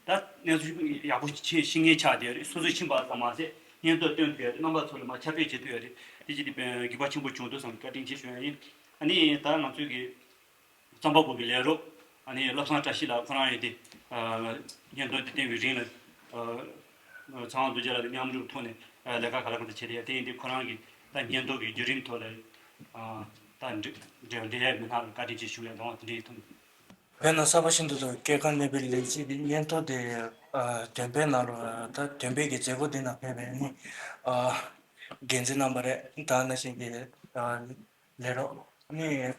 ད་གནས་ཚུལ་ཡག་པོ་ཤེས་ཤེས་མཁན་ཆགས་བསྡད་ཡོད་རེད། སོ་སོས་ཕྱིན་པ་ཙམ་མ་ཟད་སྙན་ཐོ་བཏོན་ཐུབ་ཡོད་རེད། རྣམ་པ་ཚོ་ལ་མར་ཁྱབ་སྤེལ་བྱེད་ཐུབ་ཡོད་རེད། དེ་ཅི་སྟེ་དགེ་བ་ཆེན་པོ་བྱུང་འདུག་བསམ་བཀའ་དྲིན་ཆེ་ཞུ་ཡ་ཡིན། ཨ་ནི་ད་ང་ཚོའི་གི་རྩོམ་པ་པོ་གི་ལས་རོགས་ཨ་ནི་བློ་བཟང་བཀྲ་ཤིས་ལགས་ཁོ་རང་ཡོད་དེ། སྙན་ཐོ་འདི་བཏོན་པའི་རིང་ལ་ཚེ་དབང་རྡོ་རྗེ་ལགས་དང་མཉམ་རུབ་ཐོག་ནས་ལས་ཀ་ག་ལ་གང་འཚམ་བྱས་ཏེ་ཡ། དེ་ཡིན་དུས་ཁོ་རང་གིས་ད་སྙན་ཐོ་གི་བརྒྱུད་རིམ་ཐོག་ལ་ད་འབྲེལ་འབྲེལ་ཡ་མི་སྣ་ལ་བཀའ་དྲིན་ཆེ་ཞུ་ཡ་དང་དེ་འདྲ་ཡིན་ཐུབ། བོད་ནང་གསར་པ་ཤིན་ཏུ་འདུག་སྐྱེ་ཁམས་གནས་སྤོས་ལས་གཞི་དེ་སྙན་ཐོ་དེ་ཨ་འདོན་སྤེལ་གནང་རོགས། ད་འདོན་སྤེལ་གྱི་མཛད་སྒོ་དེ་ནང་ཕེབས་པའི་ནི་ཨ་འགན་འཛིན་རྣམ་པ་རེད། ད་ནང་བཞིན་གྱི་ཨ་ལས་རོགས་ནི་ཨམ་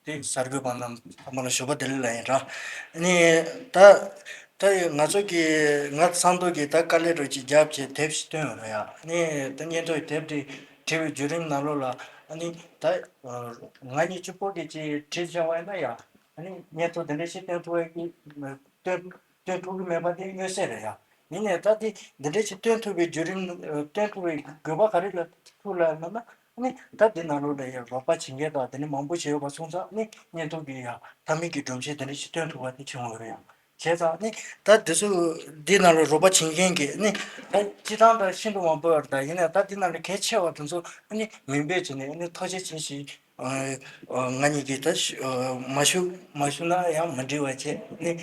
དེ་གསར་འགོད་པ་རྣམས་ཚང་མ་ལ་ཞུ་བ་བདེ་ལེགས་ལབ་ཡིན་ར། ནི་ད་ད་ང་ཚོ་གི་ང་ཚང་ཐོག་གི་ད་དཀའ་ལས་རོགས་ཅིག་རྒྱབ་བྱས་དེབ་ཞིག་བཏོན་ཡོད་རེད་ཡ། ནི་ད་སྙན་ཐོ་ཡི་དེབ་དེ་བྲིས་པའི་བརྒྱུད་རིམ་ནང་ལོགས་ལ་ནི་ད་ང་གཉིས་གཅིག་པོ་གིས་ཅིག་བྲིས་བྱས་པ་ཡིན་ན་ཡ། ཨ་ནི་སྙན་ཐོ་དེ་འདྲ་ཞིག་བཏོན་ཐུབ་པའི་གི་བཏོན་བཏོན་ཐུབ་ཀྱི་མེད་པ་དེ་མངོན་གསལ་རེད་ཡ། ཡིན་ནའི་ད་དེ་འདི་འདྲ་ཞིག་བཏོན་ཐུབ་པའི་བརྒྱུད་རིམ་བཏོན་ཐུབ་པའི་དགོས་པ་ག་རེ་ལ་ཐུག་ལ་ལབ་ན། ཨ་ནི་ད་འདི་ནང་ལོགས་ལ་ཡ་རོགས་པ་བྱེད་མཁན་དང་དེ་འདྲ་མང་པོ་བྱས་ཡོད་པ་སོང་ཙང་ཨ་ནི་སྙན་ཐོ་གི་ཡ་མཐའ་མའི་གི་སྒྲོམ་གཞི་དེ་འདྲ་ཞིག་བཏོན་ཐུབ་པ་དེ་བྱུང་ཡོད་རེད་ཡ། བྱས་ཙང་ཨ་ནི་ད་འདི་ཚོ་འདི་ནང་ལ་རོགས་པ་བྱེད་མཁན་གྱི་ཨ་ནི་ད་སྤྱི་བཏང་ད་ཤིན་ཏུ་མང་པོ་ཡོད་རེད། ད་ཡིན་ནའི་ད་འདི་ནང་ལ་གལ་ཆེ་བ་དེ་ཚོ་ཨ་ནི་མིང་འབོད་བྱས་ནས་ཨ་ནི་ཐུགས་རྗེ་ཆེ་ཞེས། ང་གཉིས་ཀྱིས་ད་ཞུ་མ་ཞུ་མ་ཞུ་ན་ཡང་མི་འགྲིག་པ་བྱས་ནས་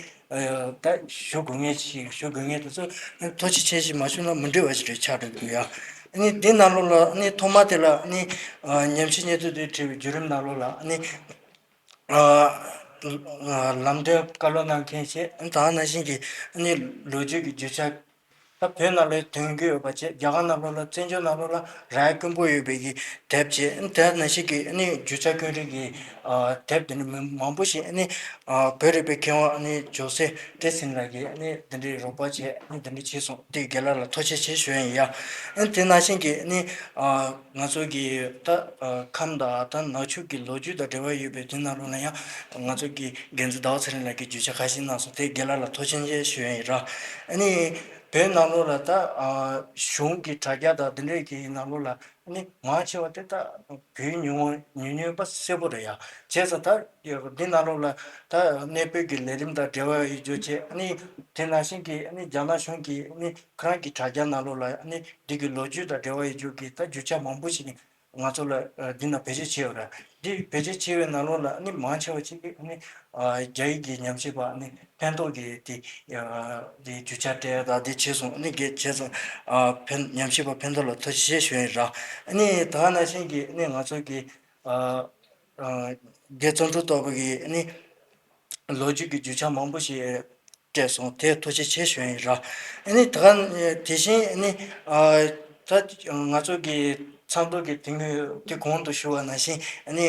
ད་ཞུ་དགོས་ངེས་ཤིག་ཞུ་དགོས་ངེས་དེ་ཚོ་ཐུགས་རྗེ་ཆེ་ཞེས་མ་ཞུ་ན་མི་འགྲིག་པ་ཞིག་རེད་ཆགས་འགྲོ་གི་ཡ། ཨ་ནི་འདི་ནང་ལོགས་ལ་ཨ་ནི་ཐོག་མ་དེ་ལ་ཨ་ནི་ཉམས་ཞིབ་སྙན་ཐོ་དེ་བྲིས་པའི་བརྒྱུད་རིམ་ནང་ལོགས་ལ་ཨ་ནི་ལམ་སྟོན་བཀའ་སློབ་གནང་མཁན་བྱས་ད་ནང་བཞིན་གྱི་ཨ་ནི་ལོ་རྒྱུས་ཀྱི་རྒྱུ་ཆ། ད་བོད་ནང་ལ་ཐོན་གྱི་ཡོད་པ་བྱས་རྒྱ་གར་ནང་ལོགས་ལ་བཙན་བྱོལ་ནང་ལོགས་ལ་རྭ་དཀོན་པོ་ཡོད་པའི་གི་དེབ་བྱས་དེ་ནང་བཞིན་གྱི་ཨ་ནི་རྒྱུ་ཆ་ཀུན་རིག་གི་དེབ་དེ་འདྲ་མི་མང་པོ་ཞིག་ཨ་ནི་བོད་རིག་པའི་མཁས་དབང་ཨ་ནི་ཇོ་སེ་བཀྲ་ཤིས་ལགས་ཀྱིས་ཨ་ནི་དེ་འདྲའི་རོགས་པ་བྱས་ཨ་ནི་དེ་འདྲ་བྱས་སོང་། དེ་རྒན་ལགས་ལ་ཐུགས་རྗེ་ཆེ་ཞུ་ཡ་ཡིན་ཡ། ཨ་ནི་དེ་ནང་བཞིན་གྱི་ཨ་ནི་ང་ཚོ་གི་ད་ཁམས་དང་ད་ནག་ཆུ་གི་ལོ་རྒྱུས་དང་འབྲེལ་བ་ཡོད་པའི་དེ་ནང་ལོགས་ལ་ཡང་ང་ཚོ་གི་འགན་འཛིན་ཟླ་བ་ཚེ་རིང་ལགས་ཀྱིས་རྒྱུ་ཆ་ཁ་ཤས་གནང་སོང་། དེ་རྒན་ལགས་ལ་ཐུགས་རྗེ་ཆེ་ཞུ་ཡ་ཡིན་ར། ཨ་ནི། བོད་ནང་ལོགས་ལ་ད་གཞུང་གི་དྲ་རྒྱ་དང་འདི་འདྲས་ཀྱི་ནང་ལོགས་ལ་ནི་མང་ཆེ་བ་དེ་ད་བོད་ཡིག་ཉུང་ཉུང་ཉུང་པ་གསལ་པོ་རེད་ཡ། བྱས་ཙང་ད་འདི་ནང་ལོགས་ལ་ད་གནས་སྤོས་ཀྱི་ལས་རིམ་དང་འབྲེལ་བ་ཡོད་རྒྱུ་བྱས་ནི་དེ་ནང་བཞིན་གྱི་ནི་རྒྱ་ནག་གཞུང་གི་ནི་ཁོ་རང་གི་དྲ་རྒྱ་ནང་ལོགས་ལ་ནི་འདི་གི་ལོ་རྒྱུས་དང་འབྲེལ་བ་ཡོད་རྒྱུ་གི་ད་རྒྱུ་ཆ་མང་པོ་ཞིག་ནི། ང་ཚོ་ལ་འདི་ན་བེད་སྤྱོད་བྱས་ཡོད་རེད། འདི་བེད་སྤྱོད་བྱས་པའི་ནང་ལོགས་ལ་ནི་མང་ཆེ་བ་ཅིག་གིས་ནི་རྒྱ་ཡིག་གི་ཉམས་ཞིབ་པ་ནི་ཕན་ཐོགས་ཀྱི་དེ་དེ་རྒྱུ་ཆ་སྤྲད་དང་དེ་བྱས་སོང་ནི་གེ་བྱས་སོང་། ཕན་ཉམས་ཞིབ་པ་ཕན་ཐོགས་ལ་ཐུགས་རྗེ་ཆེ་ཞུ་ཡིན་ར། ནི་ད་ག་ནང་བཞིན་གྱི་ནི་ང་ཚོ་གི་རྒན་བརྩོན་འགྲུས་སྟོབས་པ་གི་ནི་ལོ་རྒྱུས་ཀྱི་རྒྱུ་ཆ་མང་པོ་ཞིག་སྤྲད་སོང་། དེ་ཐུགས་རྗེ་ཆེ་ཞུ་ཡིན་ར། ཨ་ནི་ད་ག་དེ་བཞིན་ཨ་ནི་ཨ་ད་ང་ཚོ་གི་ཚོགས་འདུ་གི་དེ་སྔོན་དེ་གོང་དུ་ཞུ་བ་ནང་བཞིན་ཨ་ནི་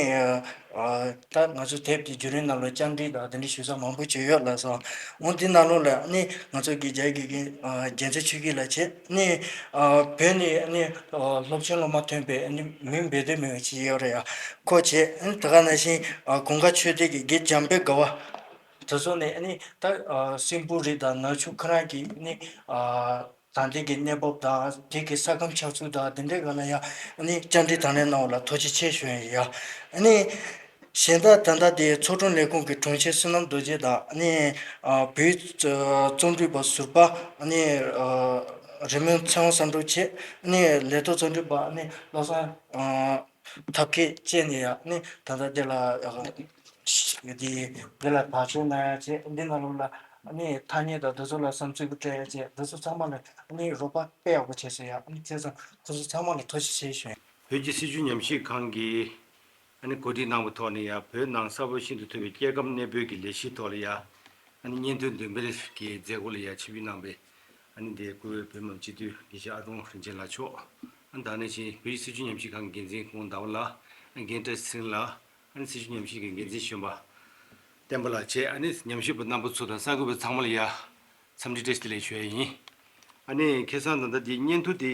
ཨ་ད་ང་ཚོ་དེབ་ཀྱི་བརྒྱུད་རིམ་ནང་ལ་བཅར་འདྲི་དང་དེ་འདྲ་ཞུ་ས་མང་པོ་ཅིག་ཡོད་ལགས་སོ། འོ་འདི་ནང་ལོགས་ལ་ཨ་ནི་ང་ཚོ་གི་རྒྱ་གི་གི་ཨ་རྒྱལ་མཚན་ཆོས་སྐྱིད་ལགས་བྱས། ཨ་ནི་ཨ་བོད་ནས་ཨ་ནི་ཨ་སློབ་ཆེན་སློབ་མ་ཐོན་པའི་ཨ་ནི་མིང་འབོད་འདོད་མེད་པ་ཅིག་ཡོད་རེད་ཡ། ཁོ་བྱས། ཨ་ནི་ད་ག་ནང་བཞིན་ཨ་གུང་དཀར་ཆོས་སྡེ་གི་དགེ་འཇམ་དཔལ་དགའ་བ། དེ་ཚོ་ནས་ཨ་ནི་ད་ཨ་སྲིན་པོ་རི་དང་ནག་ཆུ་ཁོ་རང་གི་ཨ་ནི་ཨ་ད་ལྟའི་གི་གནས་བབ་དང་དེ་གི་ས་ཁམས་ཆགས་ཚུལ་དང་དེ་འདྲའི་སྒང་ལ་ཡང་ཨ་ནི་བཅར་འདྲི་དང་ལེན་གནང་བ་ལ་ཐུགས་རྗེ་ཆེ་ཞུ་ཡ་ཡིན་ཡ། ཨ་ནི་གཞན་དག་ད་ལྟ་དེ་ཚོགས་དྲུང་ལས་ཁུངས་ཀྱི་དྲུང་ཆེ་བསོད་ནམས་རྡོ་རྗེ་དང་ཨ་ནི་ཨ་བོད་རྩོམ་སྒྲིག་པ་ཟུར་པ་ཨ་ནི་ཨ་རི་མོའི་ཚེ་དབང་བསམ་གྲུབ་བྱས། ཨ་ནི་ལས་ཐོག་རྩོམ་སྒྲིག་པ་ཨ་ནི་བློ་བཟང་ཨ་ཐབས་མཁས་བཅས་ནས་ཡང་ནི་ད་ལྟ་འདི་ལ་ཡང་འདི་འདི་ལ་བག་ཆགས་གནང་ཡ་བྱས། འདི་ནང་ལོགས་ལ་ནི་ཐ་སྙད་དང་འདི་ཚོ་ལ་བསམ་ཚུལ་སྤྲད་ཡ་བྱས། འདི་ཚོ་ཚང་མ་ལ་ནི་རོགས་པ་དཔེ་ཡག་པོ་བྱས་སོང་ཡ། ནི་བྱས་ཙང་ཁོ་ཚོ་ཚང་མ་ལ་ཐུགས་རྗེ་ཆེ་ཞུ། བོད་ཀྱི་སྲིད་བྱུས་ཉམས་ཞིབ་ཁང་གིས་ཨ་ནི་གོ་སྒྲིག་གནང་བའི་ཐོག་ནས་ཡ་བོད་ནང་ས་བབ་ཤིན་ཏུ་མཐོ་བའི་སྐྱེ་ཁམས་གནས་སྤོས་ཀྱི་ལས་གཞིའི་ཐོག་ལ་ཡ་ཨ་ནི་བརྙན་ཐུང་འདོན་སྤེལ་གྱི་མཛད་སྒོ་ལ་ཡ་ཆིབས་བསྒྱུར་གནང་བའི་ཨ་ནི་འདིར་བཀུར་འོས་བོད་མི་མང་སྤྱི་འཐུས་དགེ་བཤེས་ཨ་ཀྲོང་རིན་ཆེན་ལགས་མཆོག་ཨ་ནི་ད་ག་ནང་བཞིན་བོད་ཀྱི་སྲིད་བྱུས་ཉམས་ཞིབ་ཁང་གི་འགན་འཛིན་ཁོང་ཟླ་བ་ལགས། ཨ་ནི་རྒན་བཀྲ་ཤིས་ཚེ་རིང་ལགས། ཨ་ནི་སྲིད་བྱུས་ཉམས་ཞིབ་ཀྱི་འགན་འཛིན་གཞོན་པ་བསྟན་པ་ལགས་བཅས། ཨ་ནི་ཉམས་ཞིབ་པ་རྣམ་པ་ཚོ་དང་གསར་འགོད་པ་ཚང་མ་ལ་ཡ་འཚམས་འདྲི་བཀྲ་ཤིས་བདེ་ལེགས་ཞུ་ཡ་ཡིན། ཨ་ནི་ཁ་སང་ད་ལྟ་འདི་བརྙན་ཐུང་འདི་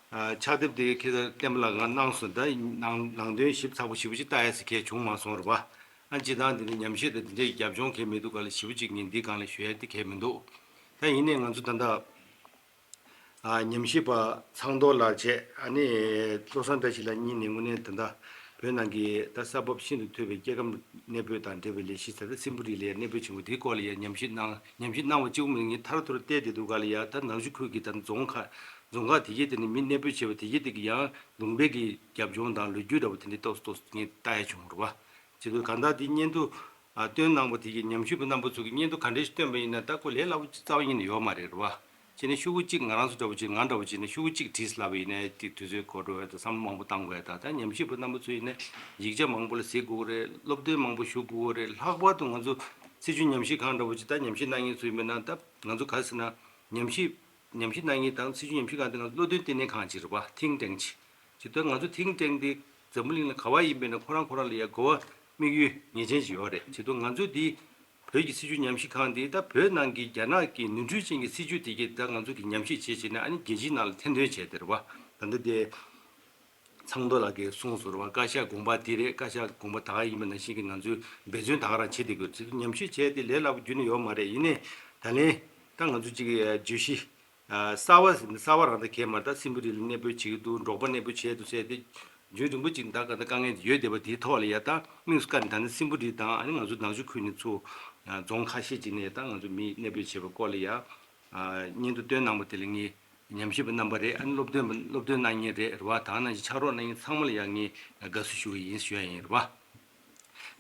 ཨ་ཕྱག་དེབ་འདི་ཁ་སང་བསྟན་པ་ལགས་ང་གནང་སོང་། ད་ནང་ནང་དོན་ཞིབ་ཚགས་པོ་ཞེ་པོ་ཅིག་ལྟ་ཡ་ཟེར་གས་བྱུང་མ་སོང་རེད་པ། ཨ་སྤྱིར་བཏང་འདི་འདྲའི་ཉམས་ཞིབ་དང་འདི་འདྲའི་རྒྱབ་ལྗོངས་གས་མི་འདུག་ག་ལ་ཞེ་པོ་ཅིག་ངས་འདི་སྒང་ལ་ཞུ་ཡ་འདི་གས་མི་འདུག་ད་ཡིན་ནའི་ང་ཚོ་ད་ལྟ་ཨ་ཉམས་ཞིབ་པ་ཚང་མདོ་ལགས་བཅས་ཨ་ནི་བློ་བཟང་བཀྲ་ཤིས་ལགས་གཉིས་ནས་དངོས་གནས་ད་ལྟ་བོད་ནང་གི་ད་ས་བབ་ཤིན་ཏུ་མཐོ་བའི་སྐྱེ་ཁམས་གནས་སྤོས་དང་འབྲེལ་བའི་ལས་གཞི་ད་ལྟ་སྲིན་པོ་རི་ལ་ཡ་གནས་སྤོས་ཆེན་པོ་དེའི་སྐོར་ལ་ཡ་ཉམས་ཞིབ་གནང་ཉམས་ཞིབ་གནང་བ་གཅིག་པུ་མིན་ངས་ཐར་ཐོར་བལྟས་བསྡད་འདུག་ག་ལ་ཡ། ད་ནག་ཆུ་ཁུལ་གྱི་ད་རྫོང་ཁག་རྫོང་ཁག་དེ་གའི་དེ་ནི་མི་གནས་སྤོས་བྱས་པ་དེ་གའི་དེ་གི་ཡང་ལུང་པའི་གི་རྒྱབ་ལྗོངས་དང་ལོ་རྒྱུས་འདྲ་པོ་དེ་འདྲ་ཏོག་ཙམ་ཏོག་ཙམ་ངས་ལྟ་ཡ་བྱུང་རེད་པ། བྱེད་དུས་གང་ལྟར་དེ་བརྙན་ཐུང་ཨ་བཏོན་གནང་པ་དེ་གི་ཉམས་ཞིབ་པ་རྣམ་པ་ཚོ་གི་བརྙན་ཐུང་ག་འདྲ་ཞིག་བཏོན་པ་ཡིན་ན་ད་ཁོ་ལས་སླ་པོ་རྩ་བ་ཉིད་ནས་ཡོད་མ་རེད་རེད་བ། བྱས་ནས་ཤོག་གུ་གཅིག་ང་རང་ཚོ་འདྲ་པོ་ཅིག་ང་འདྲ་པོ་ཅིག་ནས་ཤོག་གུ་གཅིག་བྲིས་ལབ་པ་ཡིན་ན་ཏིག་དུས་ཚོད་འགོར་འགྲོ་བས་ད་བསམ་བློ་མང་པོ་བཏང་དགོས་ད། ད་ཉམས་ཞིབ་པ་རྣམ་པ་ཚོ་ཡིན་ན་ཡིག་ཆ་མང་པོ་ལ་གཟིགས་དགོས་རེད། སློབ་སྟོན་མང་པོ་ཞུ་དགོས་རེད། ལྷག་པར་དུ་ང་ཚོ་སྲིད་བྱུས་ཉམས་ཞིབ་ཁང་འདྲ་པོ་ཅིག་ད་ཉམས་ཞིབ་གནང་མཁན་ཚོ་ཡིན་པ་ན་ད་ང་ཚོ་ག་རེ་ཟེར་ན་ཉམས་ཞིབ་ཉམས་ཞིབ་གནང་མཁན་དང་སྲིད་བྱུས་ཉམས་ཞིབ་ཁང་དེ་ང་ཚོ་བློ་འདོན་ལྟེ་གནས་ཁང་ཅིག་རེད་བ། think tank ཅིག་བྱེད་དུས་ང་ཚོ་think tank དེ་འཛམ་བུ་གླིང་ལ་ག་བ་ཡིན་པའི་ན་ཁོ་རང་ཁོ་རང་ལ་ཡ་གོ་བ་དམིགས་ཡུལ་ངེས་ཅན་ཅིག་ཡོད་རེད། བྱེད་དུས་ང་ཚོ་འདི་བོད་ཀྱི་སྲིད་བྱུས་ཉམས་ཞིབ་ཁང་འདི་ད་བོད་ནང་གི་རྒྱ་ནག་གི་ནོར་འཁྲུལ་ཅན་གྱི་སྲིད་བྱུས་དེ་གས་ད་ང་ཚོ་གི་ཉམས་ཞིབ་བྱེད་བྱེད་ན་ཨ་ནི་རྒྱལ་སྤྱིའི་ནང་ལ་ཐེར་འདོན་བྱས་ཏེ་རེད་བ། ད་ལྟ་དེ་ཚང་མདོ་ལགས་ཀྱིས་གསུངས་སོང་རེད་བ། བཀའ་ཤག་དགོངས་པ་འདི་རེད། བཀའ་ཤག་དགོངས་པ་ད་ག་ཡིན་པ་ནང་བཞིན་གྱི་ང་ཚོས་འབད་བརྩོན་ད་ག་རང་བྱེད་བསྡད་དགོས། དེ་ཚོ་ཉམས་ཞིབ་བྱས་ཏེ་ལས་སླ་པོ་རྒྱུན་ནས་ཡོད་མ་རེད། ཡིན་ནའི་ད་ལན་ད་ང་ཚོ་གཅིག་གི་བརྗོད་གཞི་ཨ་གསར་བ་ཟེར་ན་གསར་བ་རང་ད་གས་མ་རེད། ད་སྲིན་པོ་རི་ལ་གནས་སྤོས་བྱེད་ཀྱི་འདུག་འབྲོག་པ་གནས་སྤོས་བྱས་འདུག་ཟེར་ཏེ་རྒྱུན་རིང་པོ་ཅིག་ད་ག་ད་དཀའ་ངལ་ཡོད་བསྡད་པ་དེའི་ཐོག་ལ་ཡ་ད་དམིགས་སུ་བཀར་ནས་ད་ནི་སྲིན་པོ་རི་དང་ཨ་ནི་ང་ཚོ་ནག་ཆུ་ཁུལ་ནས་ཚུར་ཨ་རྫོང་ཁ་ཤས་ཅིག་ནས་ད་ང་ཚོ་མི་གནས་སྤོས་བྱས་པའི་སྐོར་ལ་ཡ་ཨ་བརྙན་ཐུང་བཏོན་གནང་པ་དེ་ལ་ངས་ཉམས་ཞིབ་པ་རྣམ་པ་རེད། ཨ་ནི་སློབ་སྟོན་པ་སློབ་སྟོན་གནང་མཁན་རེད་རེད་བ། ད་ག་ནང་བཞིན་ཕྱག་རོགས་གནང་མཁན་ཚང་མ་ལ་ཡ་ངས་དགའ་བསུ་ཞུ་གི་ཡིན་ཞུ་ཡ་ཡིན་རེད་བ།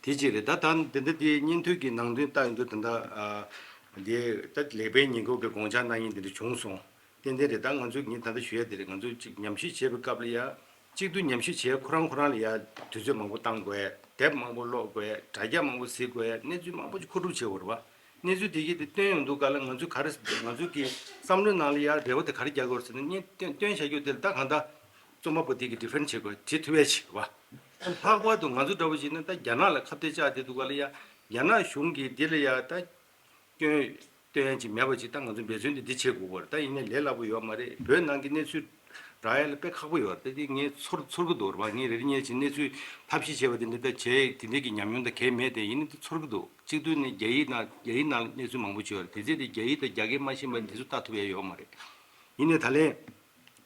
དེ་གཅིག་རེད། ད་ད་འདི་འདི་དེའི་བརྙན་ཐུང་གི་ནང་དོན་ལྟ་ཡོང་དུས་ད་ལྟ་ཨ་འདི་ད་ལེགས་སྤེལ་ཉེས་འགོག་གི་དགོངས་འཆར་གནང་མཁན་འདི་འདྲ་བྱུང་སོང་། ཏན་ཏན་རེད། ད་ང་ཚོས་ངས་ད་ལྟ་ཞུ་ཡ་དེ་རེད། ང་ཚོས་གཅིག་ཉམས་ཞིབ་བྱེད་པའི་སྐབས་ལ་ཡ་གཅིག་ཏུ་ཉམས་ཞིབ་བྱེད་ཁོ་རང་ཁོ་རང་ལ་ཡ་དུས་ཚོད་མང་པོ་བཏང་དགོས། དེབ་མང་པོ་ཀློག་དགོས། དྲ་རྒྱ་མང་པོ་གཟིགས་དགོས། གནས་ཚུལ་མང་པོ་ཅིག་མཁོ་སྒྲུབ་བྱེད་དགོས་རེད་བ། གནས་ཚུལ་དེ་གས་དེ་བཏོན་ཡོང་དུས་ག་ལ་ང་ཚོས་ག་རེ་ང་ཚོས་ཀྱི་བསམ་བློའི་ནང་ལ་ཡ་རེ་བ་དེ་ག་རེ་རྒྱག་དགོས་རེད་ཟེར་ན་བརྙན་བཏོན་བཏོན་བཞག་རྒྱུ་དེ་ལ་ད་གང་ལྟར་རྩོམ་པ་པོ་དེ་གི་ཌི་ཕེན་ཌི་བྱེད་དགོས། བྱེད་ཐུབ་ཡ་བྱེད་དགོས་བ། ལྷག་པར་དུ་ང་ཚོ་འདྲ་བོ་བྱས་ན་ད་རྒྱ་ནག་ལ་ཁ་གཏད་བཅག་བསྡད་འདུག་ག་ལ་ཡ། རྒྱ་ནག་གཞུང་གིས་འདི་ལ་ཡ་ད་སྐྱོན་སྟོན་ཡ་ཅིག་མེད་པ་ཅིག་ད་ང་ཚོ་འབད་བརྩོན་དེ་འདི་བྱེད་དགོས་པ་རེད། ད་ཡིན་ནའི་ལས་སླ་པོ་ཡོད་མ་རེད། བོད་ནང་གི་གནས་ཚུལ་རག་ཡ་ལ་དཔེ་ཁག་པོ་ཡོད་རེད། ད་འདི་ངས་ཚོར་ཚོར་གི་འདུག་རེད་བ། ངས་རེ་རེ་གཉིས་ཅིག་གནས་ཚུལ་ཐབས་ཤེས་བྱས་པ་དེ་འདྲ་ད་བྱས་དེ་འདྲའི་གི་ཉམས་མྱོང་ད་གས་མེད་དེ། ཡིན་ནའི་ད་ཚོར་གི་འདུག་གཅིག་ཏུ་ནི་རྒྱ་ཡིག་ནང་རྒྱ་ཡིག་ནང་གནས་ཚུལ་མང་པོ་བྱས་ཡོད་རེད། དེ་ཚེ་དེ་རྒྱ་ཡིག་དང་རྒྱ་སྐད་མ་ཤེས་པ་འདི་ཚོ་ལྟ་ཐུབ་ཡ་ཡོད་མ་རེད། ཡིན་ནའི་ད་ལན་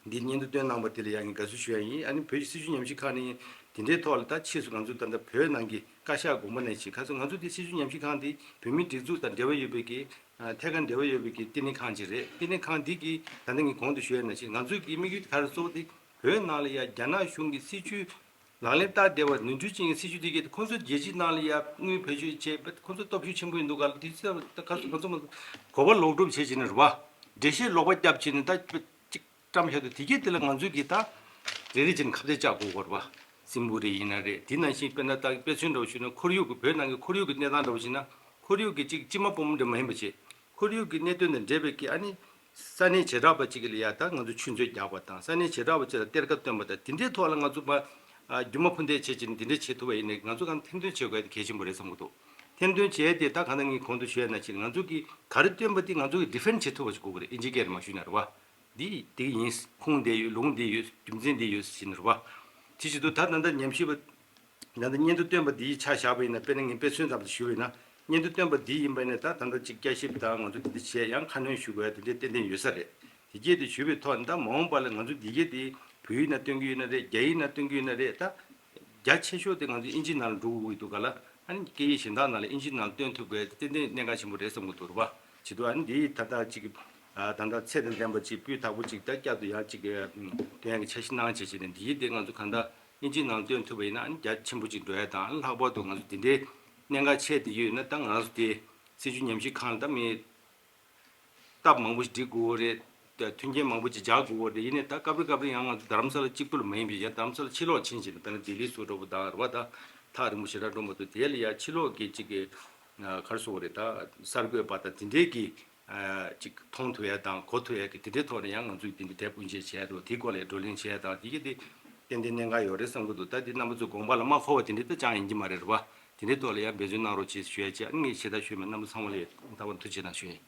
འདི་བརྙན་ཐུང་བཏོན་གནང་པ་དེ་ལ་ཡང་ངས་དགའ་བསུ་ཞུ་ཡ་ཡིན། ཨ་ནི་བོད་ཀྱི་སྲིད་བྱུས་ཉམས་ཞིབ་ཁང་ནས་དེ་འདྲའི་ཐོག་ལ་ད་ཕྱིས་སུ་ང་ཚོ་ད་ལྟ་བོད་ནང་གི་བཀའ་ཤག་དགོངས་པ་ནང་བཞིན་ཁ་སང་ང་ཚོ་འདི་སྲིད་བྱུས་ཉམས་ཞིབ་ཁང་འདི་བོད་མིའི་སྒྲིག་འཛུགས་དང་འབྲེལ་བ་ཡོད་པའི་གི་ཐད་ཀར་འབྲེལ་བ་ཡོད་པའི་གི་ལྟེ་གནས་ཁང་ཅིག་རེད། ལྟེ་གནས་ཁང་འདི་གི་ད་ལྟ་ངས་གོང་དུ་ཞུ་ཡ་ནང་བཞིན་ང་ཚོའི་གི་དམིགས་ཡུལ་དེ་ག་རེ་གཙོ་བོ་དེ་ བོད་ནང་ལ་ཡ་རྒྱ་ནག་གཞུང་གི་སྲིད་བྱུས་ལག་ལེན་བསྟར་བསྡད་པ་ནོར་འཁྲུལ་ཅན་གྱི་སྲིད་བྱུས་དེ་གས་ཁོང་ཚོ་རྒྱལ་སྤྱིའི་ནང་ལ་ཡ་དངུལ་བེད་སྤྱོད་བྱས་པ་ཁོང་ཚོ་སྟོབས་ཤུགས་ཆེན་པོ་ཡིན་འདུག་ག་ལ། དེ་ཚོ་ཁ་ཁོང་ཚོ་མ་གོ་བ་ལོག་སྒྲུབ་བྱེད་བྱས་ནས་རེད་བ། འགྲེལ་བཤད་ལོག་པ་བརྒྱབ་བྱས་ནས་ད་ཅིག་བཀྲམ་བཞག་འདུག་དེ་གས་དེ་ལ་ང་ཚོས་གི་ད་རེ་རེ་བྱས་ནས་ཁ་གཏད་བཅག་དགོས་གོ་རེད་བ། སྲིན་པོ་རེ་ཡིན་ན་རེད། དེ་ནང་བཞིན་དཔེར་ན་ད་དཔེ་མཚོན་འདྲ་བོ་ཞུས་ན་ཁོར་ཡུག་གི་བོད་ནང་གི་ཁོར་ཡུག་གི་གནས་སྟངས་འདྲ་བོ་ཞིག་ན་ཁོར་ཡུག་གི་ཅིག་སྤྱི་མ་སྤོ་མ་འདྲ་མ་ཡིན་པ་བྱས། ཁོར་ཡུག་གི་གནད་དོན་དང་འབྲེལ་བའི་གི་ཨ་ནི་ས་གནས་བྱེ་བྲག་པ་གཅིག་ལ་ཡ་ད་ང་ཚོ་ཆུ་མཛོད་རྒྱག་པ་དང་ས་གནས་བྱེ་བྲག་པ་གཅིག་ལ་གཏེར་ཁ་བཏོན་པ་དང་དེ་འདྲའི་ཐོག་ལ་ང་ཚོ་མ་ཨ་རྒྱུ་མ་ཕུ་འདེད་བྱེད་ཀྱི་ནི་དེ་འདྲ་བྱེད་ཐུབ་པ་ཡིན་ནའི་ང་ཚོ་གང་ཐེར་འདོན་བྱེད་དགོས་ཡ་དེ་གལ་ཆེན་པོ་རེད་བསམ་གྱི་འདུག་ཐེར་འདོན་བྱས་ཏེ་ད་གང་ལྟར་ངས་གོང་དུ་ཞུས་ཡ་ནང་བཞིན་ང་ཚོ་གིས་ག་རེ་བཏོན་པ་དེ་ང་ཚོ་གིས་ཌི་ཕེན་ཌི་བྱེད་ཐུབ་པ་ཞིག་དགོས་ཀྱི་རེད། ཨིན་ཇི་སྐད་རེད་མ་ཞུས་ན་རེད་བ། འདི་འདི་ཡིན། ཁུངས་འདི་ཡོད། ལུང་འདི་ཡོད། རྒྱུ་མཚན་འདི་ཡོད་ཟེར་ནས་རེད་བ། དེ་བྱེད་དུས་ད་ད་ལྟ་ཉམས་ཞིབ་པ། ད་ལྟ་སྙན་ཐོ་བཏོན་པ་འདིའི་ཆ་བཞག་པ་ཡིན་ན་དཔེར་ན་ངས་དཔེ་མཚོན་ཙམ་དུ་ཞུས་པ་ཡིན་ན་སྙན་ཐོ་བཏོན་པ་འདི་ཡིན་པ་ཡིན་ན་ད་ད་ལྟ་ཅིག་བསྐྱར་ཞིབ་དང་ང་ཚོ་འདི་འདྲ་བྱས་ཡང་ཁ་སྣོན་ཞུ་དགོས་ཡ་དེ་འདྲའི་ཏན་ཏན་ཡོད་ས་རེད། དེ་རྗེས་དེ་ཞུས་པའི་ཐོག་ནས་ད་མ་འོངས་པ་ལ་ང་ཚོ་འདི་གས་དེ་བོད་ཡིག་ནང་བཏོན་གྱི་ཡོད་ན་རེད། རྒྱ་ཡིག་ནང་བཏོན་གྱི་ཡོད་ན་རེད། ད་རྒྱ་ཆེ་ཤོས་དེ་ང་ཚོ་ཨིན་ཇི་ནང་ལ་འགྲོ་དགོས་ཀྱི་འདུག་ག་ལ། ཨ་ནི་སྐད་ཡིག་གཞན་དག་ནང་ལ་ཨིན་ཇི་ནང་ལ་བཏོན་ཐུབ་དགོས་དེ་ཏན་ཏན་གནད་འགག་ཆེན་པོ་རེད་བསམ་གྱི་འདུག་རེད་བ། བྱེད་དུས་ཨ་ནི་འདི་ད་ལྟ་ཅིག་ཨ་ད་ལྟ་ཚད་དང་ལྡན་པ་ཅིག་སྤུས་དག་པོ་ཅིག་ད་བསྐྱར་དུ་ཡང་ཅིག་ཨ་སྟོན་ཡག་གི་འཆར་གཞི་གནང་བྱས་བྱས་ནས་འདིའི་དེ་ང་ཚོ་གང་ལྟར་ཨིན་ཇི་ནང་བཏོན་ཐུབ་པ་ཡིན་ན་ཨ་ནི་རྒྱ་ཆེན་པོ་ཅིག་འགྲོ་ཡ་དང་ལྷག་པར་དུ་ང་ཚོ་འདི་འདྲའི་གནད་འགག་ཆེ་དེ་ཡོད་ན་ད་ང་ཚོ་དེ་སྲིད་བྱུས་ཉམས་ཞིབ་ཁང་ལ་ད་མི་སྟབས་མང་པོ་ཞིག་སྒྲིག་དགོས་རེད། མཐུན་རྐྱེན་མང་པོ་ཅིག་སྦྱར་དགོས་རེད། ཡིན་ནའི་ད་སྐབས་རེ་སྐབས་རེ་ཡང་ང་ཚོ་རྡ་རམ་ས་ལ་གཅིག་པུ་ལ་མ་ཡིན་པའི་ཡང་རྡ་རམ་ས་ལ་ཕྱི་ལོགས་ཕྱིན་བྱས་ནས་ད་ནི་ལྡི་ལི་སུ་འགྲོ་བ་དང་རེད་བ། ད་ཐག་རིང་པོ་ཞེ་དྲག་འགྲོ་མ་ཐུབ་དེ་ལ་ཡང་ཕྱི་ལོགས་ཀྱི་གཅིག་གི་ག་རེ་ཟེར་དགོས་རེད། ད་གསར་འགོད་པ་དང་དེ་འདྲའི་གི་ཅིག་མཐོང་ཐུབ་ཡ་དང་གོ་ཐུབ་ཡ་གི་དེ་འདྲའི་ཐོག་ནས་ཡང་ང་ཚོས་དེ་འདྲའི་དེབ་དབུ་འབྱེད་བྱས་འགྲོ་དེའི་སྐོར་ལ་བགྲོ་གླེང་བྱས་དང་དེ་གི་དེ་ཏན་ཏན་གནད་འགག་ཡོད་རེད་བསམ་གི་འདུག་ད་དེ་རྣམ་པ་ཚོ་དགོངས་པ་ལ་མ་འཁོར་བ་དེ་འདྲའི་ད་ཅང་ཡིན་གྱི་མ་རེད་བ། དེ་འདྲའི་ཐོག་ལ་ཡང་འབད་བརྩོན་གནང་རོགས་བྱེད་ཞུ་ཡ་བྱས། ཨ་ནི་ངས་ཞེ་དྲག་ཤོད་མེད། རྣམ་པ་ཚང་མ་ལ་ཡང་ཐུགས་རྗེ་གནང་ཞུ་ཡ་ཡིན།